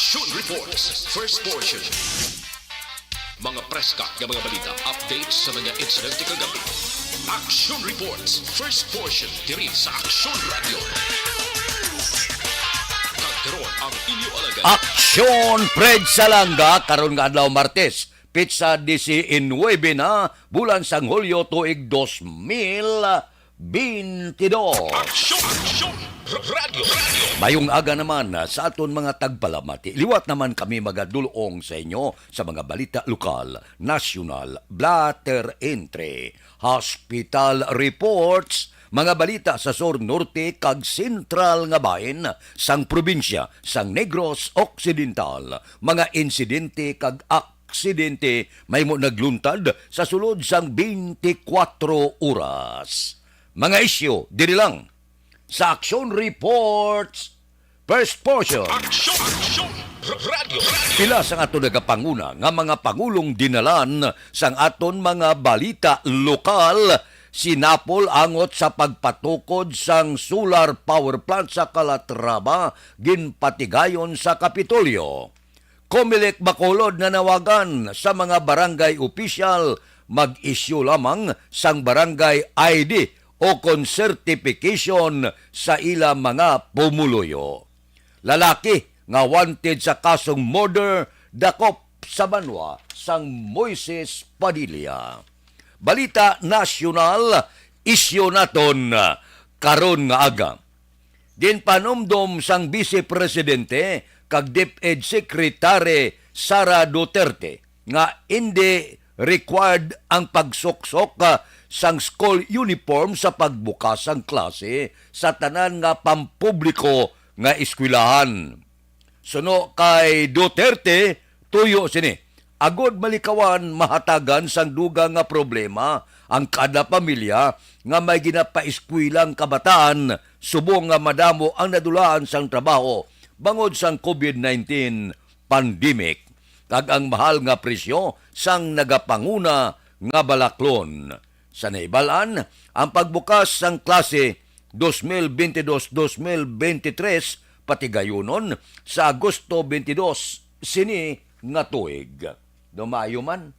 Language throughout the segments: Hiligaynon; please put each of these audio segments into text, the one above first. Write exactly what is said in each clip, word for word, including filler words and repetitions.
Action Reports, first portion. Mga preska nga mga balita, updates sa mga insidente kagabi. Action Reports, first portion, diri sa Action Radio. Kag karon ang inyo alagad. Action Fred Salanga, karon nga adlaw Martes, petsa diecinuebe na, bulan sang Hulyo, tuig dos mil bintidós. Action! Action! Radyo! Radyo! Mayong aga naman, ah, sa aton mga tagpalamati. Liwat naman kami magadulong sa inyo sa mga balita lokal, nasyonal, blatter entry, hospital reports, mga balita sa sur, norte, kag sentral nga bahin sang probinsya sang Negros Occidental, mga insidente kag aksidente mahimo nagluntad sa sulod sang twenty-four oras. Mga isyu diri lang sa Action Reports, first portion. Action! Action! Radyo! Radyo! Pila sang aton nagapanguna nga mga pangulong dinalan sang aton mga balita lokal, sinapol angot sa pagpatukod sang solar power plant sa Calatrava, ginpatigayon sa Kapitolyo. Comelec Bacolod nanawagan sa mga barangay opisyal mag-isyu lamang sang barangay I D o kon certification sa ila mga pumuluyo. Lalaki nga wanted sa kasong murder dakop sa banwa sang Moises Padilla. Balita nasyonal, isyu naton karon nga aga. Ginpanumdom sang Vice Presidente kag DepEd Secretary Sara Duterte nga indi required ang pagsuksok, ah, sang school uniform sa pagbukas sang klase sa tanan nga pampubliko nga eskwelahan. Suno kay Duterte, tuyo sini, agod malikawan mahatagan sang dugang nga problema ang kada pamilya nga may ginapaeskwela ang kabataan subong nga madamo ang nadulaan sang trabaho bangod sang COVID nineteen pandemic kag ang mahal nga presyo sang nagapanguna nga balaklon. Sa nahibal-an, ang pagbukas sang klase dos mil bentidós, dos mil bentitrés patigayunon sa Agosto bentidós sini nga tuig. Daw maayo man.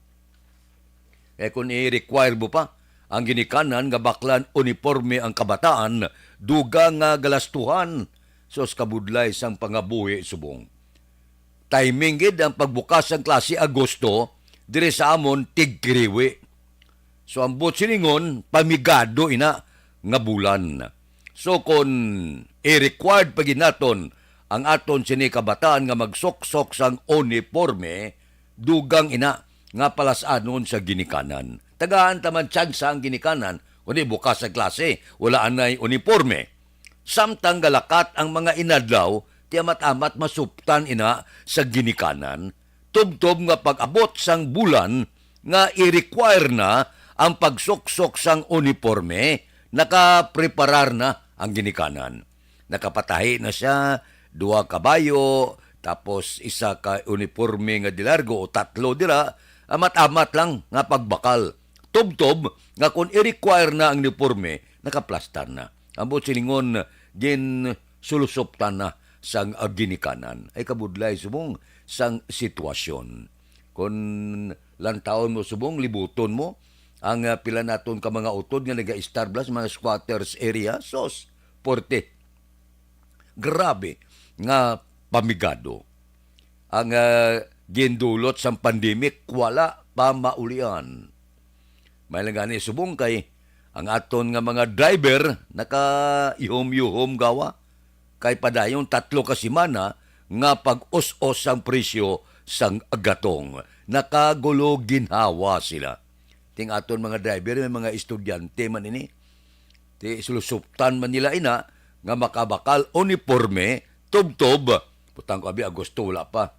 Eh, kung i-require mo pa ang ginikanan nga baklan uniporme ang kabataan, dugang nga galastuhan, sus, kabudlay sang pangabuhi subong. Timing gid ang pagbukas sang klase Agosto diri sa amon tigkiriwi. So, ang buot silingon, pamigado ina nga bulan. So, kon i-required pa gid naton ang aton sini kabataan nga magsuksok sang uniporme, dugang ina nga palas-anon sa ginikanan. Tagaan ta man tsansa ang ginikanan, kundi bukas ang klase, wala anay uniporme. Samtang galakat ang mga inadlaw, ti amat-amat masuptan ina sa ginikanan, tubtob nga pag-abot sang bulan nga i-require na ang pagsuksok sang uniporme, nakapreparar na ang ginikanan. Nakapatahi na sia, duha ka bayo, tapos isa ka uniporme nga dilargo o tatlo dira, amat-amat lang nga pagbakal. Tubtob nga kon i-require na ang uniporme, nakaplastar na. Ang buot silingon, ginsulusuptan na sang ginikanan. Ay kabudlay subong sang sitwasyon. Kon lantawon mo subong, libuton mo ang, ah, pila naton ka mga utod nga nagaistar bala sa mga squatters area, sos, porte. Grabe nga pamigado ang, ah, gindulot sang pandemic, wala pa maulian. May lang gani subong kay ang aton nga mga driver nakaihom-yuhom gawa. Kay padayon tatlo ka semana nga pag-us-os sang presyo sang gatong. Nakagulo ginhawa sila. Ting aton mga driver, may mga estudyante man ini. Ti sulusuptan man nila ina nga makabakal uniporme, tubtob. Butang ko, abi, Agosto, wala pa.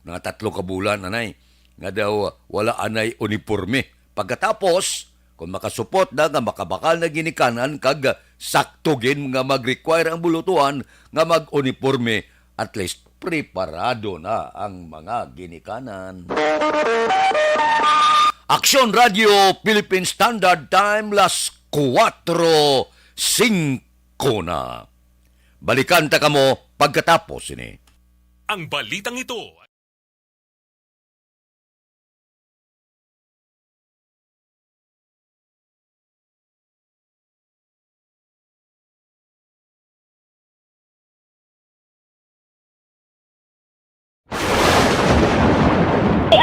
Mga tatlo ka bulan, anay, nga daw wala anay uniporme. Pagkatapos, kung makasupot na nga makabakal na ginikanan kag sakto gid nga mag-require ang bulutuhan nga mag-uniporme, at least preparado na ang mga ginikanan. Aksyon Radio Philippine Standard Time, las kuwatro singko na. Balikan ta kamo pagkatapos ini. Ang balitang ito.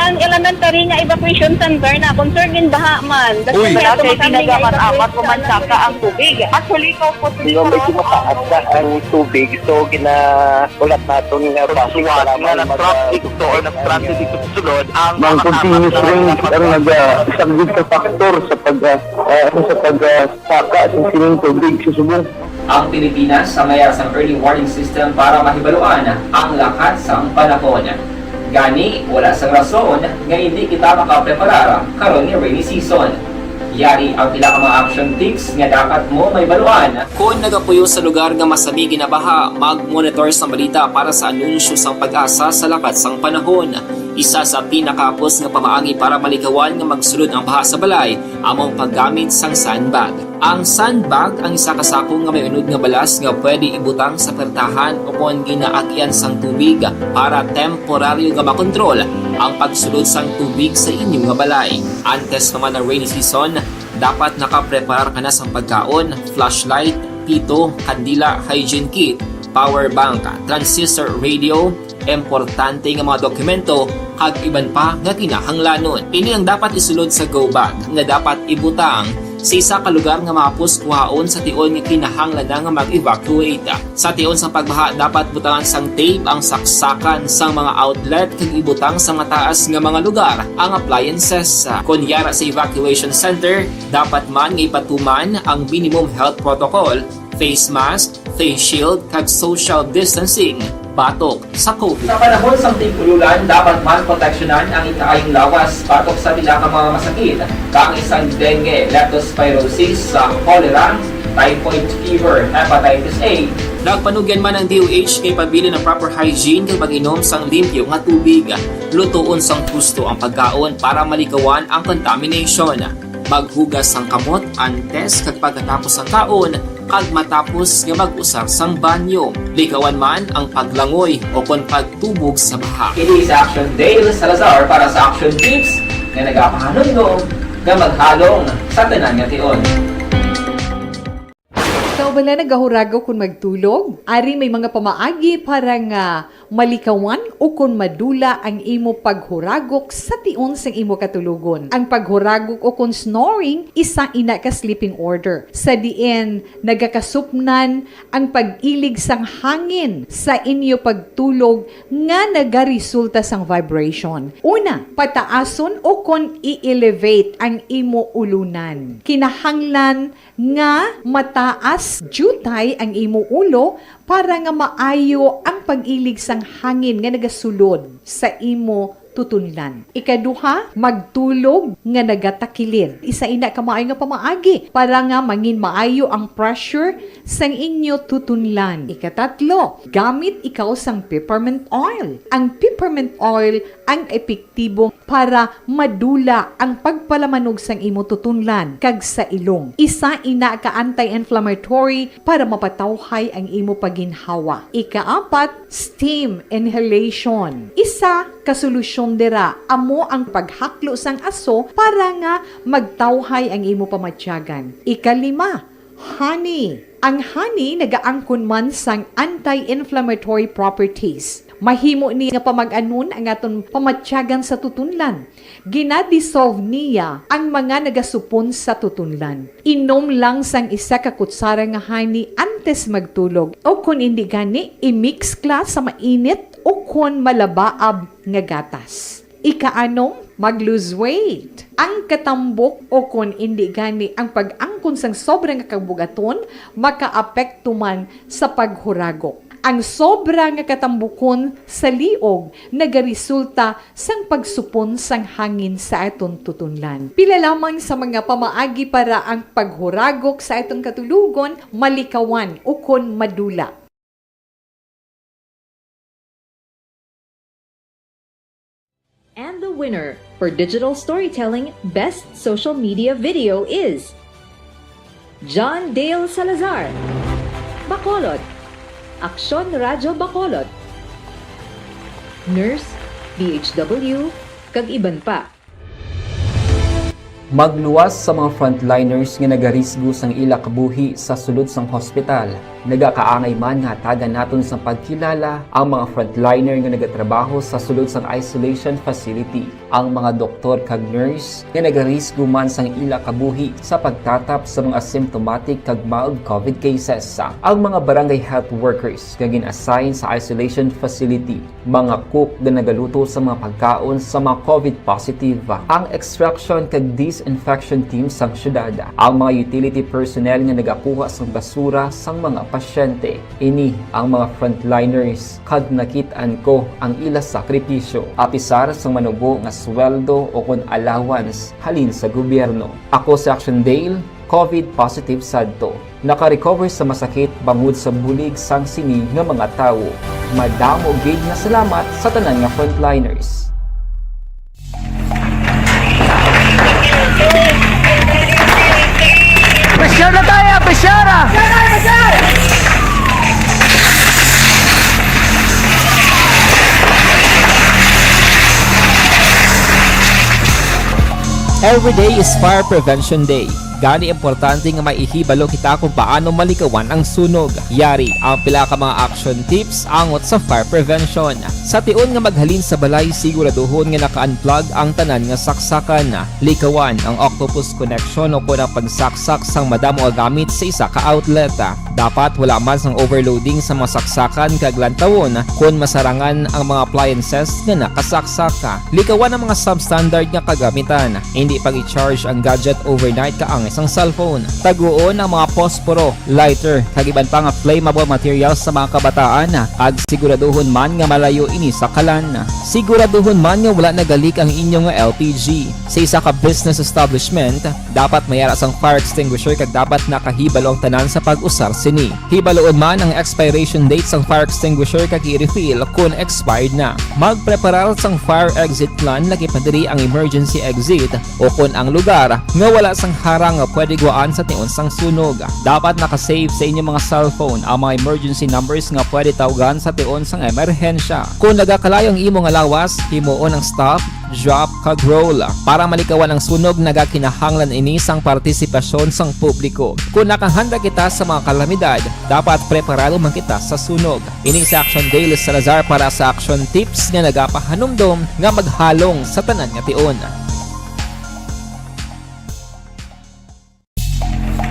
Ang elementary nga evacuation center na concern gin baha man. Uy. Wala kay tinaga man amat o mansaka ang tubig. Actually, ko po. Nga medyo mataas na ang tubig, so ginaulat naton nga basi nga nag-traffic to or nag-transit dito sa sulod ang mga continuous rain ang nagasaglit sa factor sa pag, ah, ah, sa pag, ah, saka sa sining tubig sa subong. Ang Pilipinas sa mayar sang early warning system para mahibaluan ang lakat sang panahon. Gani, wala sang rason nga hindi kita makapreparar karon nga rainy season. Yari ang pila ka mga action tips nga dapat mo mahibaluan. Kon nagapuyo sa lugar nga masami ginabaha, mag-monitor sang balita para sa anunsyo sang PAGASA sa lakat sang panahon. Isa sa pinakahapos nga pamaagi para malikawan nga magsulod ang baha sa balay amo ang paggamit sang sandbag. Ang sandbag ang isa ka sako nga may unod nga balas nga pwede ibutang sa pertahan o kon ginaagian sang tubig para temporaryo nga makontrol ang pagsulod sang tubig sa inyo nga balay. Antes pa man ang rainy season, dapat nakapreparar ka na sang pagkaon, flashlight, pito, kandila, hygiene kit, power bank, transistor radio, importante nga mga dokumento, kag iban pa nga kinahanglanon. Ini ang dapat isulod sa go bag nga dapat ibutang sa isa ka lugar nga mahapos kuhaon sa tion nga kinahanglan na nga mag-evacuate. Sa tion sang pagbaha, dapat butangan sang tape ang saksakan sang mga outlet kag ibutang sa mataas nga mga lugar ang appliances. Kon yara sa evacuation center, dapat man nga ipatuman ang minimum health protocol, face mask, face shield, kag social distancing batok sa COVID. Sa panahon sang tig-ululan, dapat man proteksyonan ang ikaayong lawas batok sa pila ka mga masakit, kaangay sang dengue, leptospirosis, sa cholera, typhoid fever, hepatitis A. Nagpanugyan man ang D O H nga ipabilin ang proper hygiene kag pag-inom sang limpyo nga tubig. Lutoon sang husto ang pagkaon para malikawan ang contamination. Maghugas sang kamot antes kag pagkatapos sang kaon, kag matapos nga mag-usar sang banyo. Likawan man ang paglangoy o kon pagtubog sa baha. Ini si Action Dale Salazar para sa Action Tips nga nagapahanumdom nga maghalong sa tanan nga tion. Ikaw bala nagahuragok kon magtulog? Ari may mga pamaagi para nga malikawan o kon madula ang imo paghuragok sa tion sang imo katulogon. Ang paghuragok o kon snoring, isa ina ka sleeping order, sa diin nagakasupnan ang pag-ilig sang hangin sa inyo pagtulog nga nagaresulta sang vibration. Una, pataason o kon i-elevate ang imo ulunan. Kinahanglan nga mataas diutay ang imo ulo para nga maayo ang pag-ilig sang hangin nga nagasulod sa imo tutunlan. Ikaduha, magtulog nga nagatakilid. Isa ina ka maayo nga pamaagi para nga mangin maayo ang pressure sang inyo tutunlan. Ikatatlo, gamit ikaw sang peppermint oil. Ang peppermint oil ang epektibo para madula ang pagpalamanog sang imo tutunlan kag sa ilong. Isa ina ka anti-inflammatory para mapatawhay ang imo pagginhawa. Ikaapat, steam inhalation. Isa ka solusyon dira amo ang paghaklo sang aso para nga magtawhay ang imo pamatyagan. Ikalima, honey. Ang honey nagaangkon man sang anti-inflammatory properties. Mahimo ni nga pamag-anon ang aton pamatyagan sa tutunlan. Gina-dissolve niya ang mga nagasupon sa tutunlan. Inom lang sang isa ka kutsara nga honey antes magtulog, o kon indi gani, i-mix kla sa mainit o kon malabaab nga gatas. Ikaanom, mag-lose weight. Ang katambok o kon indi gani ang pag-angkon sang sobra nga kabugaton makaapekto man sa paghuragok. Ang sobra nga katambukon sa liog nagaresulta sang pagsupon sang hangin sa aton tutunlan. Pila lamang sa mga pamaagi para ang paghuragok sa aton katulogon malikawan ukon madula. And the winner for Digital Storytelling Best Social Media Video is John Dale Salazar, Bacolod, Aksyon Radyo Bacolod. nurse, B H W, kag iban pa. Magluwas sa mga frontliners nga nagarisgo sang ila kabuhi sa sulod sang hospital. Nagakaangay man nga hatagan naton sang pagkilala ang mga frontliner nga nagatrabaho sa sulod sang isolation facility, ang mga doktor kag nurse nga nagarisgo man sang ila kabuhi sa pagtatap sa mga asymptomatic kag mild covid cases, ang mga barangay health workers nga gin-assign sa isolation facility, mga cook nga nagaluto sa mga pagkaon sa mga covid positive, ang extraction kag disinfection team sang syudad, ang mga utility personnel nga nagakuha sang basura sang mga pasyente. Ini ang mga frontliners, kag nakit-an ko ang ila sakripisyo, apisar sang manubo nga sweldo o kon allowance halin sa gobyerno. Ako si Action Dale, covid positive sadto. Naka-recover sa masakit bangod sa bulig sang sini nga mga tawo. Madamo gid nga salamat sa tanan nga frontliners. Pressure na tayo, pressure! Every day is Fire Prevention Day. Gani, importante nga may ihibalo kita kung paano malikawan ang sunog. Yari ang pila ka mga action tips angot sa fire prevention. Sa tion nga maghalin sa balay, siguraduhon nga naka-unplug ang tanan nga saksakan. Likawan ang octopus connection o kon ang pagsaksak sang madamo nga gamit sa isa ka outlet. Dapat wala man sang overloading sa mga saksakan kag lantawon kon masarangan ang mga appliances nga nakasaksak. Likawan ang mga substandard nga kagamitan. Indi pag-i-charge ang gadget overnight kaangay sang cellphone. Taguon ang mga posporo, lighter, kag iban pa nga flammable materials sa mga kabataan, kag siguraduhon man nga malayo ini sa kalan. Siguraduhon man nga wala nagalik ang inyo nga L P G. Sa isa ka business establishment, dapat may ara sang fire extinguisher kag dapat nakahibalo ang tanan sa pag-usar sini. Hibaloon man ang expiration date sang fire extinguisher kag i-refill kon expired na. Magpreparar sang fire exit plan, lakip na diri ang emergency exit o kon ang lugar nga wala sang harang nga pwede guwaan sa tion sang sunog. Dapat naka-save sa inyo mga cellphone ang mga emergency numbers nga pwede tawgan sa tion sang emerhensya. Kon nagakalayo ang imo nga lawas, himuon ang stop, drop, kag roll. Para malikawan ang sunog, nagakinahanglan ini sang partisipasyon sang publiko. Kon nakahanda kita sa mga kalamidad, dapat preparado man kita sa sunog. Ini si Action Dale Salazar para sa Action Tips nga nagapahanumdom nga maghalong sa tanan nga tion.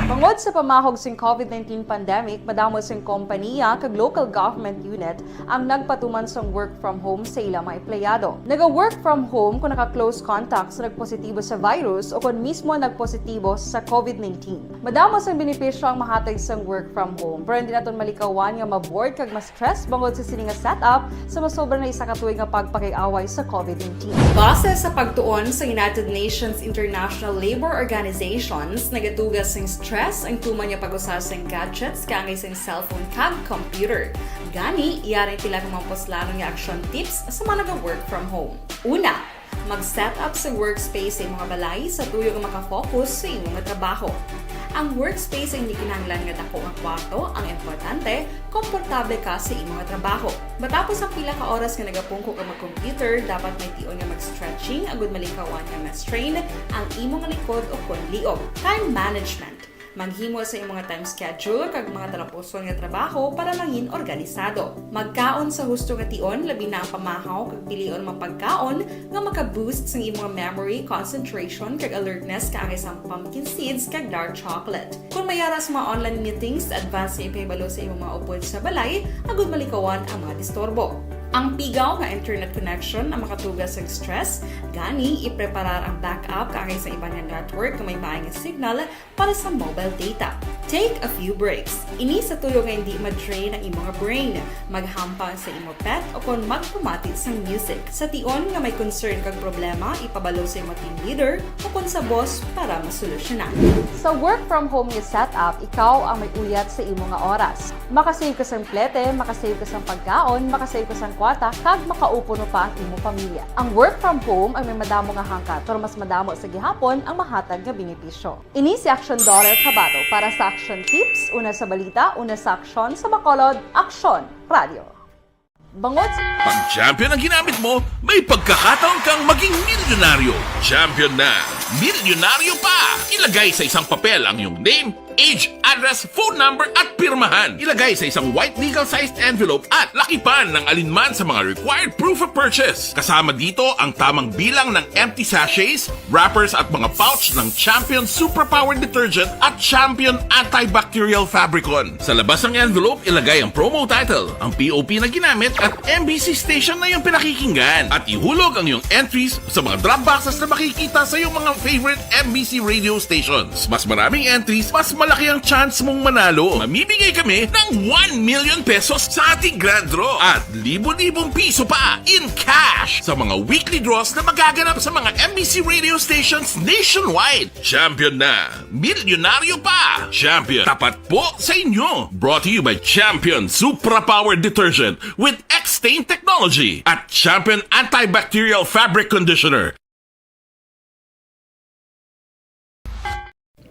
Bangod sa pamahog sing covid nineteen pandemic, madamo sing kompaniya kag local government unit ang nagpatuman sang work from home sa ila mga empleyado. Naga-work from home kung naka-close contact sa nagpositibo sa virus o kon mismo nagpositibo sa covid nineteen. Madamo sang benepisyo ang mahatag sang work from home, pero hindi naton malikawan nga ma-bored kag ma-stress bangod sa sini nga setup sa masobra na isa ka tuig nga pagpakig-away sa covid nineteen. Base sa pagtuon sa United Nations International Labor Organizations, nagatuga sing stress ang tuman nga pag-usa sing gadgets kaangay sing cellphone kag computer. Gani, yari pila ka mga puslanon nga action tips sa mga naga-work from home. Una, mag-set up sa workspace sa imong balay sa tuyo nga maka-focus sa imong trabaho. Ang workspace ay hindi kinahanglan nga dako nga kwarto, ang importante, komportable ka sa imong trabaho. Matapos ang pila ka oras nga nagapungko ka mag-computer, dapat may tion nga mag-stretching agud malikawan nga ma-strain ang imong likod o kon liog. Time management. Maghimo sa imong time schedule kag mga talapuson nga trabaho para mangin organisado. Magkaon sa husto nga tion, labi na ang pamahaw, kag pilion ang mga pagkaon nga maka-boost sang imong memory, concentration, kag alertness kaangay sang pumpkin seeds kag dark chocolate. Kung may ara sa mga online meetings, advance nga ipahibalo sa imong mga upod sa balay agud malikawan ang mga disturbo. Ang pigaw nga internet connection ang makatuga sa stress, gani ipreparar ang backup kaangay sa iban nga network nga may maay nga signal para sa mobile data. Take a few breaks. Ini sa tuyo nga hindi ma-drain ang imong brain. Maghampang sa imo pet o kon magpamati sang music. Sa tion nga may concern kag problema, ipabalo sa imo team leader o kon sa boss para masolusyonan. Sa work from home nga setup, ikaw ang may uyat sa imo nga oras. Makasave ka sang plete, makasave ka sang pagkaon, makasave ka sang kwarta, kag makaupo no pa ang imo pamilya. Ang work from home ay may madamo nga hangkat, pero mas madamo sa gihapon ang mahatag nga benepisyo. Ini si Action Daughter Kabato para sa Action Tips, una sa balita, una sa aksyon, sa Bacolod, Aksyon Radio. Bangod sa Pag champion ang ginamit mo, may pagkakataon kang maging milyonaryo. Champion na, milyonaryo pa! Ilagay sa isang papel ang iyong name, age, address, phone number, at pirmahan. Ilagay sa isang white legal-sized envelope at lakipan ng alinman sa mga required proof of purchase. Kasama dito ang tamang bilang ng empty sachets, wrappers at mga pouch ng Champion Superpower Detergent at Champion Antibacterial Fabricon. Sa labas ng envelope, ilagay ang promo title, ang P O P na ginamit at M B C station na iyong pinakikinggan. At ihulog ang iyong entries sa mga drop boxes na makikita sa iyong mga favorite M B C radio stations. Mas maraming entries, mas malaki ang chance mong manalo. Mamimigay kami ng one million pesos sa ating grand draw at libo-libong piso pa in cash sa mga weekly draws na magaganap sa mga M B C radio stations nationwide. Champion na! Milyonaryo pa! Champion, tapat po sa inyo! Brought to you by Champion Supra Power Detergent with X-Stain Technology at Champion Antibacterial Fabric Conditioner.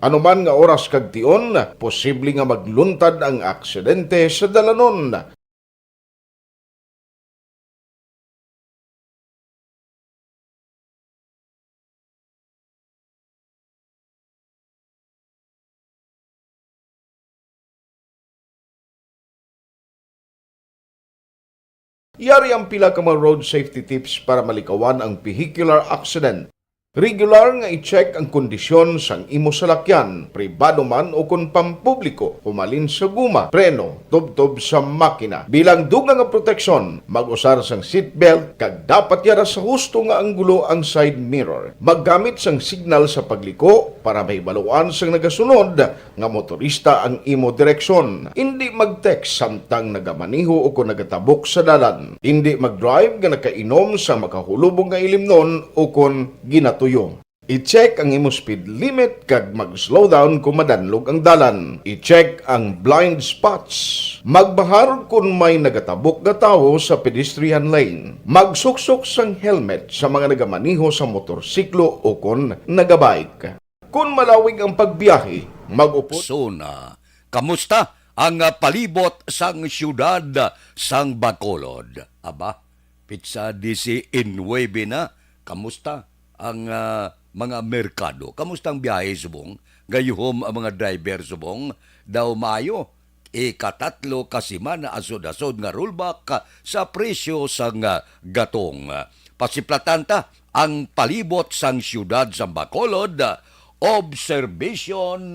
Anuman nga oras kag tion, posible nga magluntad ang aksidente sa dalanon. Yari ang pila ka mga road safety tips para malikawan ang vehicular accident. Regular nga i-check ang kondisyon sang imo salakyan, pribado man o kon pampubliko, humalin sa guma, preno, tubtob sa makina. Bilang dugang nga proteksyon, mag-usar sang seatbelt kag dapat yara sa husto nga anggulo ang side mirror. Maggamit sang signal sa pagliko para mahibaluan sang nagasunod nga motorista ang imo direksyon. Indi mag-text samtang nagamaneho o kon nagatabok sa dalan. Indi mag-drive nga nakainom sa makahulubong nga ilimnon o kon ginatuyo. I-check ang imo speed limit kag mag-slow down kon madanlog ang dalan. I-check ang blind spots. Magbahar kon may nagatabok nga tawo sa pedestrian lane. Magsuksok sang helmet sa mga nagamaneho sa motorsiklo o kon nagabike. Kon malawig ang pagbiyahe, mag-upod. Sona, kamusta ang, ah, palibot sang siyudad sang Bacolod? Aba, pitsa disinuebe na. Kamusta ang, ah, mga merkado? Kamusta ang biyahe subong? Gayuhom ang mga driver subong? Daw maayo, ikatatlo ka semana asod-asod nga rollback sa presyo sang, ah, gatong. Pasiplatan ta ang palibot sang siyudad sang Bacolod. Observation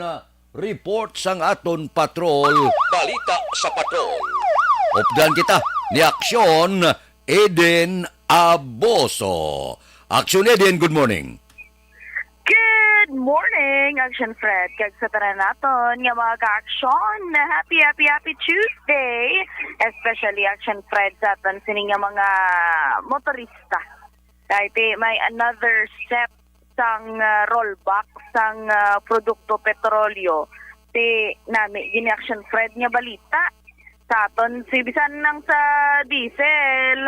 report sang aton patrol. Balita sa patrol. Updan kita ni Aksyon Eden Aboso. Aksyon Eden, good morning. Good morning, Action Fred, kag sa tanan naton nga mga ka-aksyon. Happy, happy, happy Tuesday, especially Action Fred sa aton sini nga mga motorista. Kay ti may another step sang, ah, rollback sang, ah, produkto petrolyo. Ti nami gini, Action Fred, nga balita sa aton, si bisan nang sa diesel,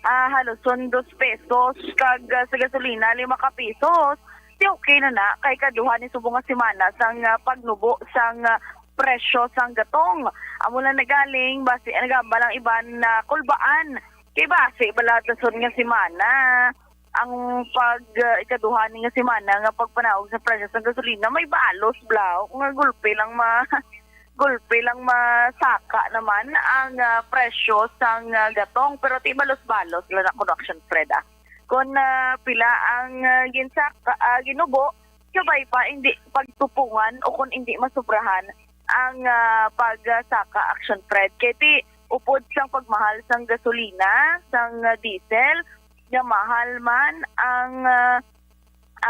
ah, halos son dos pesos, kag, ah, sa gasolina, lima ka pesos. Ti okay na na, kay kaduha ni subong nga semana sang, ah, pagnubo sang, ah, presyo sang gatong. Amo lang nagaling, basi nagamba lang iban na kulbaan. Kay basi bala ta son nga semana ang pag, ah, ikaduha ni nga semana nga pagpanaog sa presyo sang gasolina, may balos bala nga gulpi lang ma-, gulpi lang masaka naman ang, ah, presyo sang, ah, gatong. Pero ti balos-balos lang na, Action Fred, ah. Kon, ah, pila ang, ah, ginsaka, ah, ginubo, sabay pa, hindi pagtupungan o kon hindi masubrahan ang, ah, pagsaka, Action Fred. Kay ti, upod sang pagmahal sang gasolina, sang, ah, diesel, nga mahal man ang, ah,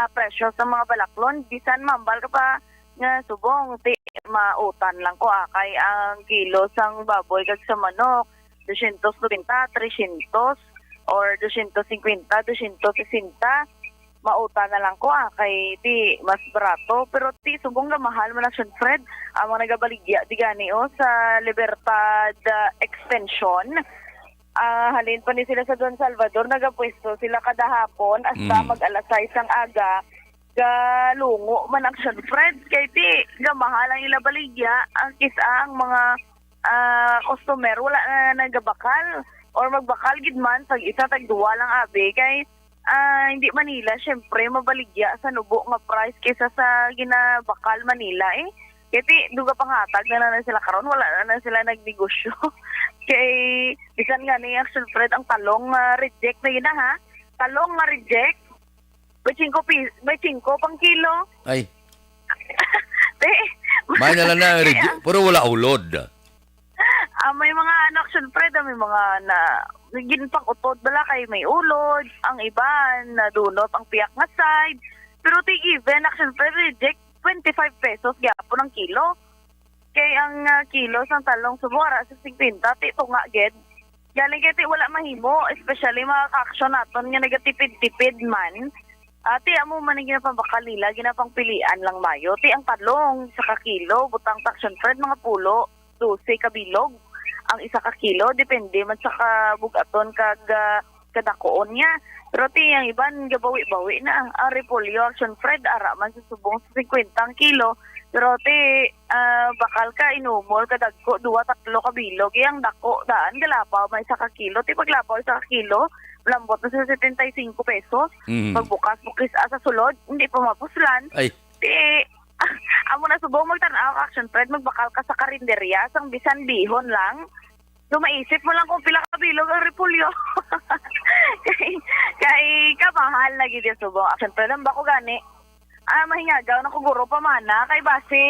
ah, presyo sa mga balaklon, bisan mahambal ka pa nga subong, ti, mautan lang ko, ah, kay ang kilo sang baboy kag sa manok, dosyentos nobenta, tresyentos, or dosyentos singkwenta, dosyentos sesenta. Mauta na lang ko, ah, kay ti mas barato. Pero ti subong nga mahal man na, Action Fred, ang mga nagabaligya di gani, oh, sa Libertad, ah, Extension. Ah, halin pa ni sila sa Don Salvador, nagapwesto sila kada hapon hasta Mm. mag alas sais ang aga. Galungo man, Action Fred, kay ti gamahal ang ila baligya, ang kis-a ang mga ah, customer, wala na nagabakal. Or magbakal gid man, tag isa, tag duwa lang abi. Kay, ah, hindi Manila, syempre, mabaligya sa nubo nga price kaysa sa ginabakal Manila, eh. Kaya ti, duga panghatag na na sila karon, wala na na sila nagnegosyo. Kay, bisan nga ni, actually, Fred, ang talong, ah, reject na yun na, ha? Talong nga reject, may singko pi-, may singko pang kilo. Ay. Te, May na lang na, kaya reject, pero wala ulod. Ah, may mga ano, action, Fred, ah, may mga na, ginpang-utod bala kay may ulod, ang iban nadunot ang piyak nga side. Pero ti given, action, Fred, reject twenty-five pesos gyapon ang kilo. Kay ang, ah, kilo sang talong subong ara sa fifty, ti tunga gid. Gani kay ti wala mahimo, especially mga ka-action naton nga nagatipid-tipid man. Ati amo man ang ginapambakal nila, ginapangpilian lang mayo. Ti ang talong sa kakilo, butang ta, action, Fred, mga pulo, dose ka bilog ang isa ka kilo, depende man sa kabug-aton kag, ah, kadakuon niya. Pero ti ang iban gabawi-bawi na. Ang repolyo, action, Fred, ara man sa subong sa fifty ang kilo. Pero ti, ah, bakal ka, inumol ka, dagko, duwa, tatlo ka bilog. Iyang dako, daan, galapaw, may isa ka kilo. Ti paglapaw, isa ka kilo, lambot na sa setenta y cinco pesos. Mhm. Pagbukas mo kis-, ah, sa sulod, hindi pa mapuslan. Ay. Ti, amo na subong magtan-aw ka, action, Fred, magbakal ka sa karinderya, sang bisan bihon lang. So, maisip mo lang kung pila ka bilog ang repolyo. Kay, kay kamahal na gid yung subong. Action, Fred, ang bako gani. Ah, mahingagaw na ko, guro, pamana. Kay basi,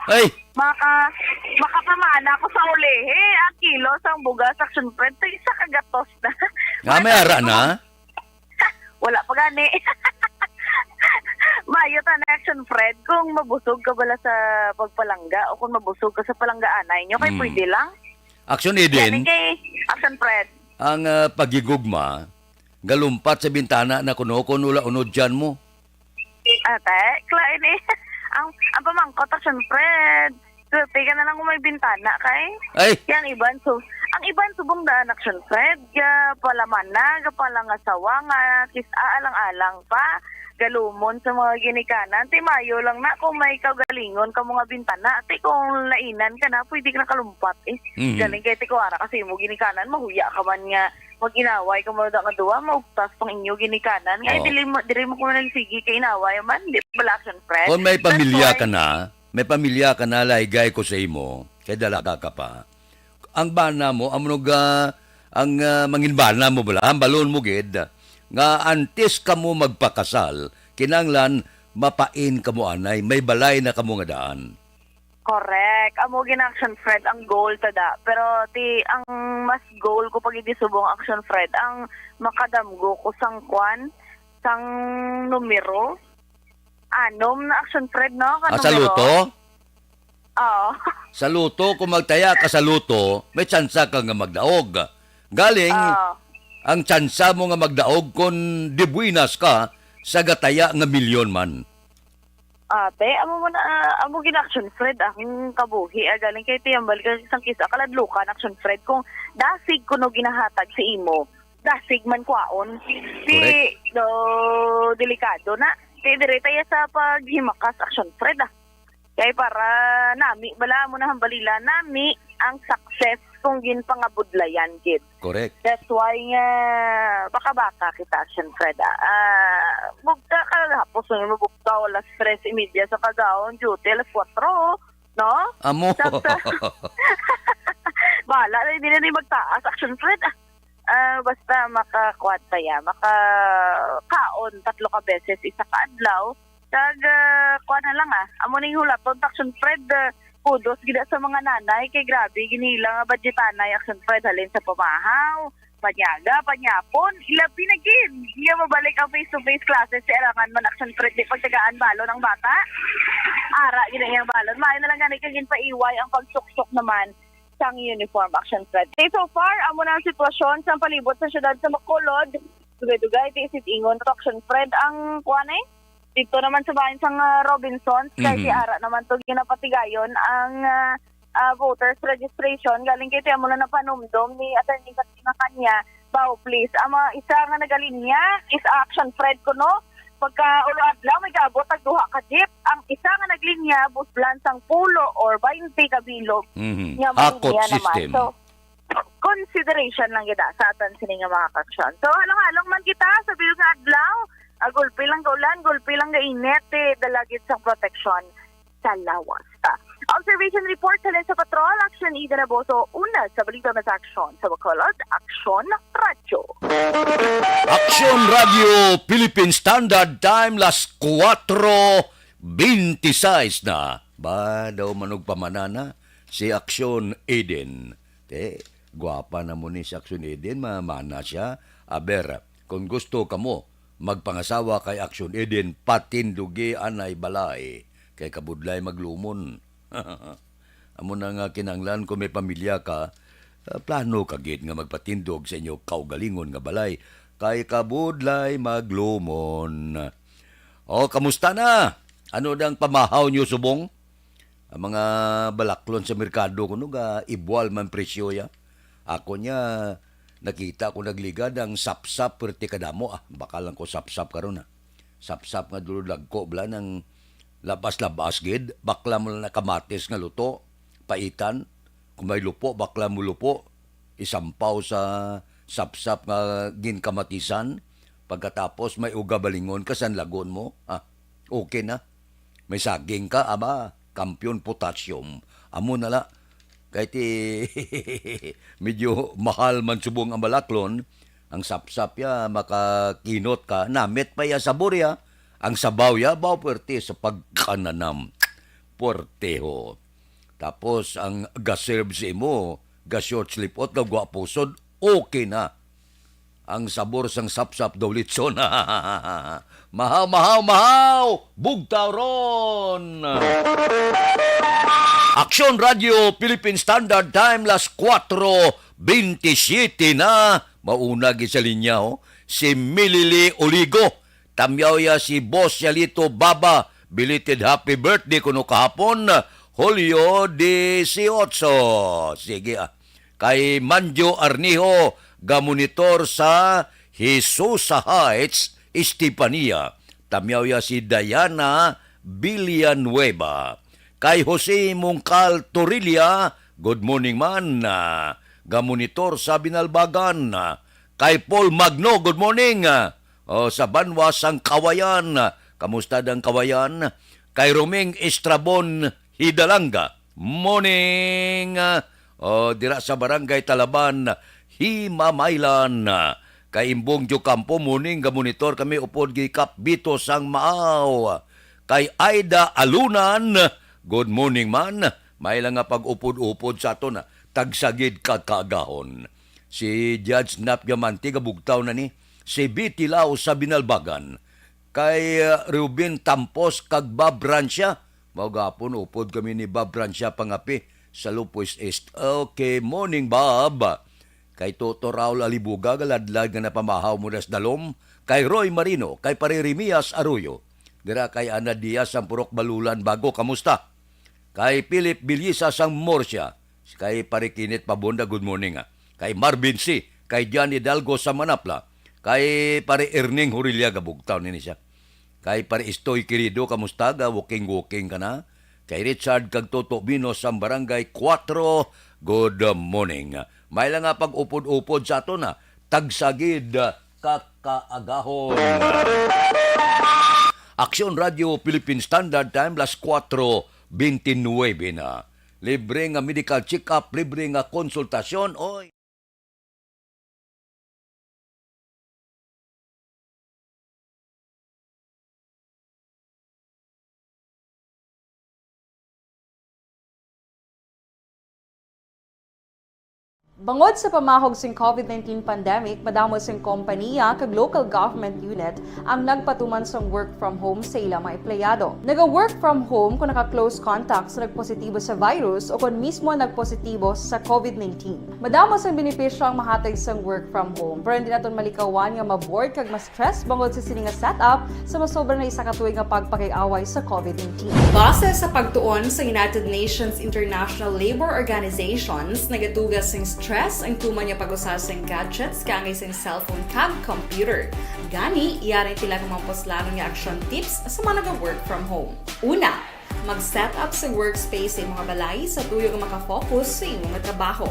Ay! maka-, makapamana ko sa ulihi. Ang kilo sang bugas, action, Fred, to isa ka gatos na. Nga, may ara na? Wala pa gani. Mayo ta na, action, Fred, kung mabusog ka bala sa pagpalangga o kung mabusog ka sa palanggaanay nyo, kay Mm. pwede lang. Action, Eden. Gani kay, action, Fred. Ang, ah, paghigugma, galumpat sa bintana na kuno kung wala unod dyan mo. Ate, klain eh. Ang, ang pamangkot, action, Fred. Swerte ka na lang kung may bintana kay. Ay! Yang iban, so, ang iban subong daan, action, Fred. Ya, palaman na, kapalangasawa nga, kis-, aalang-alang pa. Galumon sa mga ginikanan. Ti mayo lang na kung may kaugalingon ka mga bintana. Ti kung lainan ka na, pwede ka nakalumpat eh. Mhm. Galing kay ti kuwara kasi mo ginikanan, mahuya ka man nga mag-inaway ka mo nga duwa, maugtas pang inyo ginikanan. Nga, Oo. dili mo, dili mo ko nagsigi kay inaway man, di bala, action, Fred? Kung may That's pamilya why ka na, may pamilya ka na, laygay ko sa imo, kay dalaga ka pa. Ang bana mo, amo nga, ang, ah, manginbana mo bala, ang balon mo gid, nga antes kamo magpakasal, kinahanglan mapain kamo anay, may balay na kamo nga daan. Correct. Amo gid, action, Fred, ang goal ta da. Pero ti, ang mas goal ko pa gid subong, action, Fred, ang makadamgo ko sang kwan, sang numero. Anom na, action, Fred, no? Ka Ah, sa numero? Lotto? Oo. Sa Lotto, kung magtaya ka sa Lotto, may tsansa ka nga magdaog. Galing, Oo. ang tsansa mo nga magdaog kung dibuinas ka sa gataya nga milyon man. Ate, amo mo na, ah, amo gid, action, Fred, ang kabuhi, ah, galing kay tiyambal ka sang kis-a kaladlukan, action, Fred, kung dasig kuno ginahatag sa imo, dasig man kwaon. Ti, Correct. do, delikado na. Ti, dire tayo sa paghimakas, action, Fred, ah. Kay para nami, bala mo na hambalila, nami ang success kung ginpangabudlayan, gid. Correct. That's why nga baka-baka kita, siyempre, da. Ah, bugta ka, hapos mo bugta, alas tres y media sa kagaon, duty alas kuwatro, no? Amo. Sa, sa, bahala na, hindi na ni magtaas, action, Fred. Ah, basta makakuan pa ya, makakaon tatlo ka beses isa ka adlaw. Kag, ah, kuan na lang, ah. Amo ning hulaton, action, Fred, ah, kudos gid sa mga nanay kay grabe ginila nga budgetanay, action, Fred, halin sa pamahaw, panyaga, panyapon, ilabi na gid nga mabalik ang face-to-face classes sa Arangan man, action, Fred, di pagtagaan balon ang bata. Ara gid ang iyang balon. Maayo na lang gani kay ginpaiway ang pagsuksok naman sang uniform, action, Fred. Okay, so far, amo na ang sitwasyon sa palibot sa siyudad sa Bacolod. Dugay-dugay, ti sit-ingon to, action, Fred, ang kuan eh. Dito naman sa bahin sang, ah, Robinsons, kay Mhm. si ara naman to ginapatigayon ang, ah, ah, voters registration. Galing kay ti amo na napanumdom ni Attorney Katrina Kanya. Bao, please. Ang mga isa nga nagalinya is action, Fred, kuno. pagka ulo adlaw, may gaabot tag duha ka jeep. Ang isa nga naglinya, buslan sang pulo or baynte ka bilog Mhm. nga Hakot malinya naman. system. So, consideration lang gid sa atan sini nga mga kaaksyon. So, halong-halong man kita sa bilog nga adlaw, ah, gulpi lang ga ulan, gulpi lang ga init, eh, dala gid sang proteksyon sa lawas. Observation report halin sa Patrol, Action Eden Aboso, una sa Balita na sa Aksyon sa Bacolod, Aksyon Radyo. Aksyon Radyo Philippine Standard Time, las kuwatro beintiseis na. Ba, daw manugpamanana si Aksyon Eden. Te, gwapa na mo ni si Aksyon Eden, mamana siya. Aber, kung gusto kamo magpangasawa kay Aksyon Eden, patindugi anay balay kay kabudlay maglumon. Amo na nga kinahanglan kung may pamilya ka, ah, plano ka gid nga magpatindog sa inyo kaugalingon nga balay kay kabudlay maglumon. O, kamusta na? Ano dang pamahaw nyo subong? Ang mga balaklon sa merkado kuno ga ibual man presyo ya. Ako niya, nakita ko nagligad ang sapsap, perti kadamo. Ah, baka lang ko sapsap karon, ah. Sapsap nga dulo dagko bala nang labas-labas gid, bakla mo lang na kamatis nga luto, paitan. Kung may lupo, bakla mo lupo, isampaw sa sapsap nga ginkamatisan. Pagkatapos may uga balingon ka, sanlagon mo. Ah, okay na. May saging ka, aba, kampiyon potassium. Amo na la. Kay ti, medyo mahal man subong ang balaklon, ang sapsap ya, makakinot ka, namit pa ya sabor ya, ang sabaw ya, baw puwerte sa pagkananam. Puwerteho. Tapos ang ga-serve sa imo, ga-short sleeve out, gagwa pusod, okay na. Ang sabor sang sapsap daw litson. Mahaw, mahaw, mahaw! Bugtaw ron! Aksyon Radio Philippine Standard Time, las kuwatro bintisiete na. Mauna gid sa linya, oh, si Milili Oligo. Tamyaw ya si Boss Yalito Baba. Belated happy birthday kuno kahapon, Hulyo dieciocho. Sige, ah. Kay Manjo Arnijo, gamonitor sa Jesusa Heights, Estefania. Tamyaw ya si Diana Villanueva. Kay Jose Mungkal Torilla, good morning man. Ah, gamonitor sa Binalbagan. Ah, kay Paul Magno, good morning. Ah, oh, sa banwa sang Kawayan. Ah, kamusta dang Kawayan? Kay Roming Estrabon Hidalanga, morning. Ah, oh, dira sa Barangay Talaban, Himamaylan. Ah, kay Imbong Diocampo, morning. Gamonitor kami upod gi Kap Bito sang Maaw. Kay Aida Alunan, good morning man. May lang nga pag-upod-upod sa aton, ah. Tagsagid ka kaagahon. Si Judge Nap Diamante, gabugtaw na ni. Si Betty Lau sa Binalbagan. Kay, ah, Ruben Tampos kag Bob Rancia. Mao gapon, upod kami ni Bob Rancia Pangapi sa Lopez East. Okay, morning, Bob. Kay Toto Raul Alibuga, galadlad nga napamahaw mo das dalom. Kay Roy Marino, kay Pare Remias Arroyo. Dira kay Ana Diaz ang Purok Balulan, Bago, kamusta? Kay Philip Bilisa sang Murcia. Kay Pare Kinit Pabonda, good morning, ah. Kay Marvin C. Kay John Hidalgo sa Manapla. Kay Pare Erning Hurilla, gabugtaw nini siya. Kay Pare Istoy Querido, kamusta? Ga walking-walking ka na? Kay Richard kag Toto Bino sa Barangay Cuatro, good morning. May lang nga pag-upod-upod sa aton, ah. Tagsagid, ah, ka kaagahon. Aksyon Radio Philippine Standard Time, las kuwatro beintinuebe na. Libre nga medical check-up, libre nga konsultasyon, oy. Bangod sa pamahog sing COVID nineteen pandemic, madamo sing kompaniya kag local government unit ang nagpatuman sang work from home sa ila mga empleyado. Naga-work from home kon naka-close contact sa nagpositibo sa virus o kon mismo nagpositibo sa COVID nineteen. Madamo sang benepisyo ang mahatag sang work from home, pero hindi naton malikawan nga ma-bored kag ma-stress bangod sa sini nga setup sa masobra na isa ka tuig nga pagpakig-away sa COVID nineteen. Base sa pagtuon sa United Nations International Labour Organizations, nagaduga sing stress stress ang tuman nga pag-usa sing gadgets kaangay sing cellphone kag computer. Gani, yari pila ka mga puslanon nga action tips sa mga naga-work from home. Una, mag-set up sa workspace sa imong balay sa tuyo nga makafocus sa imong trabaho.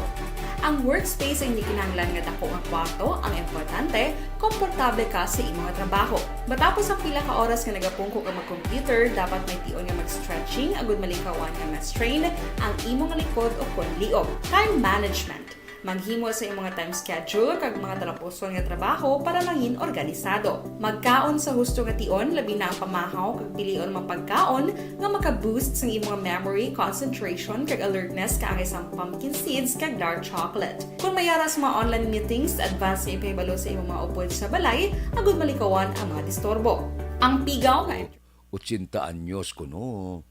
Ang workspace ay hindi kinahanglan nga dako nga kwarto, ang importante, komportable ka sa imong trabaho. Matapos ang pila ka oras nga nagapungko ka mag-computer, dapat may tion nga mag-stretching agud malikawan nga ma-strain ang imong likod o kon liog. Time management. Maghimo sa imong time schedule kag mga talapuson nga trabaho para mangin organisado. Magkaon sa husto nga tion, labi na ang pamahaw kag pilion mga pagkaon nga maka-boost sang imong memory, concentration, kag alertness kaangay sang pumpkin seeds kag dark chocolate. Kung may ara sa mga online meetings, advance nga ipahibalo sa imong mga upod sa balay agud malikawan ang mga disturbo. Ang pigaw nga ochenta anyos kuno.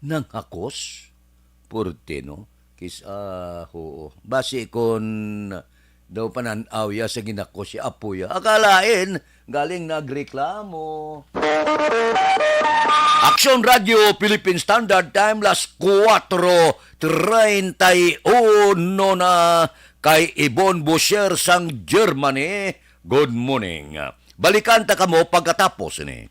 Nanghakos? Purte, no? Kis-, ah, oo. Basi kon daw panan-aw ya sa ginakos si apo ya. Akalain, galing nagreklamo. Aksyon Radio Philippine Standard Time, las kuwatro treinta y uno na, kay Ibon Bosher sang Germany. Good morning. Balikan ta kamo pagkatapos ni.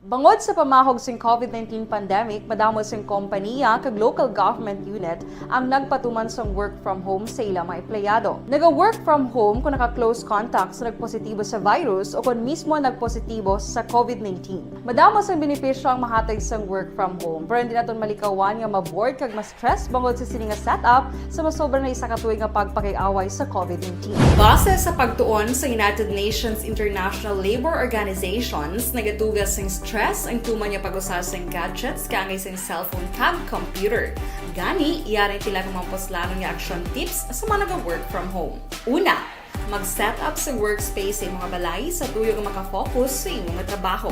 Bangod sa pamahog sing covid nineteen pandemic, madamo sing kompanya kag local government unit ang nagpatuman sang work from home sa ila mga empleyado. Naga-work from home kung naka-close contact sa nagpositibo sa virus o kon mismo nagpositibo sa covid nineteen. Madamo sang benepisyo ang mahatag sang work from home, pero hindi naton malikawan nga ma-bored kag ma-stress bangod sa sini nga setup sa masobra na isa ka tuig nga pagpakig-away sa covid nineteen. Base sa pagtuon sa United Nations International Labour Organizations, nagatuga sing stress ang tuman nga pag-usa sing gadgets kaangay sing cellphone kag computer. Gani, yari pila ka mga puslanon nga action tips sa mga naga-work from home. Una, mag-set up sa workspace sa imong balay sa tuyo nga makafocus sa imong trabaho.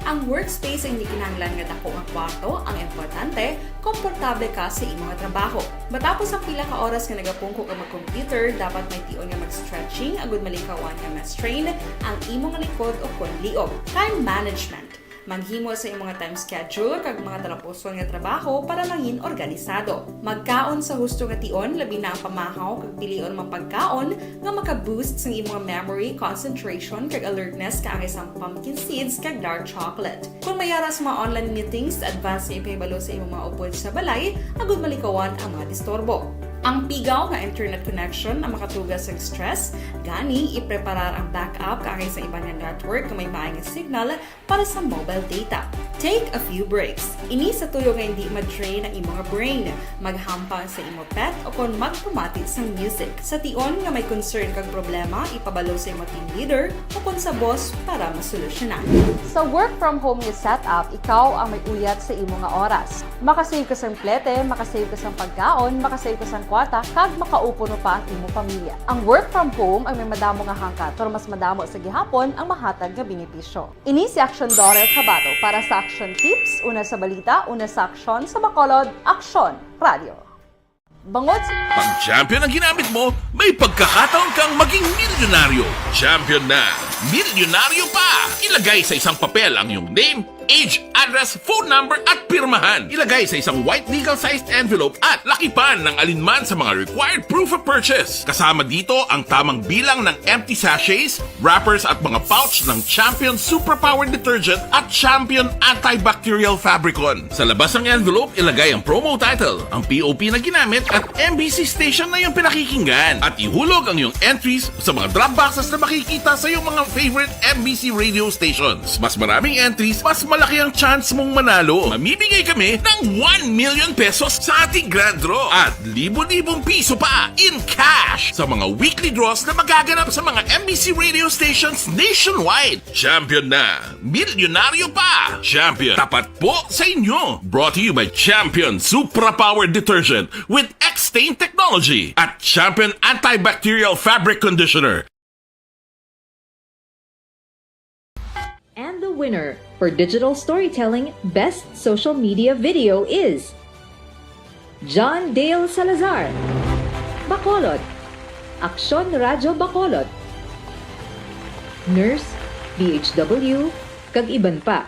Ang workspace ay hindi kinahanglan nga dako nga kwarto, ang importante, komportable ka sa imong trabaho. Matapos ang pila ka oras nga nagapungko ka mag-computer, dapat may tion nga mag-stretching agud malikawan nga ma-strain ang imong likod o kon liog. Time management. Maghimo sa imong time schedule kag mga talapuson nga trabaho para mangin organisado. Magkaon sa husto nga tion, labi na ang pamahaw kag pilion mga pagkaon nga maka-boost sang imong memory, concentration, kag alertness kaangay sang pumpkin seeds kag dark chocolate. Kung may ara sa mga online meetings, advance nga ipahibalo sa imong mga upod sa balay agud malikawan ang mga disturbo. Ang pigaw nga internet connection ang makatuga sa stress, gani ipreparar ang backup kaangay sa iban nga network nga may maay nga signal para sa mobile data. Take a few breaks. Ini sa tuyo nga hindi ma-drain ang imong brain. Maghampang sa imo pet o kon magpamati sang music. Sa tion nga may concern kag problema, ipabalo sa imo team leader o kon sa boss para masolusyonan. Sa work from home nga setup, ikaw ang may uyat sa imo nga oras. Makasave ka sang plete, makasave ka sang pagkaon, makasave ka sang kwarta, kag makaupo no pa ang imo pamilya. Ang work from home ang may madamo nga hangkat, pero mas madamo sa gihapon ang mahatag nga benepisyo. Ini si Aksyon Doris Habato para sa Aksyon Tips, una sa balita, una sa aksyon, sa Bacolod, Aksyon Radio. Bangod sa Pag champion ang ginamit mo, may pagkakataon kang maging milyonaryo. Champion na, milyonaryo pa! Ilagay sa isang papel ang iyong name, age, address, phone number, at pirmahan. Ilagay sa isang white legal-sized envelope at lakipan ng alinman sa mga required proof of purchase. Kasama dito ang tamang bilang ng empty sachets, wrappers at mga pouch ng Champion Superpower Detergent at Champion Antibacterial Fabricon. Sa labas ng envelope, ilagay ang promo title, ang P O P na ginamit at M B C station na iyong pinakikinggan. At ihulog ang iyong entries sa mga drop boxes na makikita sa iyong mga favorite M B C radio stations. Mas maraming entries, mas malaki ang chance mong manalo. Mamimigay kami ng one million pesos sa ating grand draw at libo-libong piso pa in cash sa mga weekly draws na magaganap sa mga M B C radio stations nationwide. Champion na! Milyonaryo pa! Champion, tapat po sa inyo! Brought to you by Champion Supra Power Detergent with X-Stain Technology at Champion Antibacterial Fabric Conditioner. And the winner for digital storytelling best social media video is John Dale Salazar, Bacolod. Aksyon Radyo Bacolod, Nurse, D H W, kag iban pa.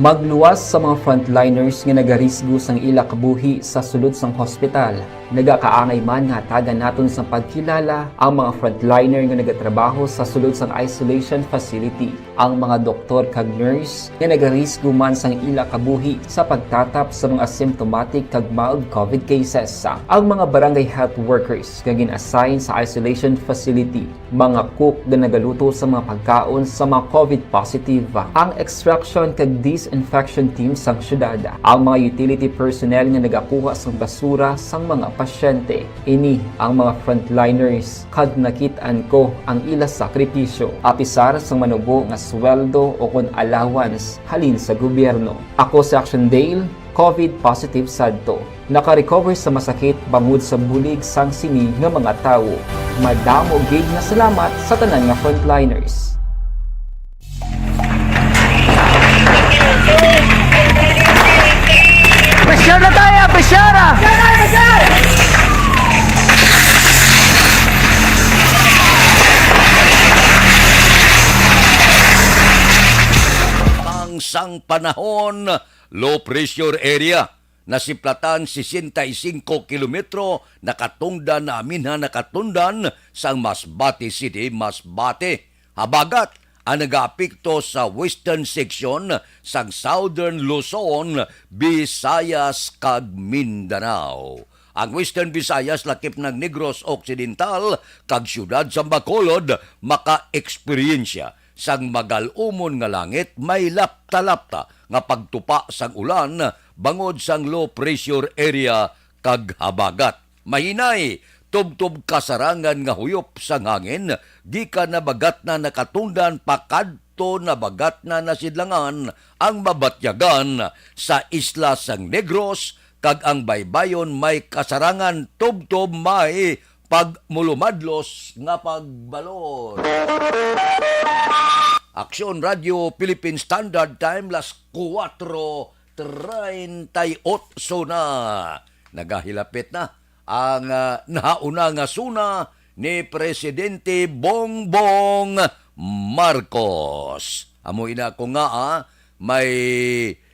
Magluwas sa mga frontliners nga nagarisgo sang ila kabuhi sa sulod sang hospital. Nagakaangay man nga hatagan naton sang pagkilala ang mga frontliner nga nagatrabaho sa sulod sang isolation facility, ang mga doktor kag nurse nga nagarisgo man sang ila kabuhi sa pagtatap sa mga asymptomatic kag mild covid cases, ang mga barangay health workers nga gin-assign sa isolation facility, mga cook nga nagaluto sa mga pagkaon sa mga covid positive, ang extraction kag disinfection team sang syudad, ang mga utility personnel nga nagakuha sang basura sang mga pasyente. Ini ang mga frontliners kag nakit-an ko ang ila sakripisyo. Apisar sang manubo nga sweldo o kon allowance halin sa gobyerno. Ako si Action Dale, covid positive sadto. Naka-recover sa masakit bangod sa bulig sang sini nga mga tawo. Madamo gid nga salamat sa tanan nga frontliners. Pressure na tayo! Pressure! Ang sang panahon, low pressure area. Nasiplatan sesenta y cinco kilometro, nakatundan na aminhan, nakatundan sang Masbate City, Masbate. Habagat ang nagaapekto sa western section sang Southern Luzon, Visayas, kag Mindanao. Ang Western Visayas, lakip ng Negros Occidental, kag siyudad sa Bacolod, maka-eksperyensya sang magal-umon nga langit, may lapta-lapta nga pagtupa sang ulan bangod sang low pressure area kag habagat. Mahinay, tubtob kasarangan nga huyop sang hangin gikan Nabagatnan, Nakatundan pakadto Nabagatnan, Nasidlangan ang mabatyagan sa isla sang Negros, kag ang baybayon may kasarangan tubtob may pagmulumadlos nga pagbalod. Aksyon Radio Philippine Standard Time, las kuwatro treinta y ocho na. Nagahilapit na ang, ah, nahauna nga suna ni Presidente Bongbong Marcos. Amo ina ko nga, ah, may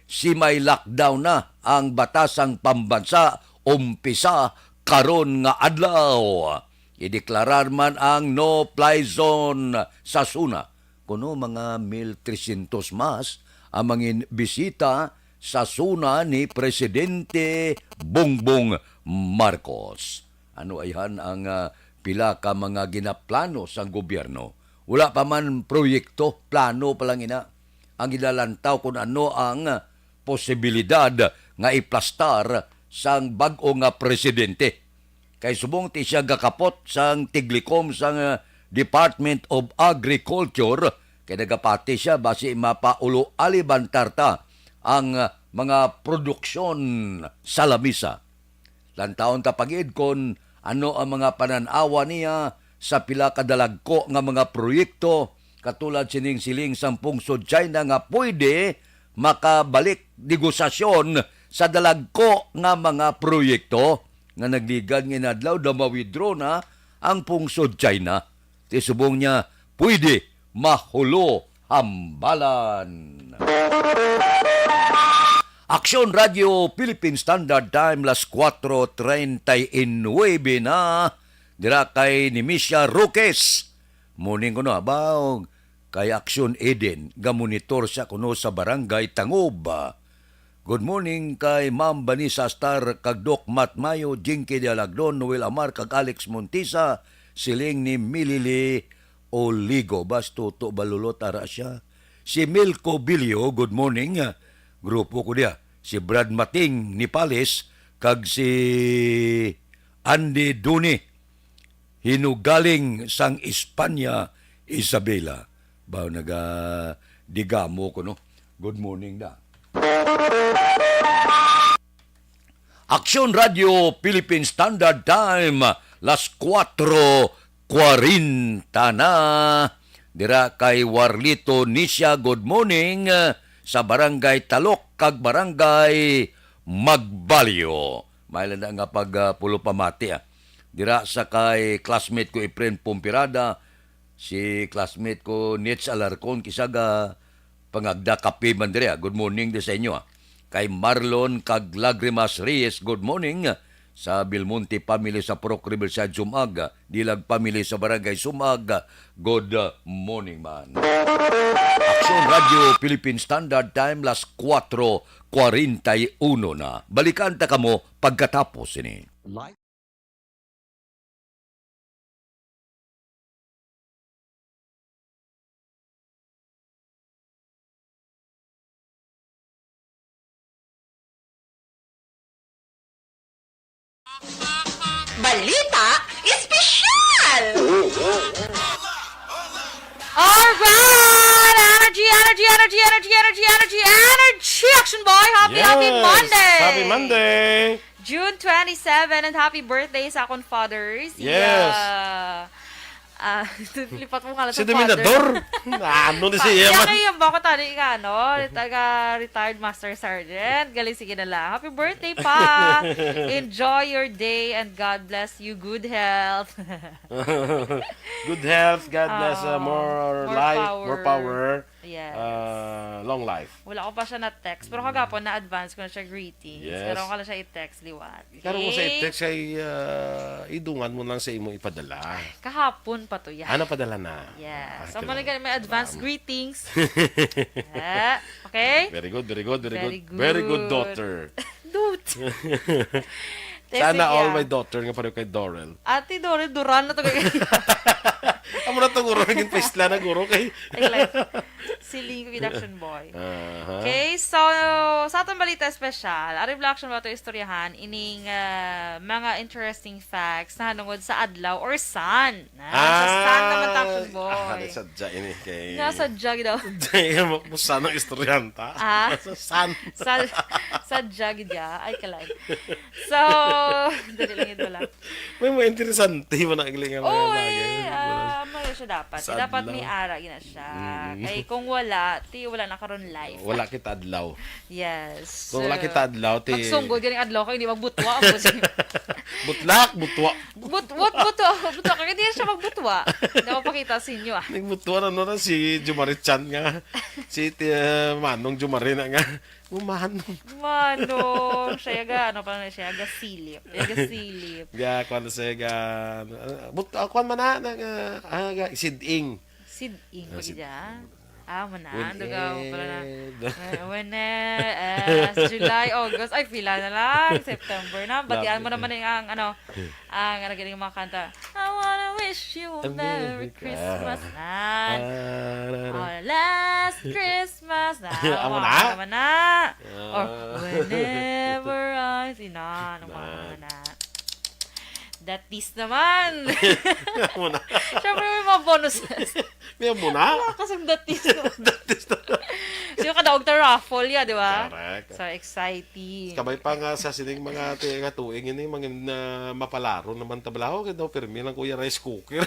semi-lockdown na ang batasang pambansa umpisa karon nga adlaw. Ideklarar man ang no-fly zone sa suna. Kuno mga mil trescientos mas ang mangin bisita sa suna ni Presidente Bongbong Marcos. Ano ayhan ang, ah, pila ka mga ginaplano sang gobyerno? Wala pa man proyekto, plano pa lang ina. Ang ginalantaw kung ano ang posibilidad nga iplastar sang bag-o nga presidente. Kay subong ti siya gakapot sang tiglikom sang, ah, Department of Agriculture, kay nagapati siya basi mapaulo alibantarta ang, ah, mga produksyon sa lamisa. Lantawon ta pagid kon ano ang mga panan-awa niya sa pila ka dalagko nga mga proyekto, katulad sining siling sang pungsod China nga pwede makabalik negosasyon sa dalagko nga mga proyekto nga nagligad nga inadlaw daw ma-withdraw na ang pungsod China. Ti subong niya, pwede mahulo hambalan. Aksyon Radio Philippine Standard Time, las kuwatro treinta y nuebe na, dira kay Nemesha Roques. Morning kuno, abaw, kay Aksyon Eden, gamonitor siya kuno sa Barangay Tangob. Good morning kay Ma'am Vanessa Star, kag Doc Matt Mayo, Jinky de Alagdon, Noel Amar, kag Alex Montisa, siling ni Milili Oligo. Bas, tuto ba, lulot, ara siya. Si Milko Bilio, good morning. Grupo ko diya. Si Brad Mating Nipales, kag si Andy Duni. Hinugaling sang Espanya, Isabela. Ba, naga-digamo ko, no? Good morning da. Aksyon Radio Philippine Standard Time, las kuwatro kwarenta na. Dira kay Warlito Nisha, good morning, sa Barangay Talok kag Barangay Magbalyo. May lang na nga pag, ah, pulo pamati, ah. Dira sa kay classmate ko, Efren Pompirada, si classmate ko, Nitz Alarcon, kisa ga pangagda kape man diri, ah. Good morning di sa inyo, ah. Kay Marlon kag Lagrimas Reyes, good morning. Sa Belmonte family sa Purok Riverside, Sumag, Dilag family sa Barangay Sumag, good morning man. Aksyon Radio Philippine Standard Time, las kuwatro kwarenta y uno na. Balikan ta kamo pagkatapos ini. Balita Espesyal! Alright! Energy, energy, energy, energy, energy, energy, energy! Action Boy, happy, happy Yes! Monday! Happy Monday! June twenty-seven, and happy birthday sa akon fathers. Yes. Ah, ah, lipat mo nga lang Si sa father. Dominador. Ano ni Pa-, siya iya man? Kay yung bako tani nga, ano, taga retired master sergeant. Galing, sige na lang. Happy birthday, Pa. Enjoy your day and God bless you. Good health. Good health, God bless, uh, Ah, more more life, more power. power, Yes. uh, long life. Wala ko pa siya na-text, pero kagapon na-advance ko na siya greetings. Yes. Pero ako lang siya i-text liwat. Karon ko sa Okay? i-text kay, ah, idungan mo lang sa imo ipadala. Kahapon pa to yan. Ah, napadala na. Yes. Ah, So, kailangan. mali ka, may advance Salamat. greetings. Ah, okay? Very good, very good, very Very good. Very good good. daughter. Dude. Sana Tesig all yan. my daughter nga pareho kay Dorel. Ate Dorel, Duran na to kay Amo na to, guro. Naging paisla na, guro, kay Ay, like, si Lingo Production Boy. Aha. Okay, so, sa atong balita espesyal, ari vlog siya ba ito istoryahan, ining, ah, mga interesting facts na hanungod sa adlaw or sun. Ah, sa sun naman, Action Boy. Ah, di sadya ini kay Nga sadya gid daw. Sadya, mo, mo sana ang istoryanta. Ah? Sa sun. Sa, sadya gid ya. Ay, kalay. So, dali lang yun wala. May mga interesante mo na ang lingaw Oh, na eh, bagay. ah, ano siya dapat? Sa Eh, dapat may adlaw. ara gina siya. Mm. Kay kung wala, ti wala na karon life. Wala kita adlaw. Yes. Kung wala So, kita adlaw, ti magsunggol ganing adlaw kay hindi magbutwa ang pusi. Butlak, butwa. But, what, butwa, butwa kay hindi siya magbutwa. Hindi ako pakita sa inyo, ah. Nagbutwa na, no, na si Jumari Chan nga. Si, ti, uh, Manong Jumari na nga. Umahan. Manong, siya ga, ano pa na siya, ga silip. Siya ga silip. Ga, kwan na siya, ga, ah, but, ah, kwan man na, na, ga, ah, ga, siding. Siding Ah, ba si- gid yan? Ah, mana, When ano ga, pala na. ed. Ah, when, eh, ah, July, August, ay, pila na lang, September na. Batian mo Lapit naman na. yung, ang, ano, ang, ano, galing mga kanta. I wanna wish you a A Merry Merry Christmas Christmas. na. Ah, na, na. Oh, last Christmas na. Amo Amo na? naman na. Or Ah. whenever I see na, ano pa Na. naman na. That is naman. Amo na. Siyempre, may mga bonuses. May amo na? Wala kasing that is naman. That is na. Sino ka daog ta raffle ya, di ba? Correct. So exciting. Kabay pa nga sa sining mga ti-, nga tuig ini, mga na mapalaro naman tablaho, kay daw pirmi lang kuya rice cooker.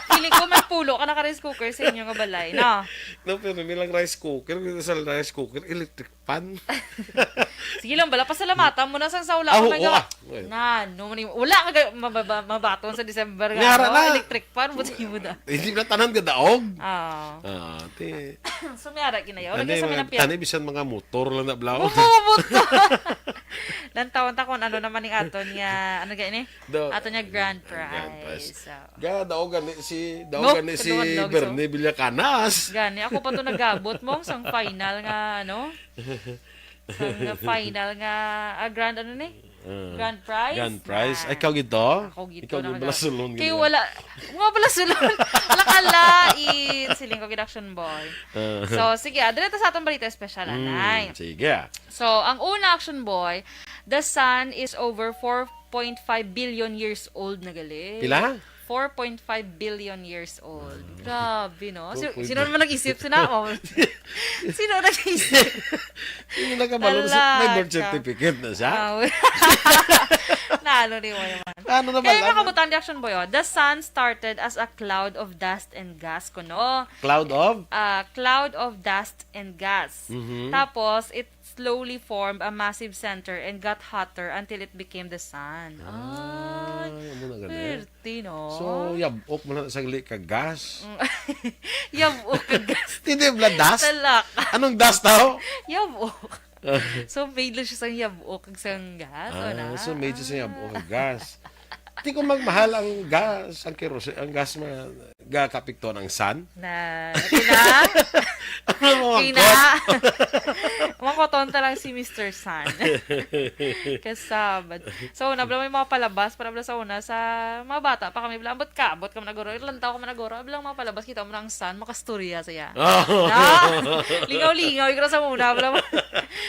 Feeling ko may pulo ka naka rice cooker sa inyo nga balay, no? No, pero nilang rice cooker, sa rice cooker, electric pan. Sige lang, bala, pasalamatan mo na sang sa wala Ah, ka oo, may gawa. ah. Well. Na, no, mani-, wala ka ga-, mababa-, mabaton sa December nga, Ngara no? na. Electric pan, buti mo na. Hindi na tanan gadaog. Ah. Ah, ti. So, may ara ginayaw. Ano Lagi sa yung mga mga, piyat- ano yung bisan mga motor lang na blaw? Oo, motor. Lantawan ta kung ano naman yung aton nga, ano gani? The Ato niya grand Grand prize. prize. So, Ga, daog gani si, daog No, gani si kaduhan, daog, so. Bernie Villacanas. Gani, ako pa to nagabot mo sang final nga, ano? Sang final nga, ah, grand, ano ni? Uh, Grand prize? Grand prize. Na. Ay, ikaw gid to? Ako gid Ikaw to gid na balasulon gid Kay na. wala, mga balasulon. Wala ka lain. Siling ko gid, Action Boy. Uh. So, sige, ah, dali ta sa atong balita espesyal, Mm, anay. sige. So, ang una, Action Boy, the sun is over four point five billion years old na gali. Pila? Four point five billion years old. Grabe, no? Si-, Four point five. sino naman nag-isip? Sino ako? Sino nag-isip? Sino nagkabalo? May Talaga. birth certificate na siya? Ah, we-, Nalo ni mo naman. Ano naman Kaya lang? mga kabutang di Action Boy, oh, the sun started as a cloud of dust and gas, kuno. Cloud of? Ah, cloud of dust and gas. Mhm. Tapos, it slowly formed a massive center and got hotter until it became the sun. Ah, Ay, amo na gani. Pwerte, no? So, yab-ok man na sang li ka gas. Mm. Yab-ok ka gas. Hindi, bla, dust? Talak. Anong dust tao? Yab-ok. So, made lang siya sang yab-ok kag sang gas, o Ah, na? so made siya sang yab-ok kag gas. Di ko magmahal ang gas, ang kerosene, ang gas nga gakapiktuhan ang sun. Na, okay na? Ano mo ang Ina. Kot? Mangkoton ta lang si Mister Sun. Kasabad. So, una, bala may mga palabas, para bala sa una, sa mga bata pa kami, bala, ambot ka, ambot ka managuro, ilang taon ka managuro, bala mga palabas, kita mo na ang sun, makastorya siya. Oh. Ah, lingaw-lingaw, ikaw sa una, bala mo.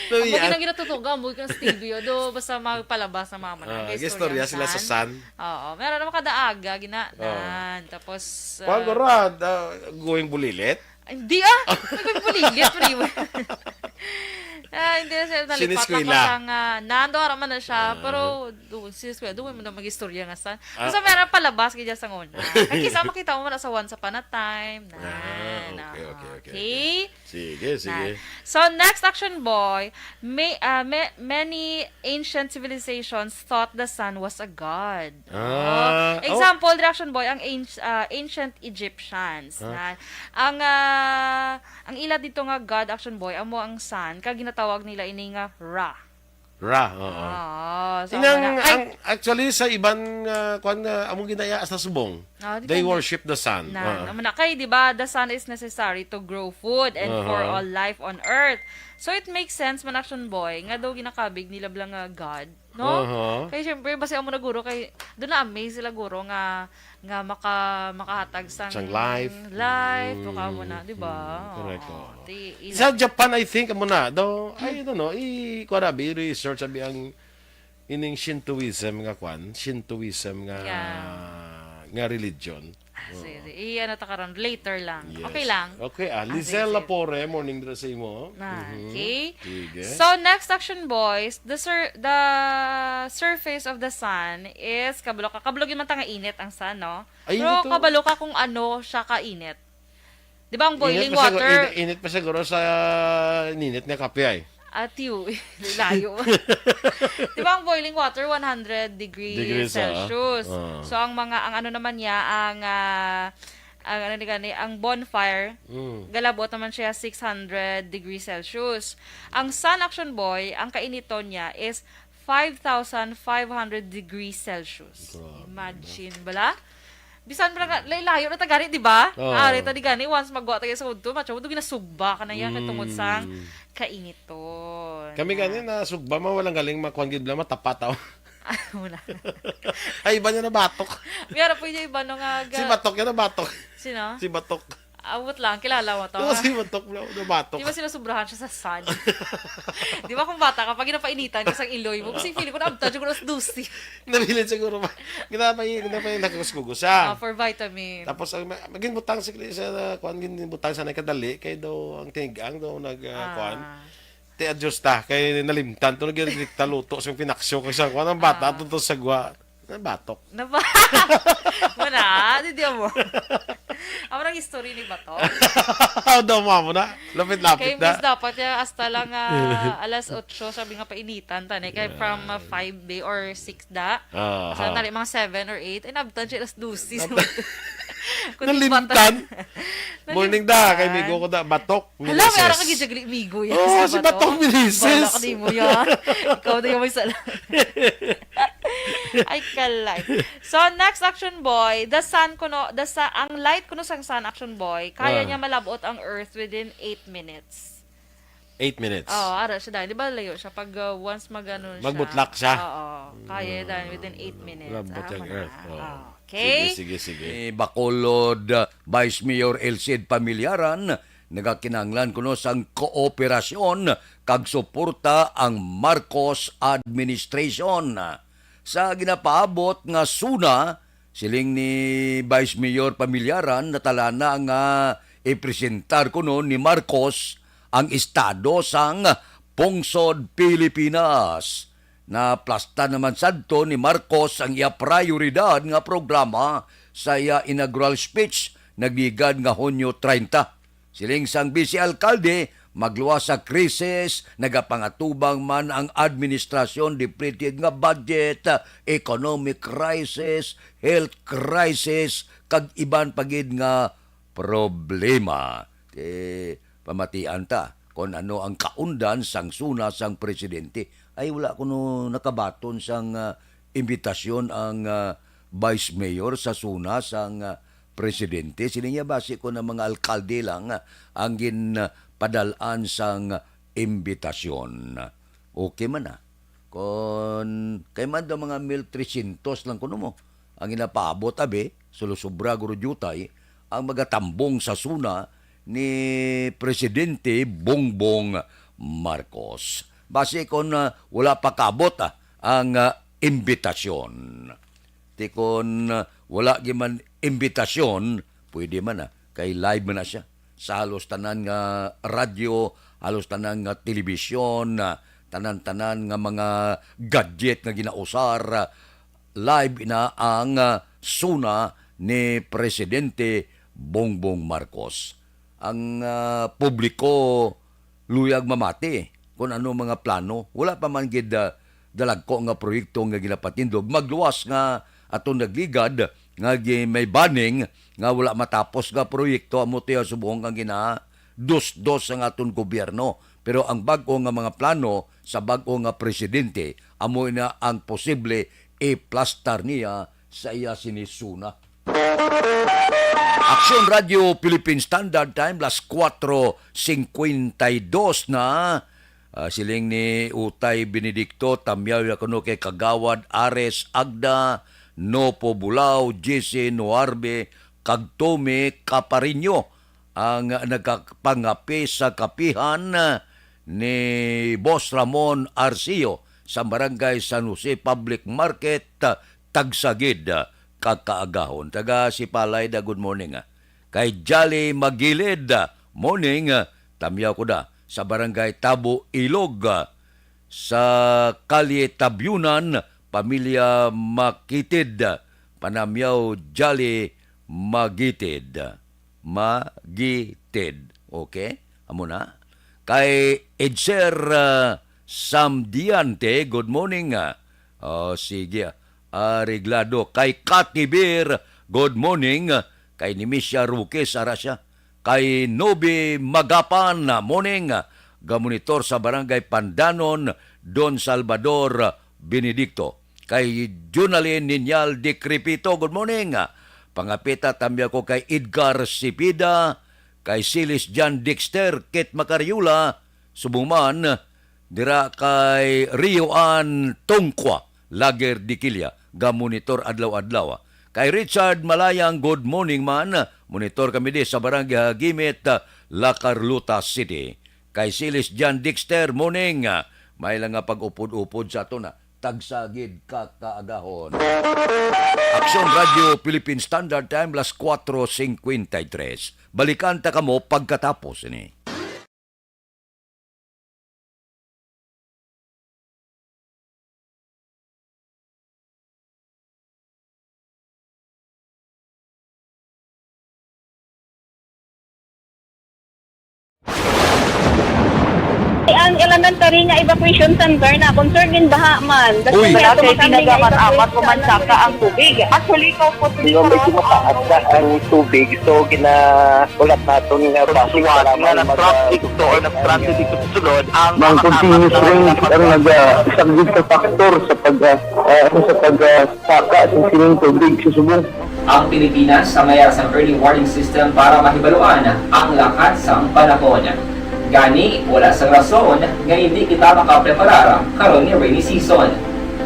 Sabi, Ang ah, mga ginatutuga, ang mga sa T V, o, do, basta magpalabas sa mga Ah, manang, istorya istorya sila sa sun. sun. Oo, meron naman kada aga, gina, Oo. nan. Tapos, Kuwan ko ah, ra, ah, going bulilit? Hindi, ah! Nagbulilit, pre. Ah, hindi na siya nalipat Siniskwela. Ako sa nga, nando, ara man na siya, Ah. pero, do, siniskwela, doon mo na mag-istorya nga sa, Ah. basta meron palabas, kaya sa una. Kaya sa makita mo na sa Once Upon a Time, Ah, nan, okay, oo. okay, okay, Okay? okay. Sige, sige. Na. So, next, Action Boy, may, ah, may, many ancient civilizations thought the sun was a god. Ah, Oh. oh. Example, diri, Action Boy, ang anci-, ah, ancient Egyptians. Ah. Na, ang, ah, ang ila dito nga god, Action Boy, amo ang sun, kag ginatawag nila ini nga Ra. Ra, oo. Oo, so, Inang, wala. Ay! Ang, actually, sa iban nga, kwan nga, among ginaya sa subong, Oh, di they ka ni-, worship the sun. Na, Oo. naman na. Kay, di ba, the sun is necessary to grow food and for Uh-huh. all life on earth. So, it makes sense man, Action Boy, nga daw ginakabig nila bala nga God, no? Uh-huh. Kay, syempre, basi amo na guro, kay, doon na-amaze sila guro nga, nga maka-, makahatag sang Sang life. life, Mm, mukha mo na, di ba? mm, correct, Oo. oo. Di, ila- Sa Japan, I think, amo na, daw, I don't know, i-, kuha na, i-research, abi, ang ining Shintoism nga kwan, Shintoism nga, Yeah. nga religion. Ah, Oo. sige, sige. I-ano ta karon, later lang. Yes. Okay lang? Okay, ah, Ah, Lizelle sige, sige. Lapore, morning dira sa imo. Ah, Mhm. okay. Sige. So, next, Action Boys, the sur-, the surface of the sun is, kabalo ka, kabalo gyud man ta nga init ang sun, no? Ay, Pero init to. kabalo ka kung ano siya kainit. Di ba ang Init boiling pa siguro, water? init, init pa siguro sa ninit nga kape ay. Atiw, layo. Di ba ang boiling water, one hundred degrees Degrees, ah. Celsius? Ah. So, ang mga, ang ano naman niya, ang, ah, ang ano ni gani, ang bonfire, Mm. galabot naman siya six hundred degrees Celsius. Ang sun, Action Boy, ang kainiton niya is five thousand five hundred degrees Celsius. Grabe, Imagine, bala? Bisan pa nga, lay-, layo na ta gani, di ba? Oo. Ari ta di gani, once magwa ta sa udto, matyo, do ginasugba ka na yan, kay tungod sang Mm. kainiton. Kami Na. gani na sugba, ma, walang galing, makuan gid, bala, matapat, oh. Wala. Ay, iba niya na batok. Miyara po yung iba, no, nga Si ga- Batok, yan na batok. Sino? Si Batok. Abot lang, kilala mo to, Oo, ha? si Batok, bala, na batok. Di ba sinusubrahan siya sa sun? Di ba kung bata ka, pag ginapainitan ka sa iloy mo, kasi feeling ko naabtan siya kung alas dose. Nabilin siguro ba? Ginapay-, ginapay-, nagkuskugos siya. Ah, for vitamin. Tapos, ang ma-, maging butang si Chris, ah, kuwan, gin-, butang sa nagkadali, kay daw ang tinigang daw nag, ah, Ah. kuwan. Ti, adjust ta, kay nalimtan to, nagdidikta luto sa pinaksyo, kay sa kuwan, ang bata, Ah. to, to sa gwa, nabatok. Naba-, Wala, di, di mo. Amo nang history ni Bato. Aw, daw mo, amo na. Lapit-lapit Kay na. Miss, dapat ya hasta lang, ah, alas otso, sabi nga painitan, tani. Kay from, ah, Yeah. five day or six da. Ah, Sa ha. tali, mga seven or eight, ay, nabtan siya alas dose. Nabtan. Kundi Nalimtan. bata. Morning da, kay Nalimtan. migo ko da, Batok, Hala, may ara ka Minises. gijagli, migo yan Oo, sa si Batok. Batok Minises. Balak di mo yan. Ikaw na yung may sala. Ay, kalay. So, next, Action Boy, the sun kuno, the sa-, ang light kuno sang sun, Action Boy, kaya Ah. niya malabot ang earth within eight minutes. Eight minutes. Oo, ara siya dahil. Di ba layo siya? Pag, uh, once mag-ano siya. Magbutlak siya. Oo, kaya Mm. dahil within eight minutes. Labot Ah, ang wala. earth. Oo. Okay. Sige, sige, sige. Ni Bacolod, uh, Vice Mayor Elcid Pamillaran, nagakinahanglan kuno sang kooperasyon kag suporta ang Marcos administration. Sa ginapaabot nga SONA, siling ni Vice Mayor Pamillaran, natalana nga ipresentar kuno ni Marcos ang estado sang pungsod Pilipinas. Naplasta naman sadto ni Marcos ang iya prioridad nga programa sa iya inaugural speech nagligad nga Hunyo treinta. Siling sang Vice Alkalde, magluwas sa krisis, nagapangatubang man ang administrasyon, depleted nga budget, economic crisis, health crisis, kag iban pa gid nga problema. Ti, pamatian ta kon ano ang kaundan sang SONA sang presidente. Ay, wala kuno nakabaton sang, ah, imbitasyon ang, ah, vice mayor sa SONA sang, ah, presidente. Sini niya, basi ko na mga alkalde lang, ah, ang ginpadal-an sang imbitasyon. Okay man, ah. Kon kay man daw mga mil trescientos lang kuno mo ang ginapaabot, abi, sulusubra guro diutay ang magatambong sa SONA ni Presidente Bongbong Marcos. Basi kon, ah, wala pa kaabot, ah, ang, ah, imbitasyon. Ti kon, ah, wala gyud man imbitasyon, pwede man, ah, kay live man na siya sa halos tanan nga radyo, halos tanan nga telebisyon, ah, tanan-tanan nga mga gadget nga ginausar, ah, live na ang, ah, SONA ni Presidente Bongbong Marcos. Ang, ah, publiko luyag mamati kon ano mga plano. Wala pa man gid, ah, dalagko nga proyekto nga ginapatindog. Magluwas nga aton nagligad nga gi-, may baning nga wala matapos nga proyekto, amo to subong ang gina-dos-dos sang aton gobyerno. Pero ang bag-o nga mga plano sa bag-o nga presidente, amo na ang posible iplastar niya sa iya sini SONA. Aksyon Radio Philippine Standard Time, las kuwatro singkwenta y dos na. Ah, siling ni Utay Benedicto, tamyaw ya kuno kay Kagawad Ares Agda, Nopo Bulao, Jesse Noarbe, kag Tommy Caparinho ang nagkapangape sa kapihan ni Boss Ramon Arcio sa Barangay San Jose Public Market, tagsa gid ka kaagahon. Taga Sipalay da, good morning, ah. Kay Jolly Magilid, ah, morning, ah, tamyaw ko da sa Barangay Tabo, Ilog, ah, sa Kalye Tabyunan, pamilya Makitid, ah, panamyaw Jolly Magitid. Magitid. Okay? Amo na. Kay Edser, ah, Samdiante, good morning, ah. Oh, sige, ah. Areglado. Kay Katibir, good morning. Kay Nimisia Roque, ara siya. Kay Nobi Magapan, ah, morning. Gamonitor sa Barangay Pandanon, Don Salvador Benedicto. Kay Junalyn Ninyal Decrepito, good morning. Pangapita tamyaw ko kay Edgar Cepeda, kay Silis John Dexter, Kit Macariola, subong man, dira kay Rio Ann Tongkwa, Lager Diquilla, gamonitor adlaw-adlaw. Kay Richard Malayang, good morning man, monitor kami di sa Barangay Hagimit, La Carlota City. Kay Silis John Dexter, morning. May lang nga pag-upod-upod sa aton, ah. Tagsa gid ka kaagahon. Aksyon Radio Philippine Standard Time, las kuwatro singkwenta y tres. Balikan ta kamo pagkatapos ini. Ang elementary nga evacuation center na concern in baha man. Uy! Wala kay ginagamit-amat o mansaka ang tubig. Actually, ikaw po, Hindi, medyo mataas na ang tubig. So, gina-, ulat natin nga base sa lamang na mag-, traffic to or nag-transit dito sa sulod, ang Mang continuous rain ang naga-, isang big factor sa pag-, ah, ah, sa pag-, ah, saka sa sining tubig sa subong. Ang Pilipinas ang may sang early warning system para mahibaluan ang lakat sang panahon. Gani, wala sang rason nga hindi kita makapreparar karon nga rainy season.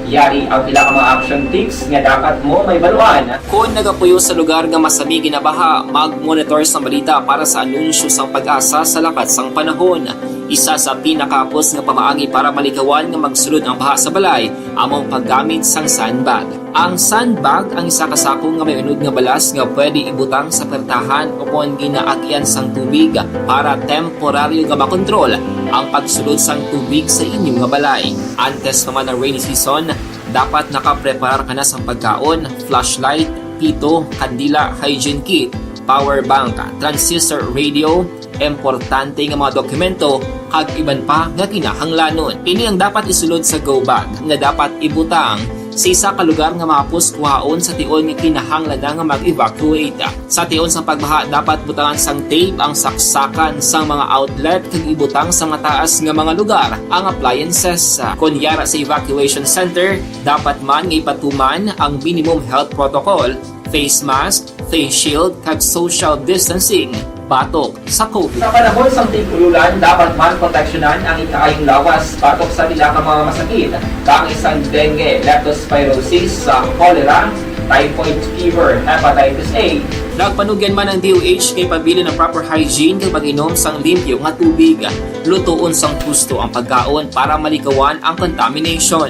Yari ang pila ka mga action tips nga dapat mo mahibaluan. Kon nagapuyo sa lugar nga masami ginabaha, mag-monitor sang balita para sa anunsyo sang PAGASA sa lakat sang panahon. Isa sa pinakahapos nga pamaagi para malikawan nga magsulod ang baha sa balay amo ang paggamit sang sandbag. Ang sandbag ang isa ka sako nga may unod nga balas nga pwede ibutang sa pertahan ukon ginaagyan sang tubig para temporaryo nga makontrol ang pagsulod sang tubig sa inyo nga balay. Antes pa man ang rainy season, dapat nakapreparar ka na sang pagkaon, flashlight, pito, kandila, hygiene kit, power bank, transistor radio, importante nga mga dokumento, kag iban pa nga kinahanglanon. Ini ang dapat isulod sa go bag nga dapat ibutang sa isa ka lugar nga mahapos kuhaon sa tion nga kinahanglan na nga mag-evacuate. Sa tion sang pagbaha, dapat butangan sang tape ang saksakan sang mga outlet kag ibutang sa mataas nga mga lugar ang appliances. Kon yara sa evacuation center, dapat man nga ipatuman ang minimum health protocol, face mask, face shield, kag social distancing batok sa COVID. Sa panahon sang tig-ululan, dapat man proteksyonan ang ikaayong lawas batok sa pila ka mga masakit, kaangay sang dengue, leptospirosis, sa cholera, typhoid fever, hepatitis A. Nagpanugyan man ang D O H kay pabilin ang proper hygiene kag pag-inom sang limpyo nga tubig. Lutoon sang husto ang pagkaon para malikawan ang contamination.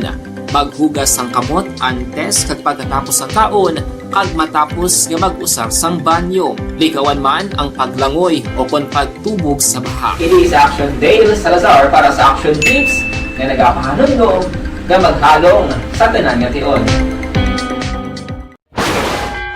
Maghugas sang kamot antes kag pagkatapos sang kaon kag matapos nga mag-usar sang banyo. Likawan man ang paglangoy o kon pagtubog sa baha. Ini si Action Dale Salazar para sa Action Tips nga nagapahanumdom nga maghalong sa tanan nga tion.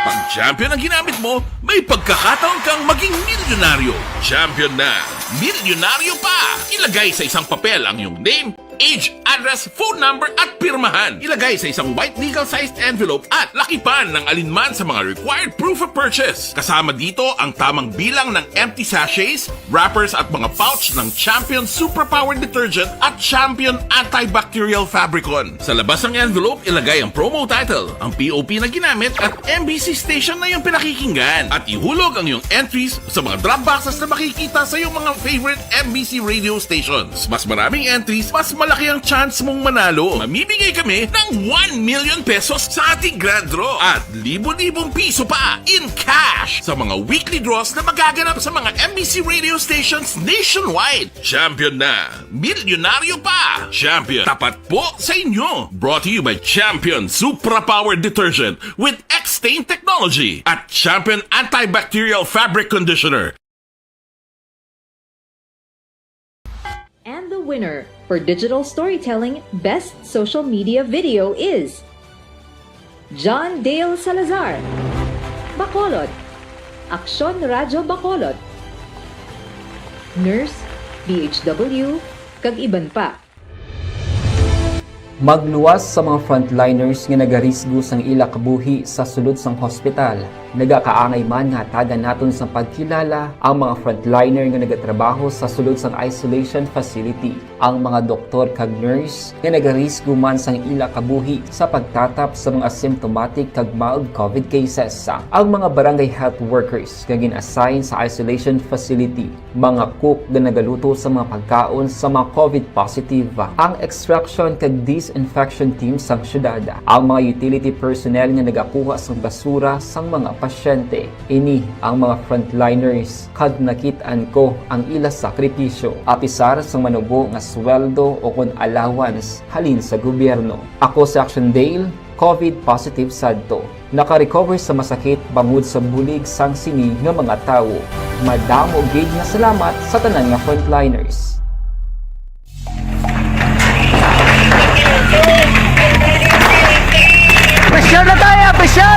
Pag champion ang ginamit mo, may pagkakataon kang maging milyonaryo. Champion na, milyonaryo pa! Ilagay sa isang papel ang iyong name, age, address, phone number, at pirmahan. Ilagay sa isang white legal-sized envelope at lakipan ng alinman sa mga required proof of purchase. Kasama dito ang tamang bilang ng empty sachets, wrappers, at mga pouch ng Champion Superpower Detergent at Champion Antibacterial Fabricon. Sa labas ng envelope, ilagay ang promo title, ang P O P na ginamit, at M B C station na iyong pinakikinggan. At ihulog ang iyong entries sa mga drop boxes na makikita sa iyong mga favorite M B C radio stations. Mas maraming entries, mas malaki ang chance mong manalo. Mamimigay kami ng one million pesos sa ating grand draw at libo-libong piso pa in cash sa mga weekly draws na magaganap sa mga M B C radio stations nationwide. Champion na! Milyonaryo pa! Champion, tapat po sa inyo! Brought to you by Champion Supra Power Detergent with X-Stain Technology at Champion Antibacterial Fabric Conditioner. And the winner for Digital Storytelling Best Social Media Video is John Dale Salazar, Bacolod, Aksyon Radyo Bacolod, Nurse, D H W, kag iban pa. Magluwas sa mga frontliners nga nagarisgo sang ila kabuhi sa sulod sang hospital. Nagakaangay man nga hatagan naton sang pagkilala ang mga frontliner nga nagatrabaho sa sulod sang isolation facility, ang mga doktor kag nurse nga nagarisgo man sang ila kabuhi sa pagtatap sa mga symptomatic kag mild COVID cases, ang mga barangay health workers nga gin-assign sa isolation facility, mga cook nga nagaluto sa mga pagkaon sa mga COVID positive, ang extraction kag disinfection team sang syudad, ang mga utility personnel nga nagakuha sang basura sang mga pasyente. Ini ang mga frontliners, kag nakit-an ko ang ila sakripisyo, apisar sang manubo nga sweldo o kon allowance halin sa gobyerno. Ako si Action Dale, COVID positive sadto. Naka-recover sa masakit bangod sa bulig sang sini nga mga tawo. Madamo gid nga salamat sa tanan nga frontliners. Pressure na tayo, pressure!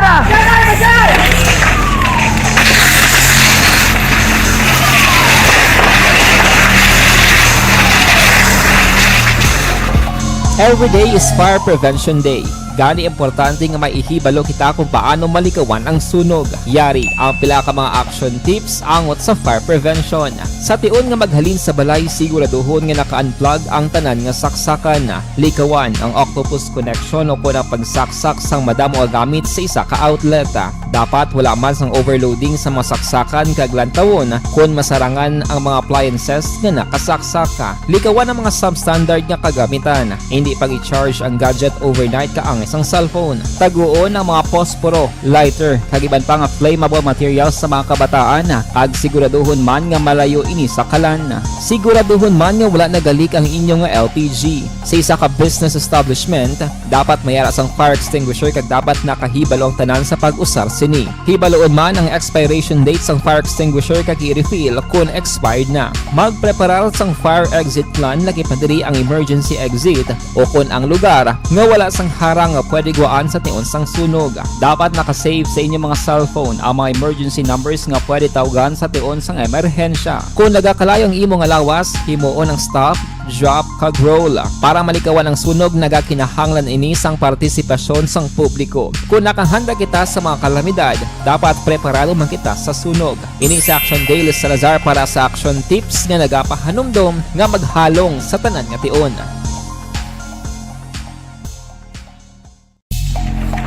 Every day is Fire Prevention Day. Gani, importante nga maihibalo kita kung paano malikawan ang sunog. Yari ang pila ka mga action tips angot sa fire prevention. Sa tion nga maghalin sa balay, siguraduhon nga naka-unplug ang tanan nga saksakan. Likawan ang octopus connection o kon ang pagsaksak sang madamo nga gamit sa isa ka outlet. Dapat wala man sang overloading sa mga saksakan kag lantawon kon masarangan ang mga appliances nga nakasaksak. Likawan ang mga substandard nga kagamitan. Hindi pag-i-charge ang gadget overnight kaangay sang cellphone. Taguon ang mga posporo, lighter, kag iban pa nga flammable materials sa mga kabataan, kag siguraduhon man nga malayo ini sa kalan. Siguraduhon man nga wala nagalik ang inyo nga L P G. Sa isa ka business establishment, dapat may ara sang fire extinguisher kag dapat nakahibalo ang tanan sa pag-usar Sini, hibaluon man ang expiration date sang fire extinguisher kag i-refill kon expired na. Magpreparar sang fire exit plan, lakip na diri ang emergency exit, o kon ang lugar nga wala sang harang nga pwede guwaan sa tion sang sunog. Dapat naka-save sa inyo mga cellphone ang mga emergency numbers nga pwede tawgan sa tion sang emerhensya. Kon nagakalayo ang imo nga lawas, himuon ang stop, drop, kag roll. Para malikawan ang sunog, nagakinahanglan ini sang partisipasyon sang publiko. Kon nakahanda kita sa mga kalamidad, dapat preparado man kita sa sunog. Ini si Action Dale Salazar para sa Action Tips nga nagapahanumdom nga maghalong sa tanan nga tion.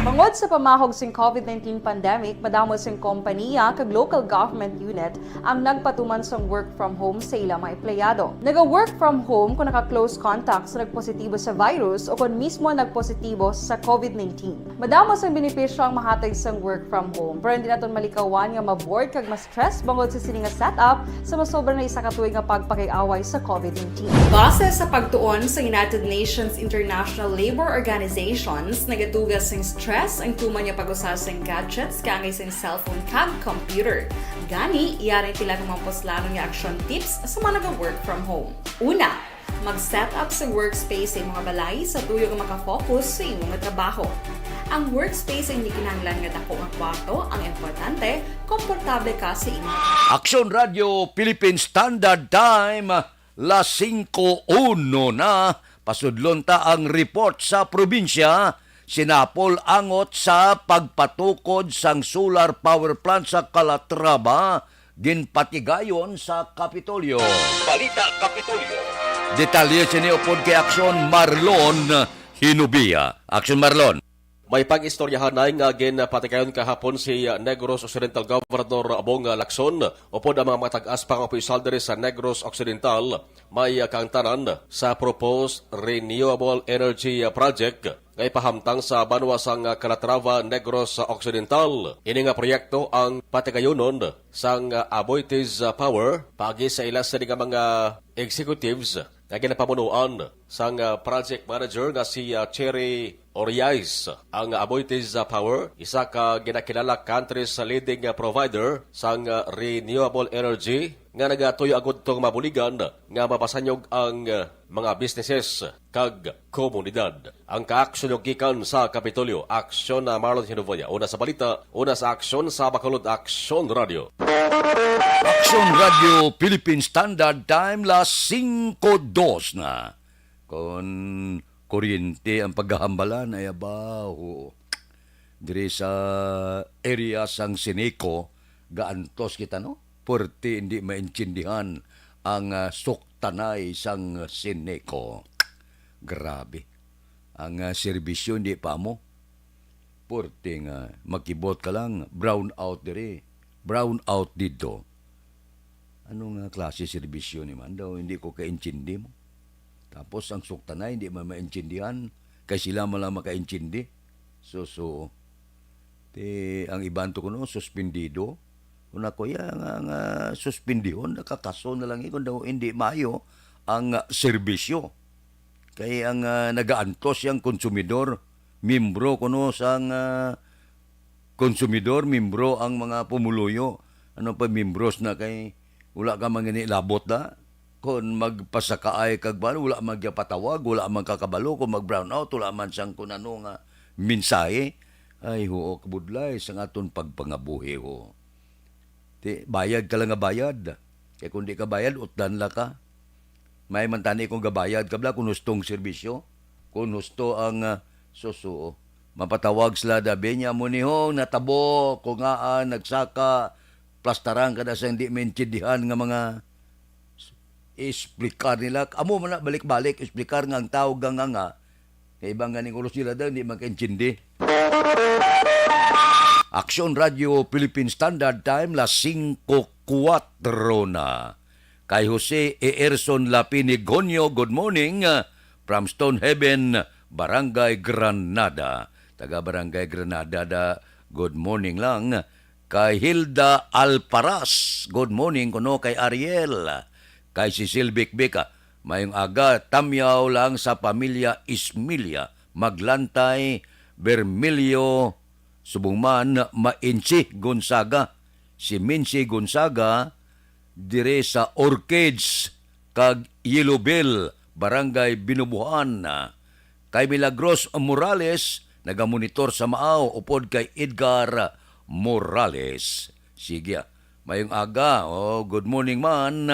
Bangod sa pamahog sing covid nineteen pandemic, madamo sing kompaniya kag local government unit ang nagpatuman sang work from home sa ila mga empleyado. Naga-work from home kung naka-close contact sa nagpositibo sa virus o kon mismo nagpositibo sa covid nineteen. Madamo sang benepisyo ang mahatag sang work from home, pero hindi naton malikawan nga ma-bored kag ma-stress bangod sa sini nga setup sa masobra na isa ka tuig nga pagpakig-away sa covid nineteen. Base sa pagtuon sa United Nations International Labor Organizations, nagatuga sing stress ang tuman nga pag-usa sing gadgets kaangay sing cellphone kag computer. Gani, yari ang pila ka mga puslanon nga action tips sa mga naga-work from home. Una, mag-set up sa workspace sa imong balay sa tuyo nga makafocus sa imong trabaho. Ang workspace ay hindi kinahanglan nga dako nga kwarto, ang importante, komportable ka sa imong Action Radio Philippine Standard Time, las singko uno na. Pasudlon ta ang report sa probinsya. Sinapol angot sa pagpatukod sang solar power plant sa Calatrava, ginpatigayon sa Kapitolyo. Balita Kapitolyo. Detalye sini upod kay Action Marlon Hinubia. Action Marlon. May pag-istoryahanay nga ginpatigayon kahapon si Negros Occidental Governor Bong Lacson upod ang mga matag-as pang opisyal diri sa Negros Occidental. May kaangtanan sa proposed renewable energy project nga ipahamtang sa banwa sang Calatrava, Negros Occidental. Ini nga proyekto ang patigayonon sang Aboitiz Power paagi sa ila sini nga mga executives nga ginapamunuan sang, ah, project manager nga si, ah, Cherry Oriais. Ang Aboitiz, ah, Power, isa ka ginakilala country's leading, ah, provider sang, ah, renewable energy nga nagatuyo agud tong mabuligan nga mapasanyog ang, ah, mga businesses kag komunidad. Ang kaaksyon gikan sa Kapitolyo, aksyon na Marlon Hinuvoya. Una sa balita, una sa aksyon sa Bacolod, Aksyon Radio. Aksyon Radio Philippine Standard Time, las singko dos na. Kon kuryente ang paghahambalan, ay abaho. Diri sa area sang Sineco, gaantos kita, no? Puwerte hindi maintindihan ang, ah, suktanay sang Sineco. Grabe. Ang, ah, serbisyo hindi pa mo. Puwerte nga makibot ka lang, brown out diri, brown out didto. Ano nga klase serbisyo ni man daw? Hindi ko kaintindi mo. Tapos ang suktanay, hindi man maintindihan. Kay sila man lang makaintindi. So, so, ti, ang iban to kuno, suspendido. Kung ako, ya, nga, nga suspendihon, nakakaso na lang, eh, kung daw hindi maayo ang, ah, serbisyo. Kay ang, ah, nagaantos yang konsumidor, membro kuno sang, ah, konsumidor, membro ang mga pumuluyo. Ano pa, membros na kay wala ka man gani labot na. Kon magpasakaay kag balo, wala man gyapatawag, wala man kakabalo. Kon mag-brownout, wala man sang kun ano nga mensahe. Ay, huo, kabudlay sang aton pagpangabuhi, ho. Ti, bayad ka lang nga bayad. Kay kung di ka bayad, utdan la ka. May man tani kung gabayad ka bala kung hustong serbisyo, kung husto ang, ah, susuo. Mapatawag sila, dabi niya, mo nihong natabo, kung ngaan, nagsaka, plastaran ka na sa hindi maintindihan nga mga s-, explicar nila. Amo man na, balik-balik, explicar nga ang tao ganga nga, kay ibang ganing ulo sila daw, hindi makaintindi. Action Radio Philippine Standard Time, las singko kuwatro na. Kay Jose Eerson Lapini Gonyo, good morning, uh, from Stonehaven, Barangay Granada. Taga Barangay Granada da, good morning lang. Kay Hilda Alparas, good morning kuno kay Ariel. Kay Cecil Bikbik, ah, mayong aga, tamyaw lang sa pamilya Ismilya, Maglantay, Bermilio, Subong man, Mainsi Gonzaga, si Minsi Gonzaga, dire sa Orchids kag Yellowville, Barangay Binubuhan. Kay Milagros Morales, nagamonitor sa Maaw, upod kay Edgar Morales. Sige, ah. Mayong aga. Oh, good morning man.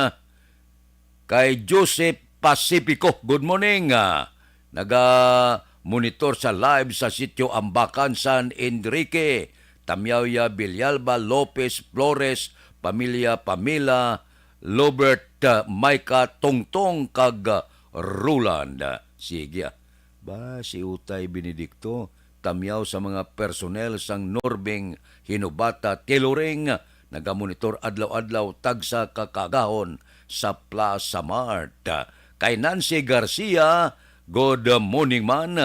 Kay Joseph Pacifico, good morning. Ah, naga-monitor sa live sa Sitio Ambacan, San Enrique. Tamyawya Villalba, Lopez, Flores, pamilya Pamila, Lobert, ah, Micah, Tongtong, kag, ah, Roland. Sige, ah. Ba, si Utay Benedicto, tamyaw sa mga personnel sang Norbing Hinobata Tailoring, nagamonitor adlaw-adlaw, tagsa ka kaagahon sa Plaza Mart. Kay Nancy Garcia, good morning man.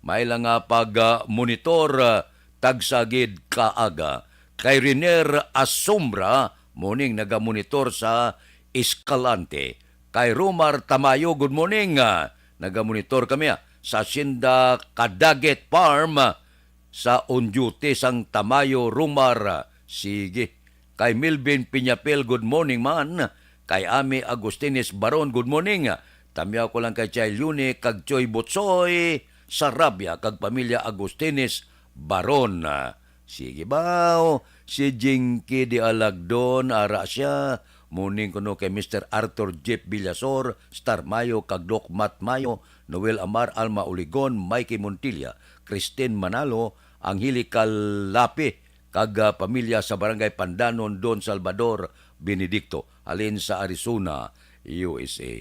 May lang nga pag, ah, monitor, ah, tagsa gid kaaga. Kay Renier Asombra, morning, nagamonitor sa Escalante. Kay Romar Tamayo, good morning. Ah, nagamonitor kami, ah, sa Hacienda Cadaguet Farm, ah, sa on duty sang Tamayo, Romar. Ah, sige. Kay Melvin Piñapel, good morning man. Kay Ami Agustines Baron, good morning. Tamyaw ko lang kay Chay Leone kag Choy Butsoy Sarabia kag pamilya Agustines Baron. Ah, sige ba? Oh, si Jinky de Alagdon, ara siya. Morning kuno kay Mister Arthur Jeff Villasor, Star Mayo, kag Doc Matt Mayo, Noel Amar, Alma Uligon, Mikey Montilla, Christine Manalo, Angelica Lapi, kag, ah, pamilya sa Barangay Pandanon, Don Salvador Benedicto, halin sa Arizona, U S A.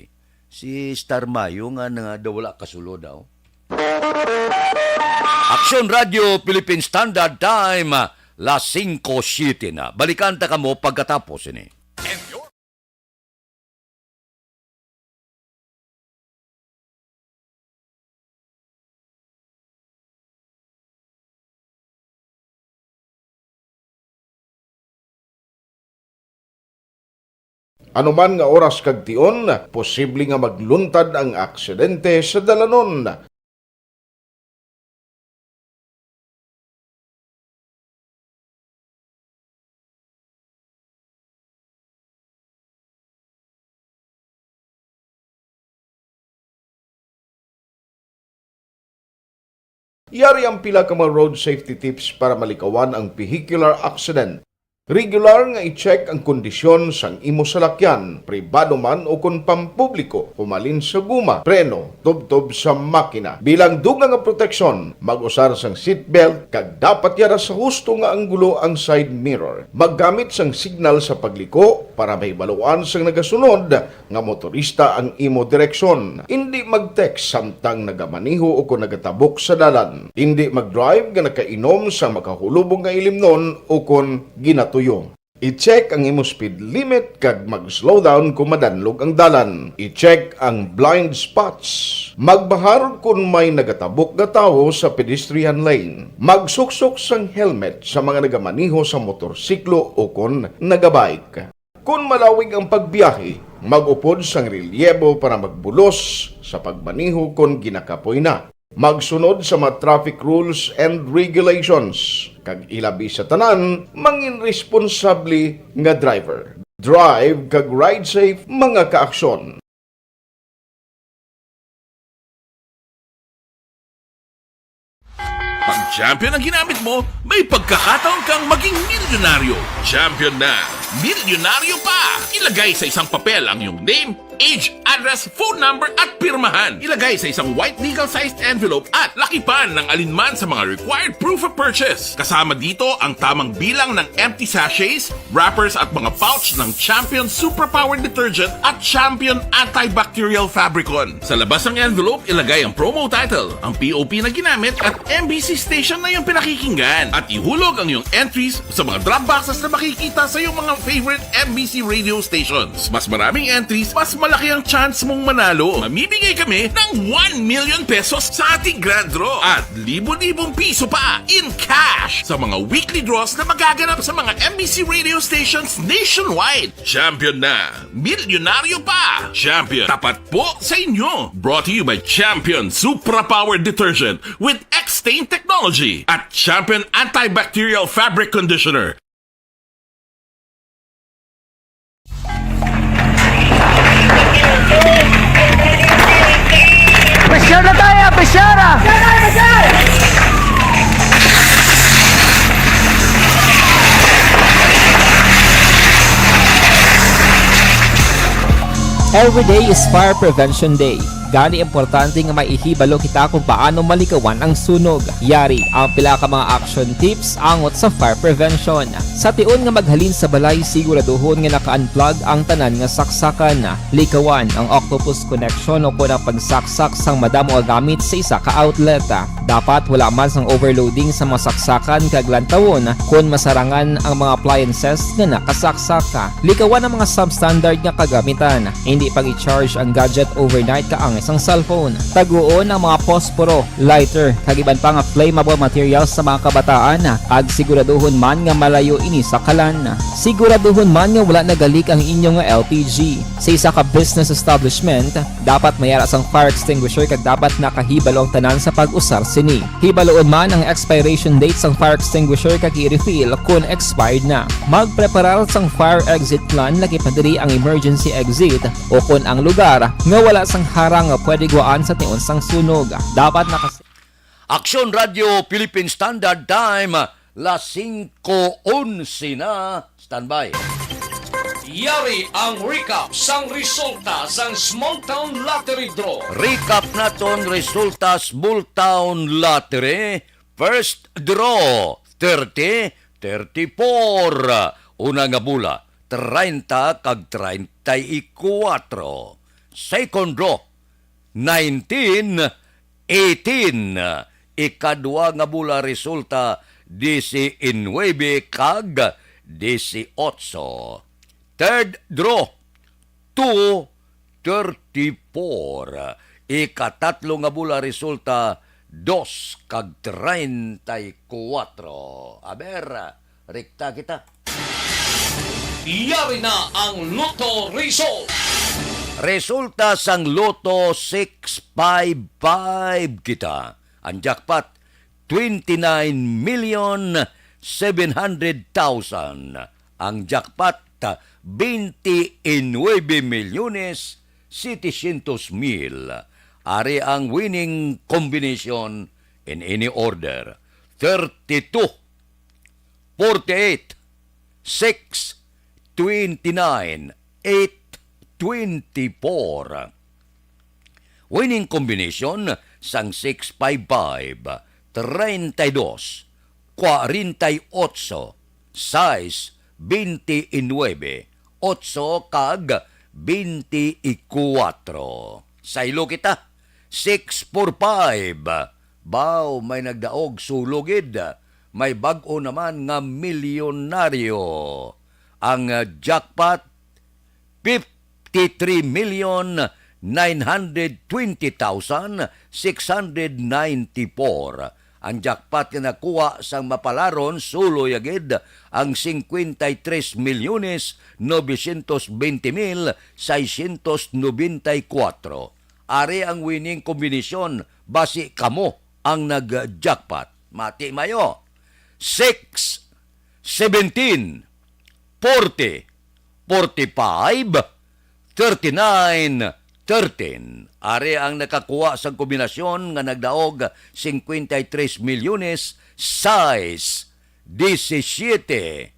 Si Star Mayo nga, nga daw wala kasulod, ah, oh. Aksyon Radio Philippine Standard Time, ah, las singko siete na. Balikan ta kamo pagkatapos ini. Ano man nga oras kag tion, posible nga magluntad ang aksidente sa dalanon. Yari ang pila ka mga road safety tips para malikawan ang vehicular accident. Regular nga i-check ang kondisyon sang imo salakyan, pribado man o kon pampubliko, humalin sa guma, preno, tubtob sa makina. Bilang dugang nga proteksyon, mag-usar sang seatbelt kag dapat yara sa husto nga anggulo ang side mirror. Maggamit sang signal sa pagliko para mahibaluan sang nagasunod nga motorista ang imo direksyon. Indi mag-text samtang nagamaneho o kon nagatabok sa dalan. Indi mag-drive nga nakainom sang makahulubong nga ilimnon o kon ginatuyo. I-check ang imo speed limit kag mag-slow down kon madanlog ang dalan. I-check ang blind spots. Magbahar kon may nagatabok nga tawo sa pedestrian lane. Magsuksok sang helmet sa mga nagamaneho sa motorsiklo o kon nagabike. Kon malawig ang pagbiyahe, mag-upod sang relyebo para magbulos sa pagmaneho kon ginakapoy na. Magsunod sa mga traffic rules and regulations, kag ilabi sa tanan, mangin responsable nga driver. Drive kag ride safe, mga kaaksyon. Pag Champion ang ginamit mo, may pagkakataon kang maging milyonaryo. Champion na, milyonaryo pa! Ilagay sa isang papel ang iyong name, age, address, phone number, at pirmahan. Ilagay sa isang white legal-sized envelope at lakipan ng alinman sa mga required proof of purchase. Kasama dito ang tamang bilang ng empty sachets, wrappers, at mga pouch ng Champion Superpower Detergent at Champion Antibacterial Fabricon. Sa labas ng envelope, ilagay ang promo title, ang P O P na ginamit, at M B C station na iyong pinakikinggan. At ihulog ang iyong entries sa mga drop boxes na makikita sa iyong mga favorite M B C radio stations. Mas maraming entries, mas malaki ang chance mong manalo. Mamimigay kami ng one million pesos sa ating grand draw at libo-libong piso pa in cash sa mga weekly draws na magaganap sa mga M B C radio stations nationwide. Champion na! Milyonaryo pa! Champion, tapat po sa inyo! Brought to you by Champion Supra Power Detergent with X Stain Technology at Champion Antibacterial Fabric Conditioner. Pressure na tayo! Pressure! Every day is Fire Prevention Day. Gani, importante nga may ihibalo kita kung paano malikawan ang sunog. Yari ang pila ka mga action tips angot sa fire prevention. Sa tion nga maghalin sa balay, siguraduhon nga naka-unplug ang tanan nga saksakan. Likawan ang octopus connection o kon ang pagsaksak sang madamo nga gamit sa isa ka outlet. Dapat wala man sang overloading sa mga saksakan kag lantawon kon masarangan ang mga appliances nga nakasaksak. Likawan ang mga substandard nga kagamitan. Hindi pag-i-charge ang gadget overnight kaangay sang cellphone. Taguon ang mga posporo, lighter, kag iban pa nga flammable materials sa mga kabataan, kag siguraduhon man nga malayo ini sa kalan. Siguraduhon man nga wala nagalik ang inyo nga L P G. Sa isa ka business establishment, dapat may ara sang fire extinguisher kag dapat nakahibalo ang tanan sa pag-usar sini. Hibaloon man ang expiration date sang fire extinguisher kag i-refill kon expired na. Magpreparar sang fire exit plan, lakip na diri ang emergency exit o kon ang lugar nga wala sang harang nga pwede guwaan sa tion sang sunog. Dapat nakas- Aksyon Radio Philippine Standard Time, las singko onse na. Standby. Yari ang recap sang resulta sang Small Town Lottery Draw. Recap naton resulta: Small Town Lottery, first draw, thirty, thirty-four. Una nga bola, treinta kag treinta y cuatro. Second draw, nineteen, eighteen. Ikadua nga bola resulta, diecinuebe kag dieciocho. Third draw, two thirty-four. Ikatatlo nga bola resulta, dos kag treinta y cuatro. Aber, rekta kita. Yari na ang Lotto result. Resulta sang Lotto six five five kita. Ang jackpot, twenty-nine million seven hundred thousand. Ang jackpot, twenty-nine milyones setecientos mil. Ari ang winning combination in any order: thirty-two, forty-eight, six, twenty-nine, eight, twenty-four. Winning combination sang six five five: treinta y dos, cuarenta y ocho, sais, veintinuebe, ocho kag veinticuatro. Saylo kita, six four five. Baw, may nagdaog, sulo gid. May bag-o naman nga milyonaryo. Ang, ah, jackpot, fifty-three million nine hundred twenty thousand six hundred ninety-four. Ang jackpot nga nakuha sang mapalaron, suloy gid, ang cincuenta y tres milyones novecientos veinte mil seiscientos noventa y cuatro. Ari ang winning combination, basi kamo ang nag-jackpot. Mati mayo. Six, seventeen, forty, forty-five, thirty-nine, thirteen. Ari ang nakakuha sang kombinasyon nga nagdaog cincuenta y tres milyones, sais, diecisiete,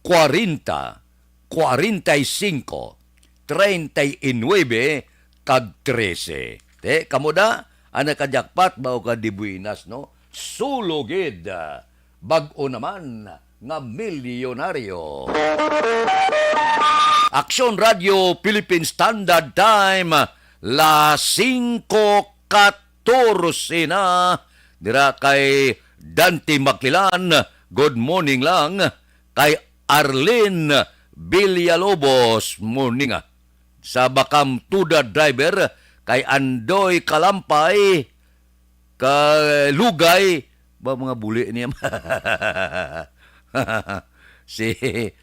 cuarenta, cuarenta y cinco, treinta y nueve, kag trese. Te, kamo da ang nakajakpat, mao ka de buenas, no? Sulo gid, ah, bag-o naman nga milyonaryo. Aksyon Radio Philippine Standard Time, las singko katorse na. Dira kay Dante Makilan, good morning lang. Kay Arlene Villalobos, morning. Sa Bacam Tuda driver, kay Andoy Kalampay, kay Lugay, ba, mga buli niya. Si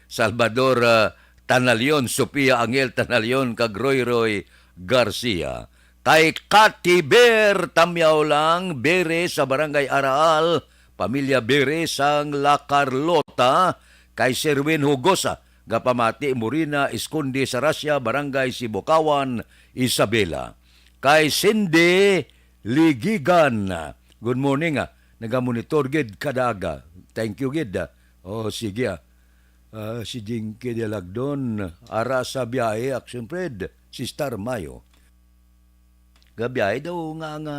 Salvador, ah, Tanalion, Sofia Angel Tanalion, kag Roy Roy Garcia. ay Kati Ber, Tamyaw lang, Bere sa Barangay Araal, pamilya Bere sang La Carlota, kay Sir Win Hugosa, nga pamati, Morina Esconde sa Rasya, Barangay Sibukawan, Isabela. Kay Cindy Ligigan, good morning, ah. Nagamonitor gid kada aga. Thank you gid, ah. Oh, sige, ah. Ah, si Jinky Dialagdon, ara sa biyahe, Action Fred, Sister Mayo. Gabiyahe daw nga, nga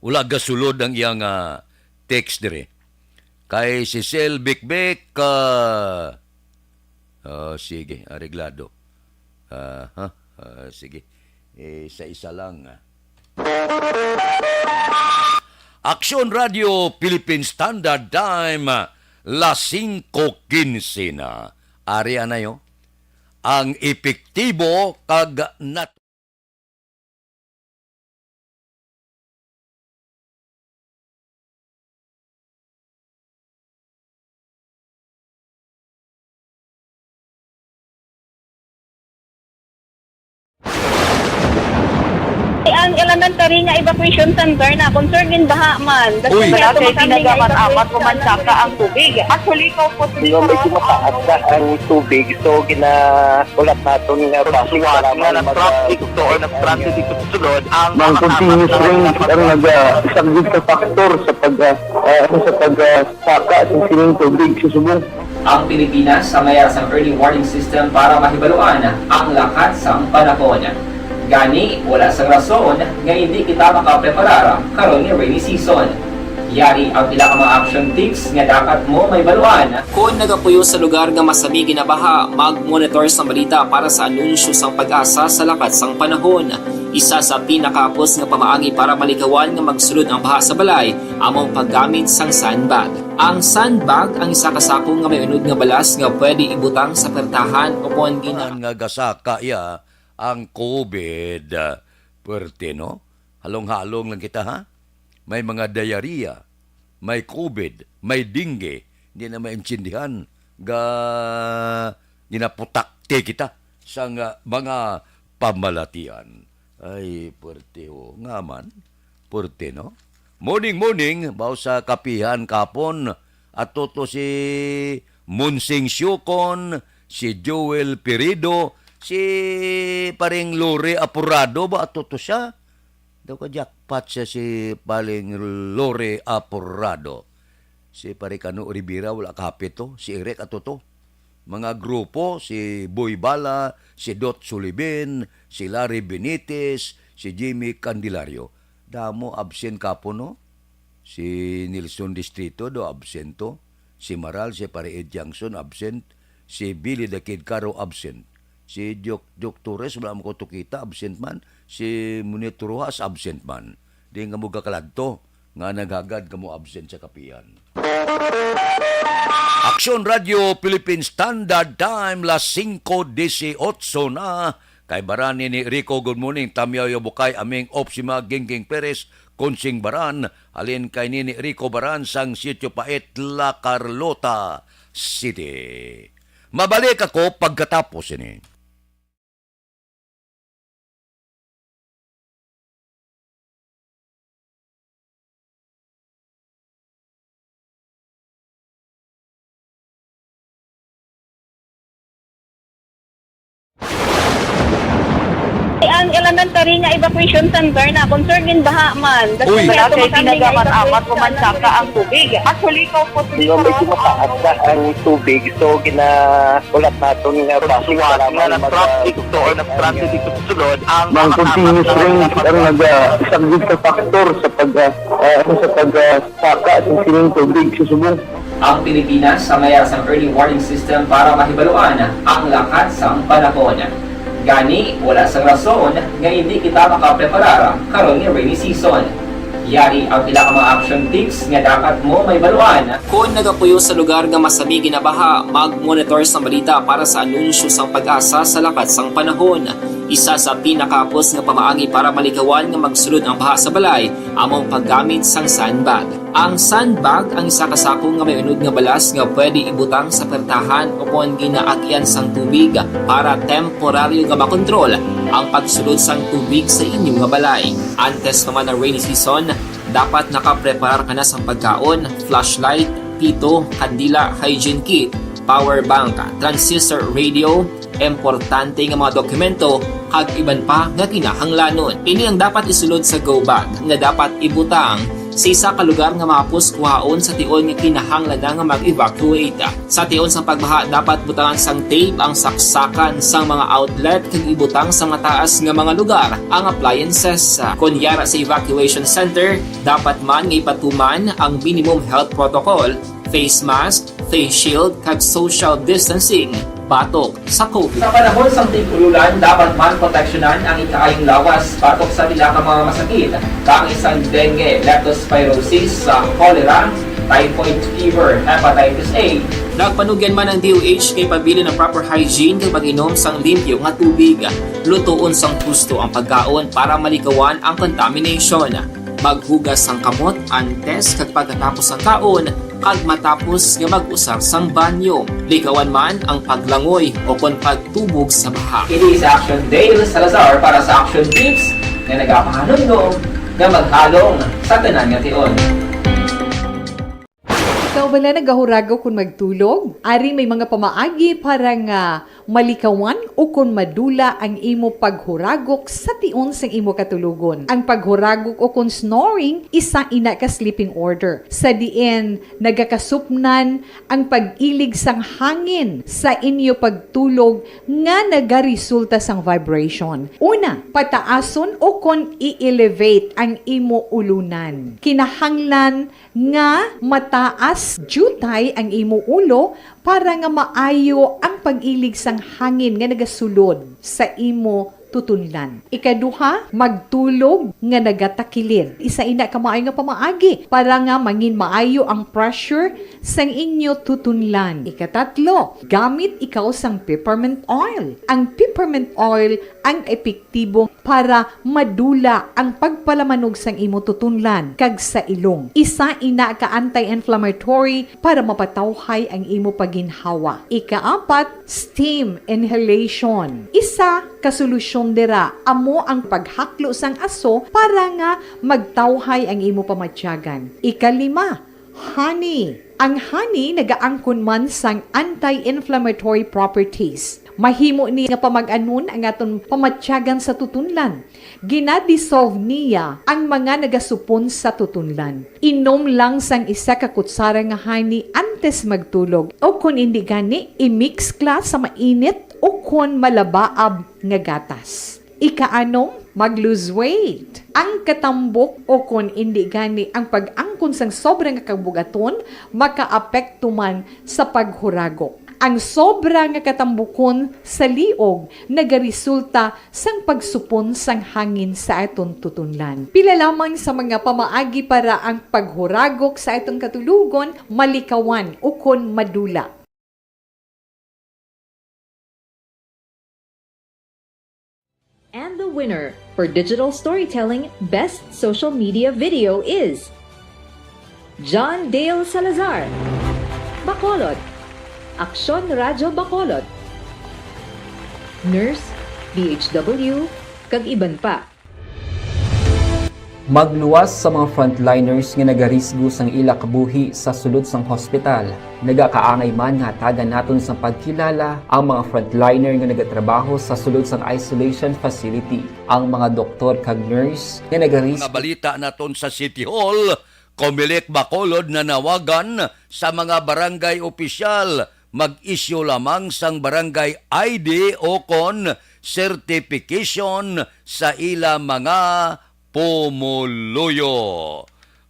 wala gasulod ang iyang, ah, text dire. Kay si Sel Bikbik, ah, oh, sige, areglado. Ah, ha? Ah, sige. Eh, sa isa lang, ah. Action Radio Philippine Standard Time, las singko quince na. Ari anay, oh. Ang epektibo kag nat- Ang elementary nga evacuation center na concern gin baha man. Uy. Wala kay tinaga man amat o mansaka ang tubig. Actually, ikaw po, di ba, medyo mataas na ang tubig, so gina-, ulat naton nga base nga para na mag-, na-traffic to or na-stranded dito sa sulod ang mga continuous rain ang naga-, isa gid ka factor sa pag, ah, ah, sa pag, ah, saka sa sining tubig sa subong. Ang Pilipinas sa mayas ang early warning system para mahibaluan ang lakat sang panahon. Gani, wala sang rason nga hindi kita makapreparar karon nga rainy season. Yari ang pila ka mga action tips nga dapat mo mahibaluan. Kon nagapuyo sa lugar nga masami ginabaha, mag-monitor sang balita para sa anunsyo sang PAGASA sa lakat sang panahon. Isa sa pinakahapos nga pamaagi para malikawan nga magsulod ang baha sa balay amo ang paggamit sang sandbag. Ang sandbag ang isa ka sako nga may unod nga balas nga pwede ibutang sa pertahan o kon gina- Nga gasaka iya ang COVID. Pwerte, no? Halong-halong lang kita, ha? May mga diarrhea, may COVID, may dengue, hindi na maintindihan. Ga-, ginaputakte kita sa nga mga pamalatian. Ay, pwerte, oh. Nga man, pwerte, no? Morning, morning, baw sa kapihan kapon, ato to si Monsing Siukon, si Joel Pirido, si Paring Lore Apurado, ba ato to siya? Daw ka jackpot siya si Paring Lore Apurado. Si Pare Kano Rivera, wala kahapit to. Si Eric ato to. Mga grupo, si Boy Bala, si Dot Sulibin, si Larry Benitez, si Jimmy Candelario. Damo absent kapo, no? Si Nelson Distrito do absent to. Si Maral, si Pare Ed Jangson absent. Si Billy the Kid Caro absent. Si Doc, Doc Torres, wala mo ko to kita, absent man. Si Munit Rojas, absent man. Di nga mo gakaladto nga naghagad ka mo absent sa kapihan. Aksyon Radio Philippine Standard Time, las singko dieciocho na. Kay Baran ni Rico, good morning. Tamyaw yo bukay aming Opsima Gingging Perez, Kunsing Baran, halin kay Nini Rico Baran sang Sitio Pait, La Carlota City. Mabalik ako pagkatapos ini. Ang elementary nga evacuation center na concern gin baha man. Uy. Wala kay tinaga man amat o mansaka ang tubig. Actually, ikaw po, di ba, medyo mataas na ang tubig, so gina-ulat naton nga base nga na-traffic to or na-stranded dito sa sulod ang mga continuous rain ang naga-, isa gid ka factor sa pag, ah, ah, sa pag, ah, saka sa sining tubig sa subong. Ang Pilipinas sa mayas ang early warning system para mahibaluan ang lakat sang panahon. Gani, wala sang rason nga hindi kita makapreparar karon nga rainy season. Yari ang pila ka mga action tips nga dapat mo mahibaluan. Kon nagapuyo sa lugar nga masami ginabaha, mag-monitor sang balita para sa anunsyo sang PAGASA sa lakat sang panahon. Isa sa pinakahapos nga pamaagi para malikawan nga magsulod ang baha sa balay amo ang paggamit sang sandbag. Ang sandbag ang isa ka sako nga may unod nga balas nga pwede ibutang sa pertahan o kon ginaagian sang tubig para temporaryo nga makontrol ang pagsulod sang tubig sa inyo nga balay. Antes pa man ang rainy season, dapat nakapreparar ka na sang pagkaon, flashlight, pito, kandila, hygiene kit, power bank, transistor radio, importante nga mga dokumento, kag iban pa nga kinahanglanon. Ini ang dapat isulod sa go bag nga dapat ibutang sa isa ka lugar nga mahapos kuhaon sa tion nga kinahanglan na nga mag-evacuate. Sa tion sang pagbaha, dapat butangan sang tape ang saksakan sang mga outlet kag ibutang sa mataas nga mga lugar ang appliances. Kon yara sa evacuation center, dapat man nga ipatuman ang minimum health protocol, face mask, face shield, kag social distancing batok sa COVID. Sa panahon sang tig-ululan, dapat man proteksyonan ang ikaayong lawas batok sa pila ka mga masakit, kaangay sang dengue, leptospirosis, sa cholera, typhoid fever, hepatitis A. Nagpanugyan man ang D O H kay pabilin ang proper hygiene kag pag-inom sang limpyo nga tubig. Lutoon sang husto ang pagkaon para malikawan ang contamination. Maghugas sang kamot antes kag pagkatapos sang kaon, kag matapos nga mag-usar sang banyo. Likawan man ang paglangoy o kon pagtubog sa baha. Ini si Action Dale Salazar para sa Action Tips nga nagapahanumdom nga maghalong sa tanan nga tion. Ikaw bala nagahuragok kon magtulog? Ari may mga pamaagi para nga malikawan o kon madula ang imo paghuragok sa tion sang imo katulogon. Ang paghuragok o kon snoring, isa ina ka sleeping order, sa diin nagakasupnan ang pag-ilig sang hangin sa inyo pagtulog nga nagaresulta sang vibration. Una, pataason o kon i-elevate ang imo ulunan. Kinahanglan nga mataas diutay ang imo ulo para nga maayo ang pag-ilig sang hangin nga nagasulod sa imo tutunlan. Ikaduha, magtulog nga nagatakilid. Isa ina ka maayo nga pamaagi para nga mangin maayo ang pressure sang inyo tutunlan. Ikatatlo, gamit ikaw sang peppermint oil. Ang peppermint oil ang epektibo para madula ang pagpalamanog sang imo tutunlan kag sa ilong. Isa ina ka anti-inflammatory para mapatawhay ang imo pagginhawa. Ikaapat, steam inhalation. Isa ka solusyon dira amo ang paghaklo sang aso para nga magtawhay ang imo pamatyagan. Ikalima, honey. Ang honey nagaangkon man sang anti-inflammatory properties. Mahimo ni nga pamag-anon ang aton pamatyagan sa tutunlan. Gina-dissolve niya ang mga nagasupon sa tutunlan. Inom lang sang isa ka kutsara nga honey antes magtulog, o kon indi gani, i-mix kla sa mainit o kon malabaab nga gatas. Ikaanom, mag-lose weight. Ang katambok o kon indi gani ang pag-angkon sang sobra nga kabugaton makaapekto man sa paghuragok. Ang sobra nga katambukon sa liog nagaresulta sang pagsupon sang hangin sa aton tutunlan. Pila lamang sa mga pamaagi para ang paghuragok sa aton katulogon malikawan ukon madula. And the winner for digital storytelling best social media video is John Dale Salazar, Bacolod, Aksyon Radyo Bacolod, Nurse, D H W, kag iban pa. Magluwas sa mga frontliners nga nagarisgo sang ila kabuhi sa sulod sang hospital. Nagakaangay man nga hatagan naton sang pagkilala ang mga frontliner nga nagatrabaho sa sulod sang isolation facility, ang mga doktor kag nurse nga nagarisgo. Nga balita naton sa City Hall, Comelec Bacolod nanawagan sa mga barangay opisyal mag-isyu lamang sang barangay I D o kon certification sa ila mga pumuluyo.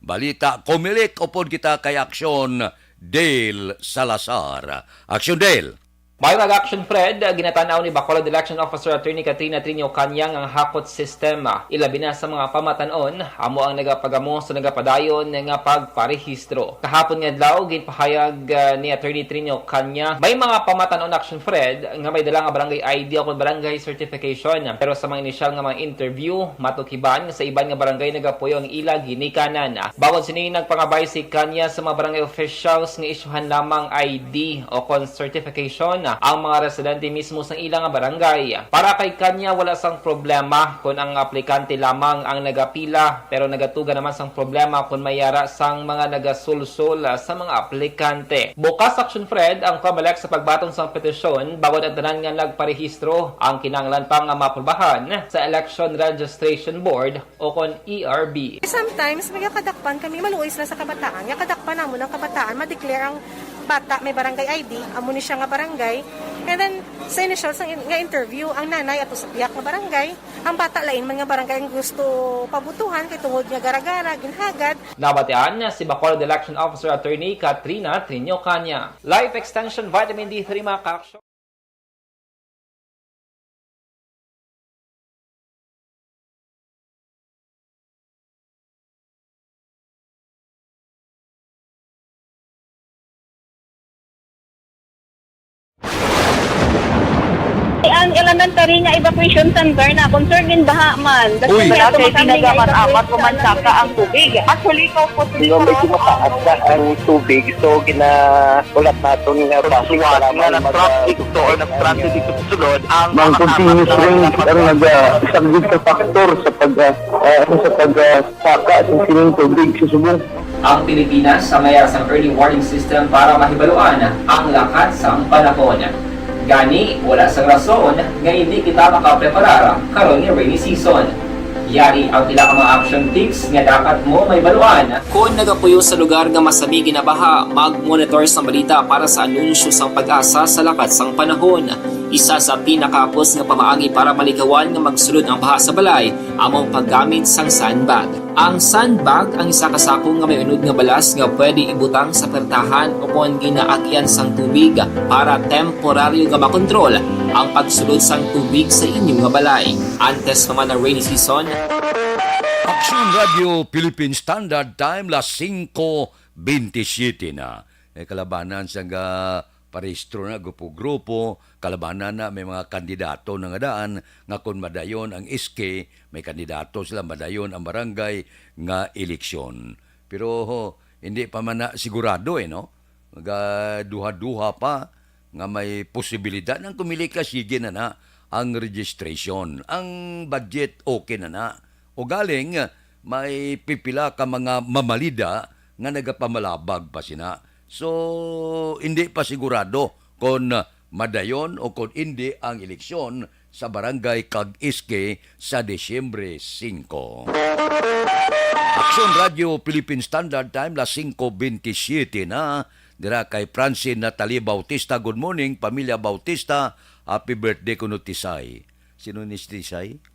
Balita Comelec, upod kita kay Aksyon Dale Salazar. Aksyon Dale. May mga action, Fred, ginatan-aw ni Bacolod Election Officer Attorney Katrina Trinio Caña nga hakot sistema, ilabi na sa mga pamatan-on, amo ang nagapagamo sa nagapadayon nga pagparehistro. Kahapon nga adlaw, ginpahayag, ah, ni Attorney Trinio Caña, may mga pamatan-on action, Fred, nga may dala nga barangay I D o kon barangay certification, pero sa mga inisyal nga mga interview, matukiban nga sa iban nga barangay nagapuyo ang ila ginikanan. Bangod sini, nagpangabay si Caña sa mga barangay officials nga isyuhan lamang I D o kon certification ang mga residente mismo sang ila nga barangay. Para kay Caña, wala sang problema kon ang aplikante lamang ang nagapila, pero nagatuga naman sang problema kon may yara sang mga nagasulsol, ah, sa mga aplikante. Bukas action, Fred, ang Comelec sa pagbaton sang petisyon bangod ang tanan nga nagparehistro ang kinahanglan pa nga maaprubahan sa Election Registration Board o kon E R B. Sometimes, may kadakpan kami, maluoy sila sa kabataan. Nga kadakpan namon ang kabataan, ma-declare ang bata may barangay I D, amo ni siya nga barangay. And then, sa initial sang in-, nga interview, ang nanay ato sa pihak nga barangay, ang bata lain man nga barangay ang gusto pabutuhan, kay tungod nga gara-gara, ginhagad. Nabatian si Bacolod Election Officer Attorney Katrina Trinio Caña. Life Extension Vitamin D three, mga ka-action. Ang elementary nga evacuation center na concern din baha man. Uy. Wala kay tinaga man amat ko man saka ang tubig. Actually, ko po. Pero medyo mataas na ang tubig, so gina-, ulat naton nga basi Suwat para nga man mag-, nag-traffic to or nag-transit dito sa sulod, ang Mang mga continuous tama rain na ang naga-, isang big factor sa pag, ah, ah, sa pag, ah, saka sa sining tubig sa subong. Ang Pilipinas sa mayara sang early warning system para mahibaluan ang lakat sang panahon. Gani, wala sang rason nga hindi kita makapreparar karon nga rainy season. Yari ang pila ka mga action tips nga dapat mo mahibaluan. Kon nagapuyo sa lugar nga masami ginabaha, mag-monitor sang balita para sa anunsyo sang PAGASA sa lakat sang panahon. Isa sa pinakahapos nga pamaagi para malikawan nga magsulod ang baha sa balay amo ang paggamit sang sandbag. Ang sandbag ang isa ka sako nga may unod nga balas nga pwede ibutang sa pertahan o kon ginaagyan sang tubig para temporaryo nga makontrol ang pagsulod sang tubig sa inyo nga balay. Antes pa man ang rainy season. Aksyon Radio Philippine Standard Time, las singko bentisiete na. Eh, kalabanan sa ga-, parehistro na, grupo-grupo, kalabanan na, may mga kandidato na nga daan, nga kon madayon ang S K, may kandidato sila, madayon ang barangay nga eleksyon. Pero, ho, hindi pa man na sigurado, eh, no? Magaduha-duha pa nga may posibilidad. Ang kumili ka, sige na na ang registration. Ang budget, okay na na. O galing, may pipila ka mga mamalida nga nagapamalabag pa sina. So, hindi pa sigurado kon madayon o kon indi ang eleksyon sa barangay kag S K sa Disyembre singko. Aksyon Radio Philippine Standard Time, las singko bentisiete na. Dira kay Francine Natalie Bautista, good morning, pamilya Bautista, happy birthday kuno, Tisay. Sino ni Tisay?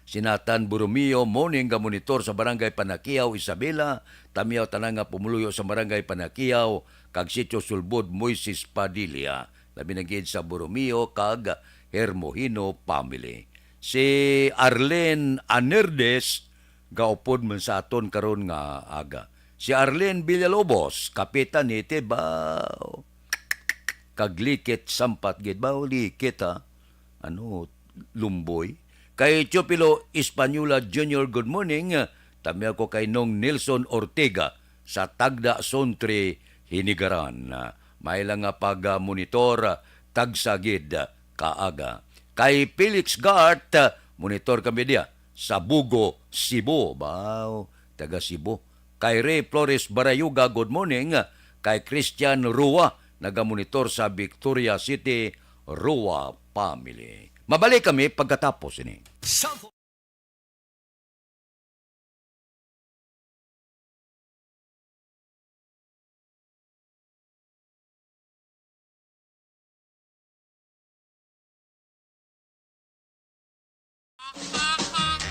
Si Nathan Borromeo, morning, ga-monitor sa Barangay Panakiaw, Isabela. Tamiaw tanan nga pumuluyo sa Barangay Panakiaw, kag Sitio Sulbod, Moises Padilla. Labi na gid sa Borromeo kag Hermohino family. Si Arlene Anerdes, gaupod man sa aton karon nga aga. Si Arlene Villalobos, Kapitan Hiti, baw. Kag Likit Sampat gid, baw, Likit, ha? Ano, Lumboy? Kay Teofilo Española Junior, good morning. Tami ako kay Nong Nelson Ortega sa Tagda Sontre, Hinigaran. May lang nga pag-monitor, tagsa gid kaaga. Kay Felix Gart, monitor kami diya sa Bugo, Cebu. Baw, taga Cebu. Kay Ray Flores Barayuga, good morning. Kay Christian Rua, nagamonitor sa Victoria City, Rua family. Mabalik kami pagkatapos ini.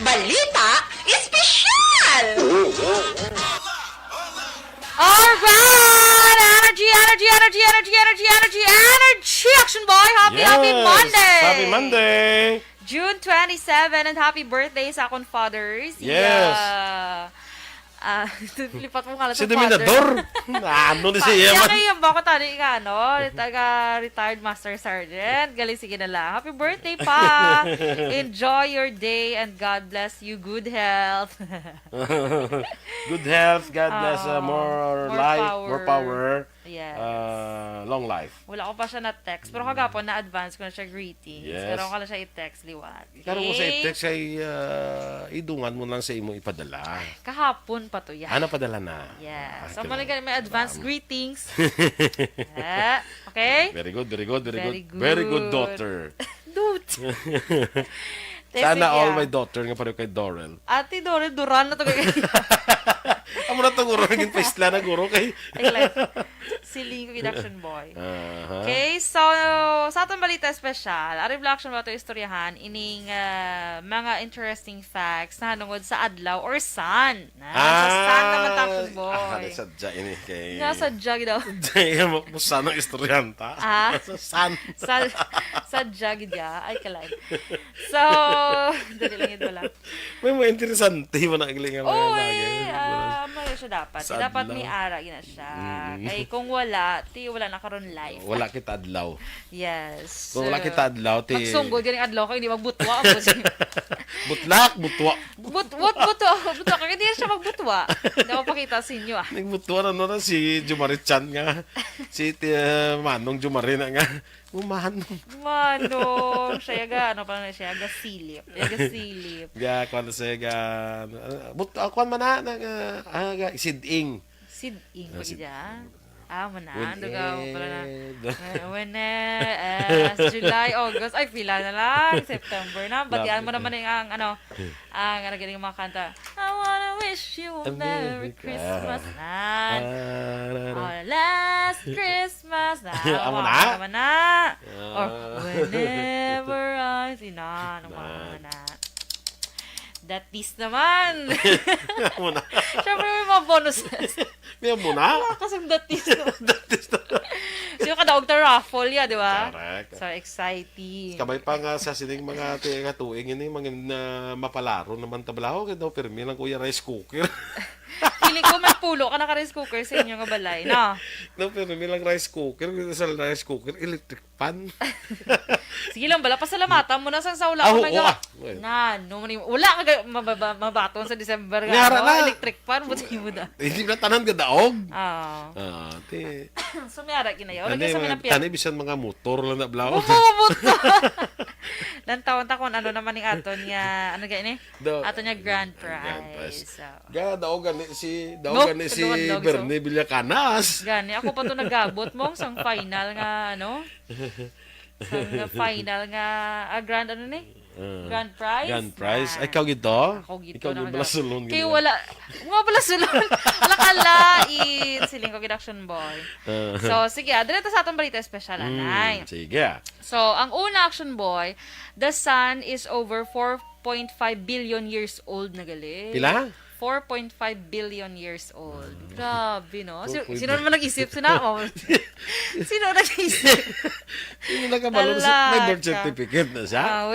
Balita Espesyal! Alright! Energy, energy, energy, energy, energy, energy, energy, energy! Chi Action Boy, happy, happy Yes! Monday! Happy Monday! June twenty-seven, and happy birthday sa akon fathers. Yes. Yeah. Ah, lipat mo nga lang Si sa father. Dominador. Ano ni Pa- siya Iya man? Kay yung bako tani nga, ano, taga retired master sergeant. Galing, sige na lang. Happy birthday, pa. Enjoy your day and God bless you. Good health. Good health, God bless, uh, Ah, more more life, more power. Power, Yes. Uh, long life. Wala ko pa siya na-text, pero kagapon na-advance ko na siya greetings. Yes. Pero ako lang siya i-text liwat. Karon mo sa Okay? I-text kay, uh, idungan mo lang sa imo ipadala. Kahapon pa to yan. Ah, napadala na. Yes. Ah, So, kailangan. Mali ka may advance Salamat. Greetings. Ah, okay? Very good, very good, very Very good. Very good, good. Daughter. Dude. Sana all my daughter nga pareho kay Dorel. Ate Dorel, Duran na to kay Amo na to, guro, naging paisla na, guro, kay Ay, like, si Lingo Kid Action Boy. Aha. Okay, so, sa atong balita espesyal, ari bala, Action Boy, ato istoryahan ining, ah, mga interesting facts na hanungod sa adlaw or sun. Na, sa sun naman, Action Boy. Ah, sadya ini kay Nga sadya gid daw. Sadya, mo, mo sana ang istoryanta. Ah? Sa sun. Sa, sadya gid ya. Ay, kalay. So, dali lang yun pala. May mga interesante mo na galing nga mga Oy, bagay. Ah, may siya dapat. Sa Dapat adlaw. May ara gina siya. Mm. Kay kung wala, ti wala na karon life. Wala kita adlaw. Yes. Kung wala kita adlaw, ti Magsunggol ganing adlaw kay hindi magbutwa ako. Butlak, butwa. But, what, butwa, butwa kay hindi siya magbutwa. Hindi ako pakita sa inyo, ah. Nagbutwa na, no, na si Jumari Chan nga. Si, ti, uh, Manong Jumari na nga. Umahan. Mano, siya ga, ano pa na siya, ga silip. Ga silip. Ga, kwan na siya, ga, ah, but, ah, kwan man na, na, ga, ah, ga, siding. Siding Ah, pa sid- gid, ah. Ah, mo na, When dugaw pala na. ed- Eh, when eh, eh, July, August, ay, pila na lang, September na. Batian mo Lapit naman na. Yung ang, ano, ang, ano, galing mga kanta. I wanna wish you a A Merry Merry Christmas Christmas. na. Ah, na, na, na. Oh, last Christmas. Amo Awa na? Naman na. Or Ah. whenever I see, na, ano Na. Mga na. Datis naman. Amo na. Siyempre, may mga bonuses. May amo na? Wala kasing datis. Datis na. Sino ka daog ta raffle ya, di ba? Correct. So exciting. Kabay pa nga sa sining mga ti-, nga tuig ini, mga na mapalaro naman tablaho, kaya daw permi lang kuya rice cooker. Feeling ko may pulo ka naka rice cooker sa inyo nga balay, no? No, pero may lang rice cooker, sa rice cooker, electric pan. Sige lang, bala, pasalamatan mo na sa, sa wala Ah, ka oo, may gawa. Ah. Well. Na, no, mani-, wala ka ga-, mababa-, mabaton sa December nga, May ara ano, na. Electric pan, buti mo da. Hindi na tanan gadaog. Oo. Ah, ti-, So, may ara ginayaw. Lagi sa mga, mga pia- tani bisan mga motor lang na blaw. Oo, mga motor. Lantawan ta kung ano naman yung aton nga, ano gani? Do-, Aton nga grand grand prize. prize. So, Ga, daogan ni si, No, daogan ni si kaduhan lang, so. Bernie Villacanas. Gani, ako pa to nagabot mo sang final nga, ano? Sang final nga, ah, grand, ano ni? Ah, Grand prize? Grand prize? Na. Ay, ikaw gid to? Ako gid Ikaw to gid, nakaga-, balasulon gid kay ka. Wala, mga balasulon. Wala ka lain. Siling ko gid, Action Boy. Ah. So, sige, ah, dito sa atong balita espesyal, Mm, anay. Sige. So, ang una, Action Boy, the sun is over four point five billion years old na gali. Pila? Four point five billion years old. Ah. Grabe, no? Si-, Four point five. Sino naman nag-isip? Sino? Oh. Sino nag-isip? Hindi nakabalo na siya. May birth Talaga. Certificate na siya. Ah,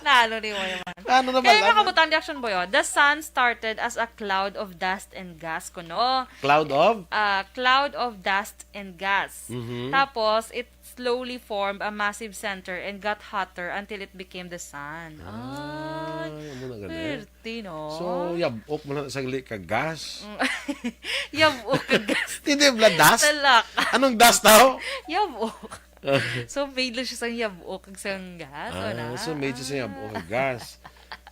nalo ni mo naman. Ano naman Kaya lang? Mga kabutang di Action Boy, oh, the sun started as a cloud of dust and gas, kuno. Cloud of? Ah, cloud of dust and gas. Mhm. Tapos, it slowly formed a massive center and got hotter until it became the sun. Ay, Ay, amo na gani. Pwerte, no? So, yab-ok man na sagli ka gas. Mm. Yab-ok ka gas. Hindi, bla, dust? Talak. Anong dust daw? Yab-ok. So, made lang siya sang yab-ok kag sang gas, Ah, wala? So made siya sang yab-ok kag gas.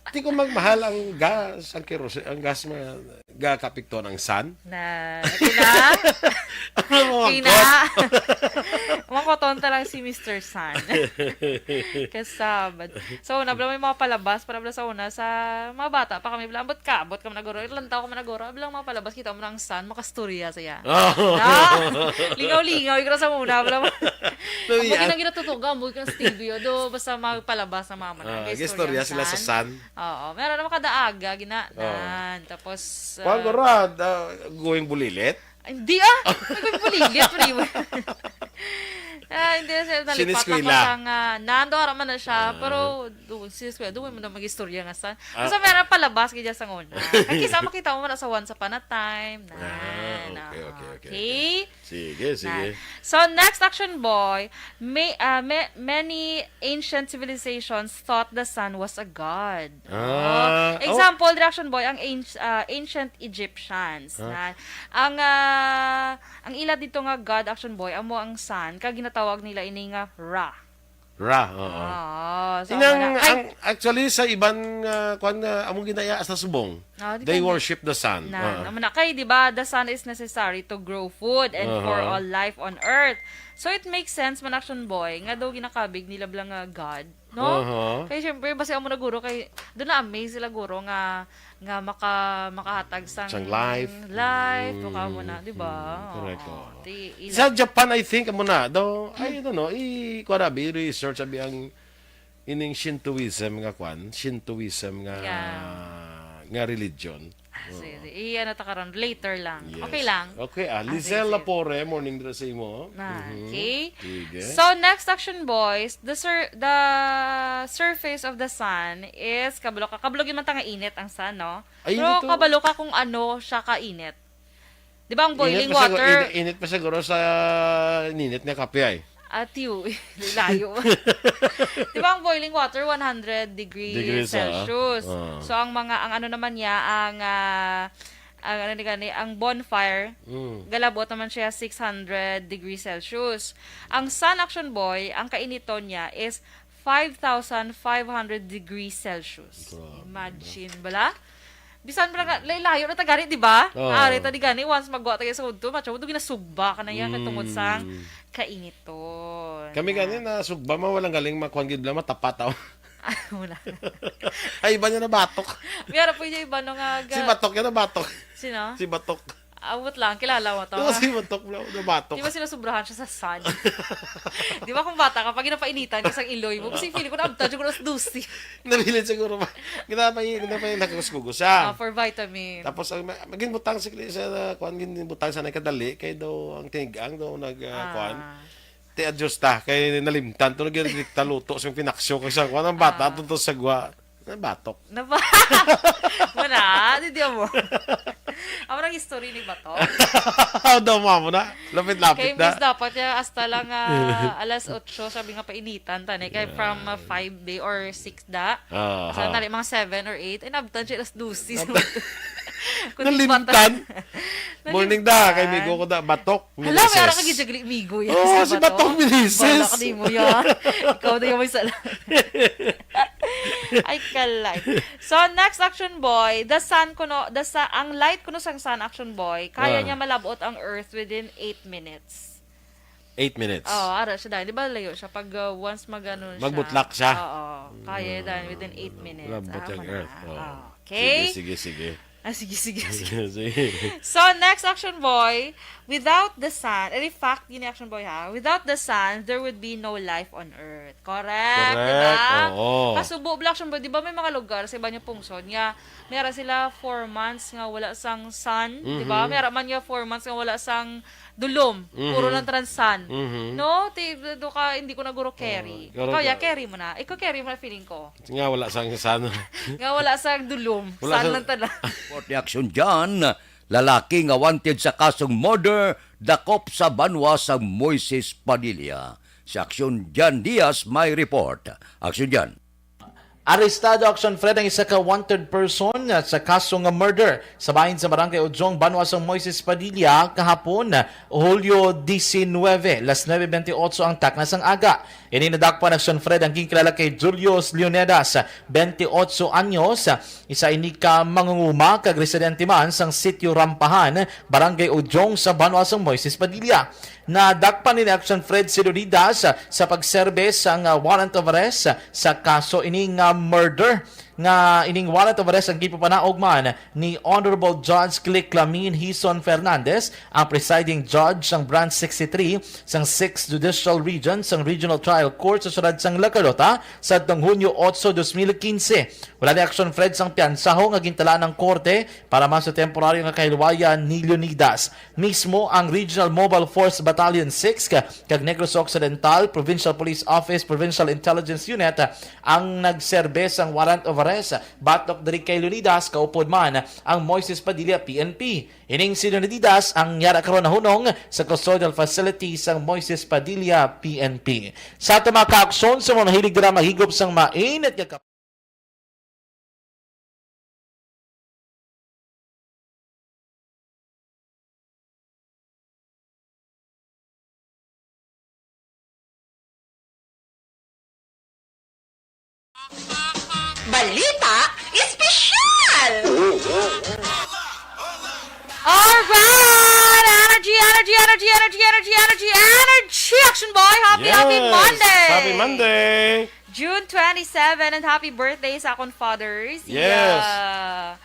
Di ko magmahal ang gas, ang kerosene, ang gas nga gakapiktuhan ang sun. Na, okay na? Ano mo, Okay na? Makoton ta lang si Mister Sun. Kasabad. So, una, bala may mga palabas, para bala sa una, sa mga bata pa kami, bala, ambot ka, ambot ka managuro, ilantaw ka managuro, bala mga palabas, kita mo na ang sun, makastorya siya. Oh. Na? Lingaw-lingaw, ikaw sa una, bala mo. Nabiya. Ang mga ginatutuga, ang mga sa T V, o, do, basta magpalabas ng mga Ah, manang, istorya sila sa sun. Oo, meron naman kada aga, gina-, Oo. nan. Tapos, Kuwan ah, ko ra, ah, going bulilit? Hindi, ah! Naging bulilit, pre. Ah, hindi na siya nalipat lang ko sa nga nando, ara man na siya. Ah. Pero, do, sis ko, do mo na mag-istorya nga sa. Ah. Basta meron palabas, kaya sa una. Kaya kisa makita mo man sa Once Upon a Time. Na, Ah, okay, na, okay, okay, okay. Okay? Sige, sige. Na. So, next, Action Boy, may, ah, may, many ancient civilizations thought the sun was a god. Ah, Oh, oh. Example, Action Boy, ang anci-, ah, ancient Egyptians. Ah. Na, ang, ah, ang ila dito nga god, Action Boy, amo ang sun, kag ginatawag nila ini nga Ra. Ra, oo. Oo, so, Inang, wala. Ay. Ang, actually, sa iban nga, kwan nga, among ginaya sa subong, Oh, di they ka worship the sun. Na, Oo. naman na. Kay, di ba, the sun is necessary to grow food and for Uh-huh. all life on earth. So, it makes sense man, Action Boy, nga daw ginakabig nila bala nga god, no? Uh-huh. Kay, syempre, basi amo na guro, kay, doon na-amaze sila guro nga, nga maka-, makahatag sang Sang life. life, Mm, mukha mo na, di ba? mm, correct, Oo. oo. Di, ila- Sa Japan, I think, amo na, daw, I don't know, i-, kuha na, i-research, abi, ang ining Shintoism nga kwan, Shintoism nga, Yeah. nga religion. Ah, Oo. sige, sige. I-, ano ta karon, later lang. Yes. Okay lang. Okay, ah, Ah, Lizelle sige, sige. Lapore, morning dira sa imo. Na, Mhm. okay. Sige. So, next, Action Boys, the sur-, the surface of the sun is, kabalo ka, kabalo gyud man ta nga init ang sun, no? Ay, Pero hindi to. kabalo ka kung ano siya kainit. Di ba ang Init boiling pa siguro, water? init, init pa siguro sa ninit nga kape ay. Atiw, layo. Di ba ang boiling water, one hundred degrees Degrees, ah. Celsius? Ah. So, ang mga, ang ano naman niya, ang, ah, ang ano ni gani, ang bonfire, Mm. galabot naman siya six hundred degrees Celsius. Ang sun, Action Boy, ang kainiton niya is five thousand five hundred degrees Celsius. Grabe, Imagine, bala? Bisan mo na nga, lay-, layo na ta gani, di ba? Oo. Ari ta di gani, once magwa ta sa udto, matyo, ginasugba ka na yan, kay tungod sang Mm. kainiton. Kami Na. gani na sugba, ma, walang galing, makuan gid lang, matapat, oh. Ah, wala. Ay, iba niya na batok. Pero pwede iba no nga ga- Si Batok yan na batok. Sino? Si Batok. Abot lang, kilala mo to. Oo, si Batok na, na batok. Di ba sinusubrahan siya sa sun? Di ba kung bata ka, pag ginapainitan ka sa iloy mo, kasi feeling ko naabtan siya kung alas dose. Nabilin siguro ba? Ginapay-, ginapay-, nagkagusgugo siya. Ah, for vitamin. Tapos, ang ma-, maging butang si Chris, ah, kuwan, gin-, butang sa nagkadali, kay daw ang tinigang daw nag, ah, Ah. kuwan. Ti, adios ta, kay nalimtan to, nagdikta luto sa pinaksyo, kay sa kuwan, ang bata, Ah. to, to sa gwa, na batok. Naba-, wala, di, di mo. Amo nang history ni Batok. Daw mo, amo na. Lapit-lapit Kay na. Miss, dapat ya hasta lang, ah, alas otso, sabi nga painitan, tani. Kay from, ah, five day or six da. Ah, So, ha. nari mga seven or eight, ay, nabtan siya alas dose. Kundi Nalimtan. bata-, Morning da, kay Nalimtan. migo ko da, Batok. Hala, may ara ka Meneses. gijagli, migo yan Oo, sa si Batok. Batok Meneses. Balak di mo yan. Ikaw na yung may sala. Ay, kalay. So, next, Action Boy, the sun kuno, the sa-, ang light kuno sang sun, Action Boy, kaya Ah. niya malabot ang earth within eight minutes. Eight minutes. Oo, ara siya dahil. Di ba layo siya? Pag, uh, once mag-ano siya. Magbutlak siya. Oo, kaya Mm. dahil within eight minutes. Malabot Ah, ang wala. earth. Oo. Okay. Sige, sige, sige. Ah, sige, sige, sige. Sige. So, next, Action Boy, without the sun, eh, fact, yun yung Action Boy, ha? Without the sun, there would be no life on earth. Correct, Correct, di ba? oo. Kasubo, Black Action Boy, di ba may mga lugar sa iba niyo pungsod nga, meron sila four months nga wala sang sun, di ba? Mhm. Meron man nga four months nga wala sang dulom, Mhm. puro lang trans sun. Mhm. No? Ti-, do ka, hindi ko na guro carry. Oo, Ikaw, ya, ka- carry mo na. Ikaw, carry mo na, feeling ko. Nga, wala sang sun. Nga wala sang dulom. Wala Sun sang lang tala. Report ni Action John, lalaki nga wanted sa kasong murder, dakop sa banwa sa Moises Padilla. Si Action John Diaz may report. Action John. Arestado, Action Fred, ang isa ka wanted person sa kaso nga murder sa bahin sa Barangay Ujong, banwa sang Moises Padilla, kahapon, Hulyo diecinueve, las nuebe bentiocho ang takna sang aga. Ini nadakpan, Action Fred, ang ginkilala kay Julius Leonidas, bentiocho anyos, isa ini ka mangunguma kag residente man sang Sitio Rampahan, Barangay Ujong sa banwa sang Moises Padilla. Nadakpan ni Action Fred si Leonidas sa pagserbe sang, ah, warrant of arrest sa kaso ini nga murder. nga ining warrant of arrest ang gipapanaog man ni Honorable Judge Cliclamin Hison Fernandez, ang presiding judge sang Branch sixty-three sang sixth Judicial Region sang Regional Trial Court sa siyudad sang La Carlota sa adtong Hunyo otso, dos mil quince. Wala ni action, Fred, sang piyansaho nga gintalaan ng korte para man sa temporaryo nga kahilwayan ni Leonidas. Mismo ang Regional Mobile Force Battalion six ka-, kag Negros Occidental Provincial Police Office Provincial Intelligence Unit ang nagserbe sang warrant of arrest batok diri kay Leonidas, kaupod man ang Moises Padilla P N P. Ining si Leonidas ang yara karon nahunong sa custodial facility sang Moises Padilla P N P. Sa ato mga kaaksyon, sa mga mahilig dira maghigop sang mainit nga Balita Espesyal! Alright! Energy, energy, energy, energy, energy, energy, energy! Action Boy! Happy, happy Monday! Happy Monday! June twenty-seven and happy birthday sa akong fathers. Yes. Yeah.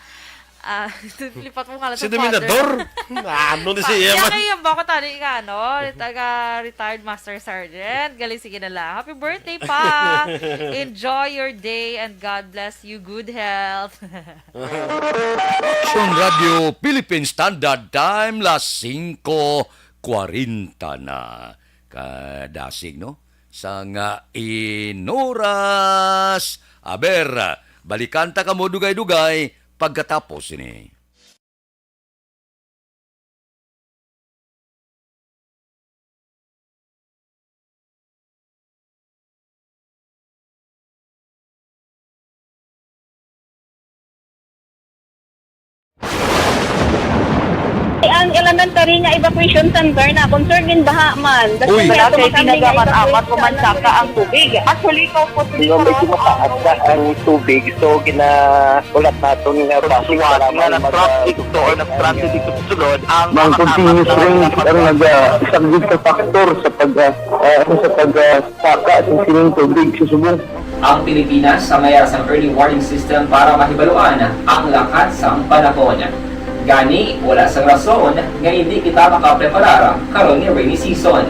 Ah, lipat mo nga lang Si sa Dominador? Father. Ano ni si Kaya Eman? Kayo ba ko tali ka, no? Taga retired master sergeant. Galing, sige na lang. Happy birthday pa. Enjoy your day and God bless you. Good health. Action Radio Philippine Standard Time, las singko kwarenta na. Kadasig, no? Sang, ah, inoras. Aber, balikan ta kamo dugay-dugay pagkatapos ini. Ang elementary nga evacuation center na concern in baha man. Uy. Wala kay ginagamat-amat ko man saka ang tubig. Actually, ko po Medyo mataas na ang tubig, so ginahulat naton nga base para nga mag- na-traffic to or na-stranded dito sa sulod ang Ang continuous rain ang nagasaglit sa factor sa pag ah, sa pag ah, saka sa sining tubig sa subong. Ang Pilipinas ang may sang early warning system para mahibaluan ang lakat sang panahon. Gani, wala sang rason nga indi kita makapreparar karon nga rainy season.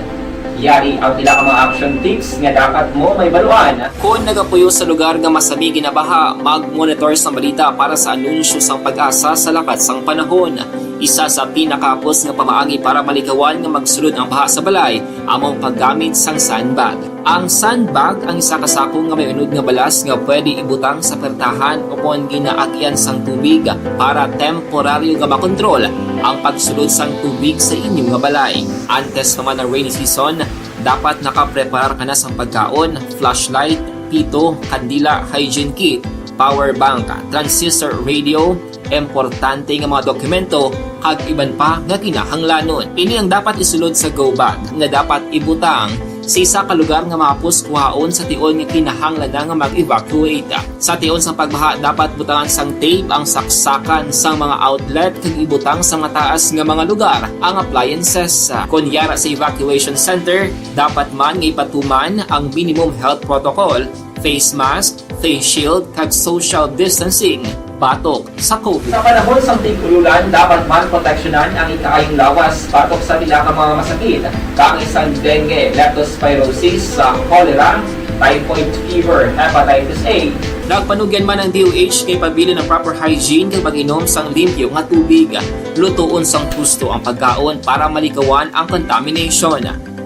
Yari ang pila ka mga action tips nga dapat mo mahibaluan. Kon nagapuyo sa lugar nga masami ginabaha, mag-monitor sang balita para sa anunsyo sang PAGASA sa lakat sang panahon. Isa sa pinakahapos nga pamaagi para malikawan nga magsulod ang baha sa balay amo ang paggamit sang sandbag. Ang sandbag ang isa ka sako nga may unod nga balas nga pwede ibutang sa pertahan ukon ginaagyan sang tubig para temporaryo nga makontrol ang pagsulod sang tubig sa inyo nga balay. Antes pa man ang rainy season, dapat nakapreparar ka na sang pagkaon, flashlight, pito, kandila, hygiene kit, power bank, transistor radio, importante nga mga dokumento, kag iban pa nga kinahanglanon. Ini ang dapat isulod sa go bag nga dapat ibutang sa isa ka lugar nga mahapos kuhaon sa tion nga kinahanglan na nga mag-evacuate. Sa tion sang pagbaha, dapat butangan sang tape ang saksakan sang mga outlet kag ibutang sa mataas nga mga lugar ang appliances. Kon yara sa evacuation center, dapat man nga ipatuman ang minimum health protocol, face mask, face shield, kag social distancing batok sa COVID. Sa panahon sang tig-ululan, dapat man proteksyonan ang ikaayong lawas batok sa pila ka mga masakit, kaangay sang dengue, leptospirosis, sa cholera, typhoid fever, hepatitis A. Nagpanugyan man ang D O H nga ipabilin ang proper hygiene kag pag-inom sang limpyo nga tubig. Lutoon sang husto ang pagkaon para malikawan ang contamination.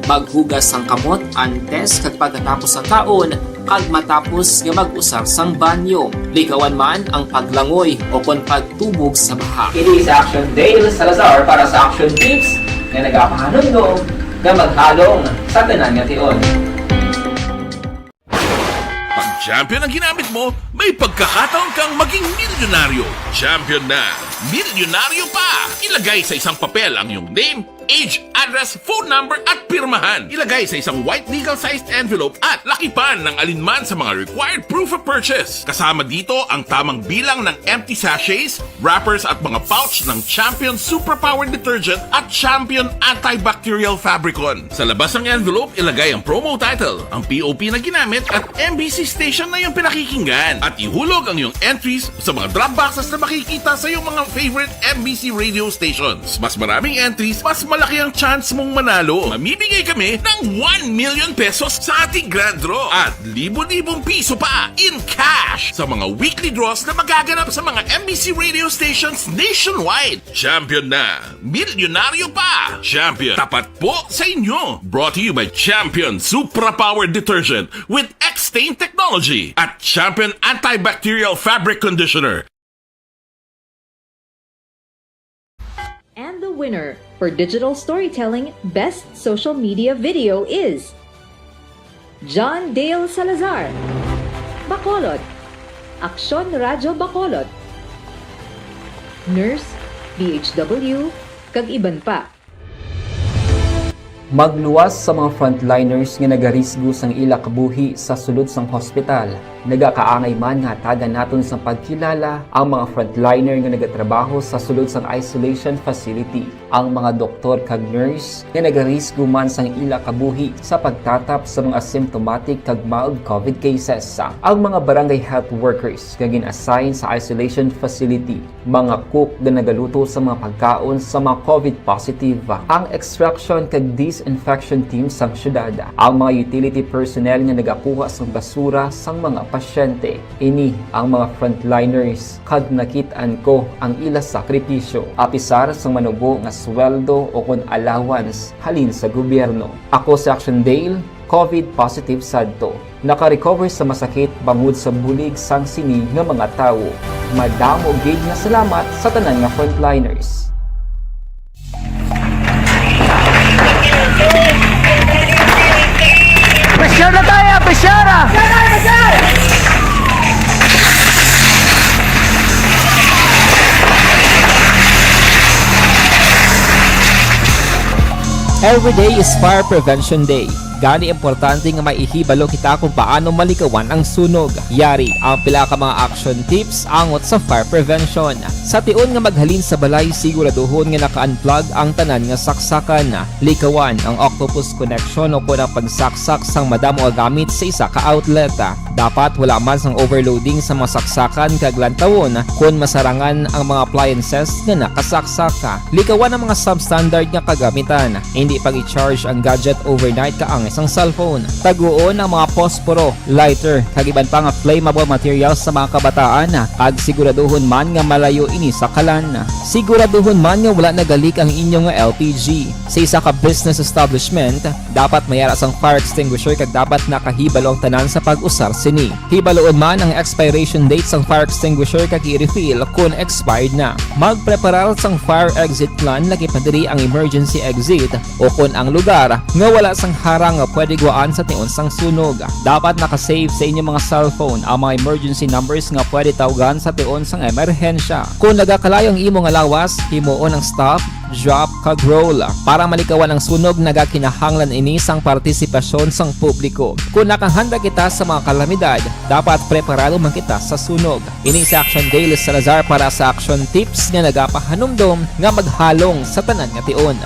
Maghugas sang kamot antes kag pagkatapos sang kaon kag matapos nga mag-usar sang banyo. Likawan man ang paglangoy ukon pagtubog sa baha. Ini si Action Dale Salazar para sa Action Tips nga nagapahanumdom nga maghalong sa tanan nga tion. Pag champion ang ginamit mo, may pagkakataon kang maging milyonaryo. Champion na, milyonaryo pa! Ilagay sa isang papel ang iyong name, age, address, phone number, at pirmahan. Ilagay sa isang white legal-sized envelope at lakipan ng alinman sa mga required proof of purchase. Kasama dito ang tamang bilang ng empty sachets, wrappers, at mga pouch ng Champion Suprapower Detergent at Champion Antibacterial Fabricon. Sa labas ng envelope, ilagay ang promo title, ang P O P na ginamit, at M B C station na iyong pinakikinggan. At ihulog ang iyong entries sa mga drop boxes na makikita sa iyong mga favorite M B C radio stations. Mas maraming entries, mas malaki ang chance mong manalo. Mamimigay kami ng one million pesos sa ating grand draw at libo-libong piso pa in cash sa mga weekly draws na magaganap sa mga M B C radio stations nationwide. Champion na! Milyonaryo pa! Champion, tapat po sa inyo! Brought to you by Champion Supra Power Detergent with X-Stain Technology at Champion Antibacterial Fabric Conditioner. And the winner for Digital Storytelling Best Social Media Video is John Dale Salazar, Bacolod, Aksyon Radyo Bacolod, Nurse, D H W, kag iban pa. Magluwas sa mga frontliners nga nagarisgo sang ila kabuhi sa sulod sang hospital. Nagakaangay man nga hatagan naton sang pagkilala ang mga frontliner nga nagatrabaho sa sulod sang isolation facility. Ang mga doktor kag nurse nga nagarisgo man sang ila kabuhi sa pagtatap sa mga symptomatic kag mild COVID cases. Ang mga barangay health workers nga gin-assign sa isolation facility, mga cook nga nagaluto sa mga pagkaon sa mga COVID positive, ang extraction kag disinfection team sang syudad, ang mga utility personnel nga nagakuha sang basura sang mga pasyente. Ini ang mga frontliners, kag nakit-an ko ang ila sakripisyo. Apisar sang manubo nga sweldo o kon allowance halin sa gobyerno. Ako si Action Dale, COVID positive sadto. Naka-recover sa masakit bangod sa bulig sang sini nga mga tawo. Madamo gid nga salamat sa tanan nga frontliners. Pressure na tayo! Pressure! Every day is Fire Prevention Day. Gani importante nga may ihibalo kita kung paano malikawan ang sunog. Yari ang pila ka mga action tips angot sa fire prevention. Sa tion nga maghalin sa balay, siguraduhon nga naka-unplug ang tanan nga saksakan. Likawan ang octopus connection o kon ang pagsaksak sang madamo nga gamit sa isa ka outlet. Dapat wala man sang overloading sa mga saksakan kag lantawon kon masarangan ang mga appliances nga nakasaksak. Likawan ang mga substandard nga kagamitan. Indi pag-i-charge ang gadget overnight kaangay sang cellphone. Taguon ang mga posporo, lighter, kag iban pa nga flammable materials sa mga kabataan, kag siguraduhon man nga malayo ini sa kalan. Siguraduhon man nga wala nagalik ang inyo nga L P G. Sa isa ka business establishment, dapat may ara sang fire extinguisher kag dapat nakahibalo ang tanan sa pag-usar sini. Hibaloon man ang expiration date sang fire extinguisher kag i-refill kon expired na. Magpreparar sang fire exit plan, labi pa diri ang emergency exit o kon ang lugar nga wala sang harang nga pwede guwaan sa tion sang sunog. Dapat naka-save sa inyo mga cellphone ang mga emergency numbers nga pwede tawgan sa tion sang emerhensya. Kon nagakalayo ang imo nga lawas, himuon ang stop, drop, kag roll. Para malikawan ang sunog, nagakinahanglan ini sang partisipasyon sang publiko. Kon nakahanda kita sa mga kalamidad, dapat preparado man kita sa sunog. Ini si Action Dale Salazar para sa Action Tips nga nagapahanumdom nga maghalong sa tanan nga tion.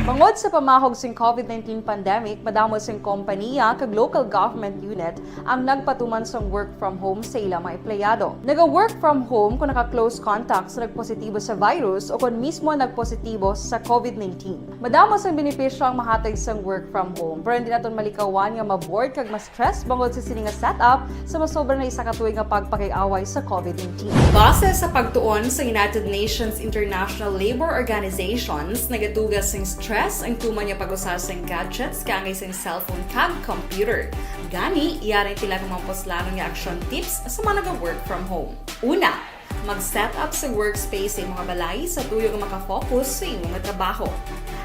Bangod sa pamahog sing COVID nineteen pandemic, madamo sing kompaniya kag local government unit ang nagpatuman sang work from home sa ila mga empleyado. Naga-work from home kon naka-close contact sa nagpositibo sa virus o kon mismo nagpositibo sa COVID nineteen. Madamo sang benepisyo ang mahatag sang work from home, pero hindi naton malikawan nga ma-bored kag ma-stress bangod sa sini nga setup sa masobra na isa ka tuig nga pagpakig-away sa COVID nineteen. Base sa pagtuon sa United Nations International Labor Organizations, nagatuga sing stress ang tuman nga pag-usa sing gadgets kaangay sing cellphone kag computer. Gani, yari ang pila ka mga puslanon nga action tips sa mga naga-work from home. Una, mag-set up sa workspace sa imo nga balay sa tuyo nga maka-focus sa imo nga trabaho.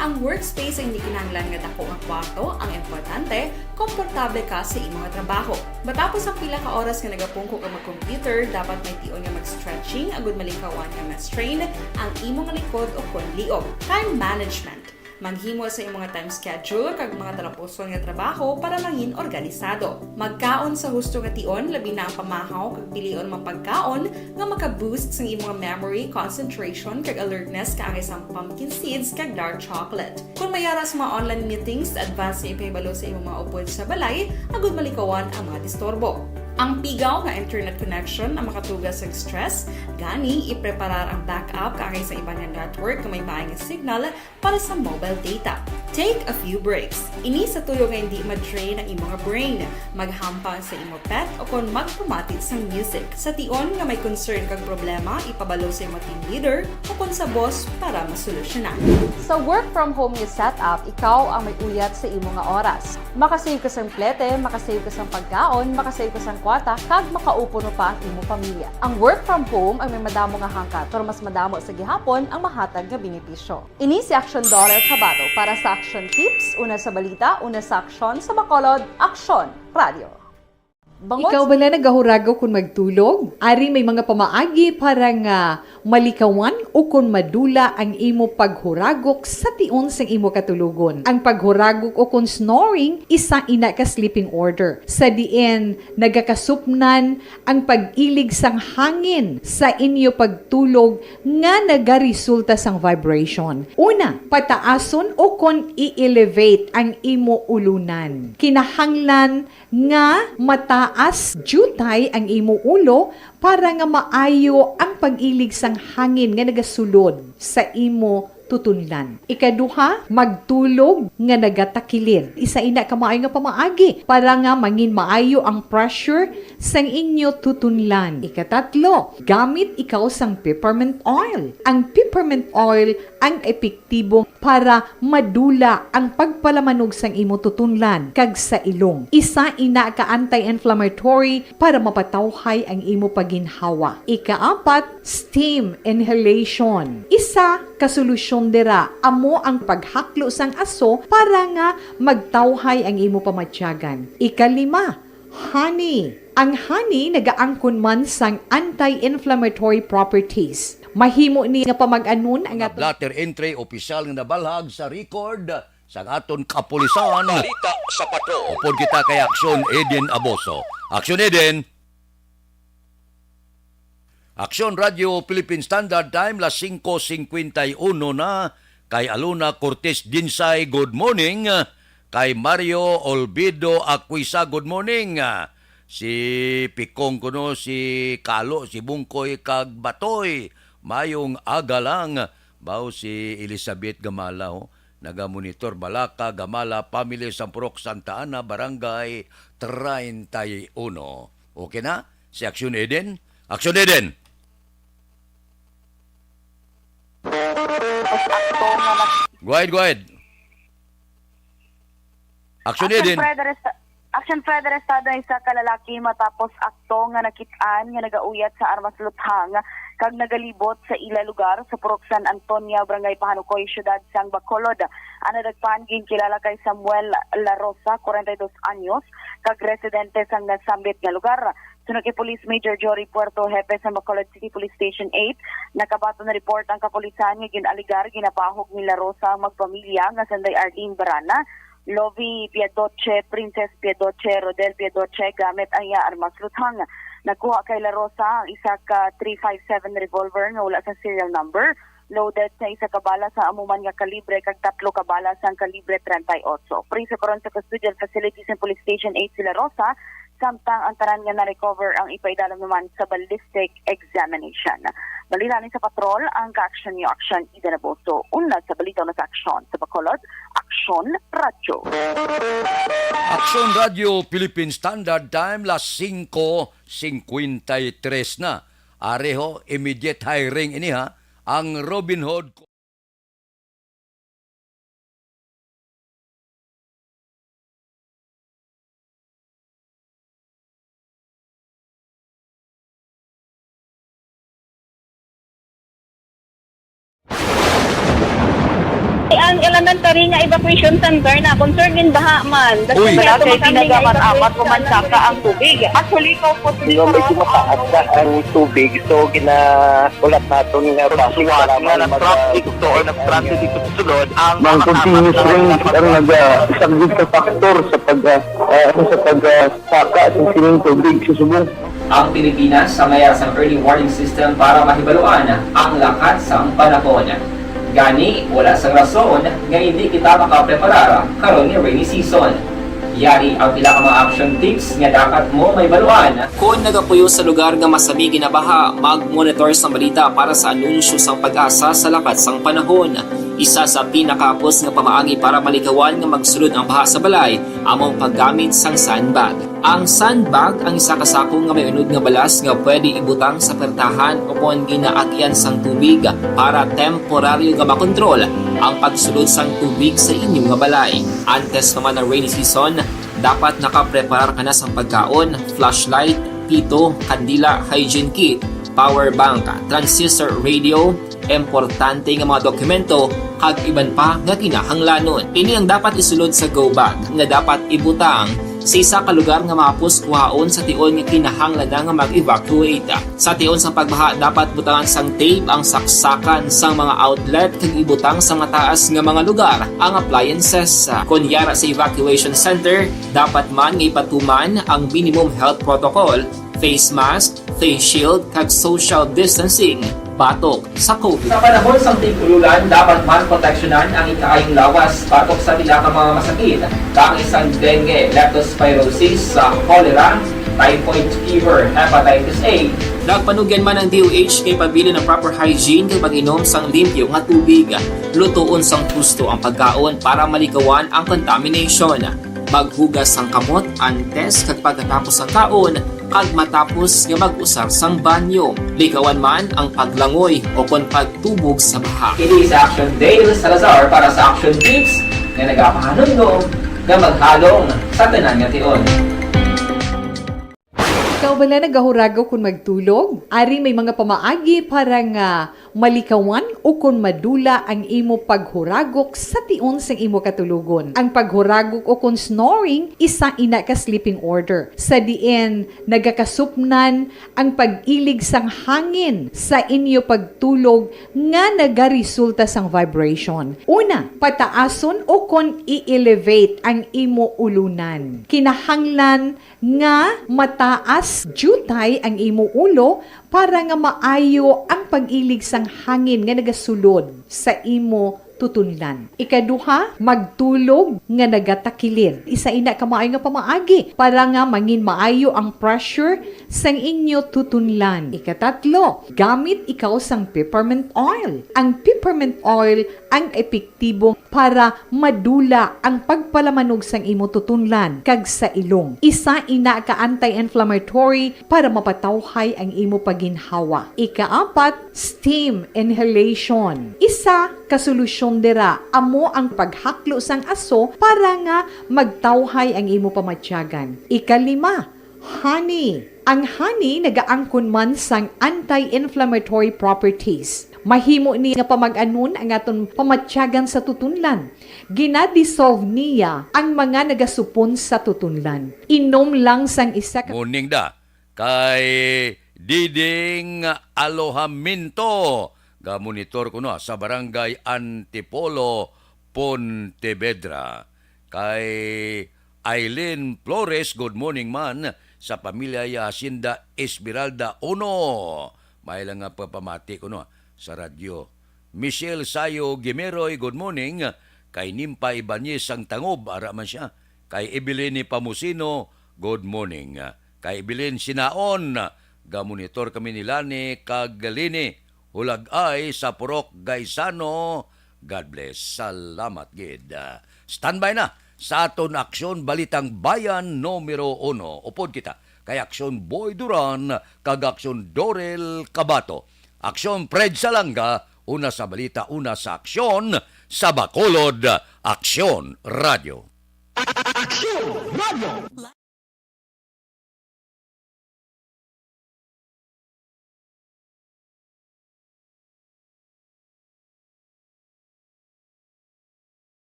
Ang workspace ay hindi kinahanglan nga dako nga kwarto, ang importante, komportable ka sa imo nga trabaho. Matapos ang pila ka oras nga nagapungko ka mag-computer, dapat may tion nga mag-stretching agud malikawan nga ma-strain ang imo nga likod o kon liog. Time management. Maghimo sa imo nga time schedule kag mga talapuson nga trabaho para mangin organisado. Magkaon sa husto nga tion, labi na ang pamahaw kag pilion mga pagkaon nga maka-boost sang imo nga memory, concentration, kag alertness kaangay sang pumpkin seeds kag dark chocolate. Kon may ara sa mga online meetings, advance nga ipahibalo sa imo mga upod sa balay agud malikawan ang mga disturbo. Ang pigaw nga internet connection ang makatuga sa stress, gani ipreparar ang backup kaangay sa iban nga network nga may maay nga signal para sa mobile data. Take a few breaks. Ini sa tuyo nga hindi ma-drain ang imo nga brain. Maghampang sa imo pet o kon magpamati sang music. Sa tion nga may concern kag problema, ipabalo sa imo team leader o kon sa boss para masolusyonan. Sa work from home nga setup, ikaw ang may uyat sa imo nga oras. Makasave ka sang plete, makasave ka sang pagkaon, makasave ka sang kwarta, kag makaupo pa ang imo pamilya. Ang work from home ang may madamo nga hangkat, pero mas madamo sa gihapon ang mahatag nga benepisyo. Ini si Aksyon Dollar Kabato para sa Aksyon Tips, una sa balita, una sa aksyon, sa Bacolod, Aksyon Radio. Bangod Ikaw bala nagahuragok kon magtulog? Ari may mga pamaagi para nga malikawan o kon madula ang imo paghuragok sa tion sang imo katulogon. Ang paghuragok o kon snoring, isa ina ka sleeping order, sa diin nagakasupnan ang pag-ilig sang hangin sa inyo pagtulog nga nagaresulta sang vibration. Una, pataason o kon i-elevate ang imo ulunan. Kinahanglan nga mataas diutay ang imo ulo para nga maayo ang pag-ilig sang hangin nga nagasulod sa imo tutunlan. Ikaduha, magtulog nga nagatakilid. Isa ina ka maayo nga pamaagi para nga mangin maayo ang pressure sang inyo tutunlan. Ikatatlo, gamit ikaw sang peppermint oil. Ang peppermint oil ang epektibo para madula ang pagpalamanog sang imo tutunlan kag sa ilong. Isa ina ka anti-inflammatory para mapatawhay ang imo pagginhawa. Ikaapat, steam inhalation. Isa ka solusyon dira amo ang paghaklo sang aso para nga magtawhay ang imo pamatyagan. Ikalima, honey. Ang honey nagaangkon man sang anti-inflammatory properties. Mahimo ni nga pamag-anon ang Mga aton blatter entry, opisyal nga nabalhag sa record sang aton kapulisan. Balita sa Patrol. Upod kita kay Aksyon Eden Aboso. Aksyon Eden. Aksyon Radio Philippine Standard Time, las singko singkwenta y uno na. Kay Alona Cortez Dinsay, good morning. Kay Mario Olvido Aquisa, good morning. Si Pikong kuno, si Kalo, si Bungkoy, kag Batoy. Mayong aga lang. Bao si Elizabeth Gamala, oh. Naga-monitor, Balaka, Gamala, family, Sampurok, Santa Ana, Barangay treinta y uno. Okay na? Si Aksyon Eden? Aksyon Eden! Go ahead, go ahead. Aksyon Action Eden. Fred, aresta-, Action Fred, arestado ang isa ka lalaki matapos akto nga nakit-an nga nagauyat sa armas luthang kag nagalibot sa ila lugar sa Purok San Antonio, Barangay Pahanukoy, Siyudad sang Bacolod. Ang nadakpan ginkilala kay Samuel La Rosa, kwarenta y dos anyos, kag residente sang nasambit nga lugar. Suno kay Police Major Jory Puerto, hepe sa Bacolod City Police Station eight, nakabaton na report ang kapulisan nga gin-alegar ginapahog ni La Rosa ang magpamilya nga sanday Arlene Barana, Lovie Piadoche, Princess Piadoche, Rodel Piadoche gamit ang iya armas luthang. Nakuha kay La Rosa ang isa ka three five seven revolver nga wala sa serial number, loaded sa isa ka bala sa amo man nga kalibre kag tatlo ka bala sang kalibre treinta y ocho. Priso karon sa custodial facility sa Police Station eight si La Rosa, samtang ang tanan nga na-recover ang ipaidalom naman sa ballistic examination. Balita ni sa Patrol, ang ka-action niyo, Action Eden Aboso. Una sa balita, una sa aksyon. Sa Bacolod, Aksyon Radyo. Aksyon Radyo Philippine Standard Time, las singko singkwenta y tres na. Areho, immediate hiring ini, ha. Ang Robinhood Ang elementary nga evacuation center na concerned in baha man. Uy. Wala kay pinagamat-amat ko man saka ang tubig. Actually, ko po. Medyo mataas na ang tubig, so gina-, ulat naton nga base sa mga nag-traffic to or nag-transit dito sa sulod, ang mga continuous rains ang nag-, ah, isang big factor sa pag, ah, ah, sa pag, ah, saka sa sining tubig sa subong. Ang Pilipinas sa mayas ang early warning system para mahibaluan ang lakat sang panahon. Gani, wala sang rason nga hindi kita makapreparar karon nga rainy season. Yari ang pila ka mga action tips nga dapat mo mahibaluan. Kon nagapuyo sa lugar nga masami ginabaha, mag-monitor sang balita para sa anunsyo sang PAGASA sa lakat sang panahon. Isa sa pinakahapos nga pamaagi para malikawan nga magsulod ang baha sa balay amo ang paggamit sang sandbag. Ang sandbag ang isa ka sako nga may unod nga balas nga pwede ibutang sa pertahan o kon ginaagyan sang tubig para temporaryo nga makontrol ang pagsulod sang tubig sa inyo nga balay. Antes pa man ang rainy season, dapat nakapreparar ka na sang pagkaon, flashlight, pito, kandila, hygiene kit, power bank, transistor radio, importante nga mga dokumento, kag iban pa nga kinahanglanon. Ini ang dapat isulod sa go bag nga dapat ibutang sa isa ka lugar nga mahapos kuhaon sa tion nga kinahanglan na nga mag-evacuate. Sa tion sang pagbaha, dapat butangan sang tape ang saksakan sang mga outlet kag ibutang sa mataas nga mga lugar ang appliances. Kon yara sa evacuation center, dapat man nga ipatuman ang minimum health protocol, face mask, face shield, kag social distancing batok sa COVID. Sa panahon sang tig-ululan, dapat man proteksyonan ang ikaayong lawas batok sa pila ka mga masakit, kaangay sang dengue, leptospirosis, sa cholera, typhoid fever, hepatitis A. Nagpanugyan man ang D O H kay pabilin ang proper hygiene kag pag-inom sang limpyo nga tubig, lutoon sang husto ang pagkaon para malikawan ang contamination. Maghugas sang kamot antes kag pagkatapos sang kaon, kag matapos nga mag-usar sang banyo. Likawan man ang paglangoy o kon pagtubog sa baha. Kini si Action Dale Salazar para sa Action Tips nga nagapahanumdom nga maghalong sa tanan nga tion. Ikaw bala nagahuragok kon magtulog? Ari may mga pamaagi para nga malikawan o kon madula ang imo paghuragok sa tion sang imo katulogon. Ang paghuragok o kon snoring, isa ina ka sleeping order, sa diin nagakasupnan ang pag-ilig sang hangin sa inyo pagtulog nga nagaresulta sang vibration. Una, pataason o kon i-elevate ang imo ulunan. Kinahanglan nga mataas diutay ang imo ulo para nga maayo ang pag-ilig sang hangin nga nagasulod sa imo tutunlan. Ikaduha, magtulog nga nagatakilid. Isa ina ka maayo nga pamaagi para nga mangin maayo ang pressure sang inyo tutunlan. Ikatatlo, gamit ikaw sang peppermint oil. Ang peppermint oil ang epektibo para madula ang pagpalamanog sang imo tutunlan kag sa ilong. Isa ina ka anti-inflammatory para mapatawhay ang imo paginhawa. Ikaapat, steam inhalation. Isa ka solusyon dira amo ang paghaklo sang aso para nga magtawhay ang imo pamatyagan. Ikalima, honey. Ang honey nagaangkon man sang anti-inflammatory properties. Mahimo ni nga pamag-anon ang aton pamatyagan sa tutunlan. Gina-dissolve niya ang mga nagasupon sa tutunlan. Inom lang sang isa ka Morning da. Kay Diding Alohaminto, ga-monitor kuno sa Barangay Antipolo, Pontevedra. Kay Aileen Flores, good morning man sa pamilya ya Hacienda Esmeralda uno. May lang nga pagpamati kuno sa radyo. Michelle Sayo Gimeroy, good morning. Kay Nimpa Ibanez sang Tangob, ara man siya. Kay Evelyn Pamusino, good morning. Kay Evelyn Sinaon, ga-monitor kami ni Lani kag Lini Hulagay sa Purok Gaisano. God bless. Salamat gid. Standby na sa aton Aksyon Balitang Bayan numero uno. Upod kita kay Aksyon Boy Duran kag Aksyon Dorel Cabato. Aksyon Fred Salanga, una sa balita, una sa aksyon, sa Bacolod, Aksyon Radio. Aksyon Radio.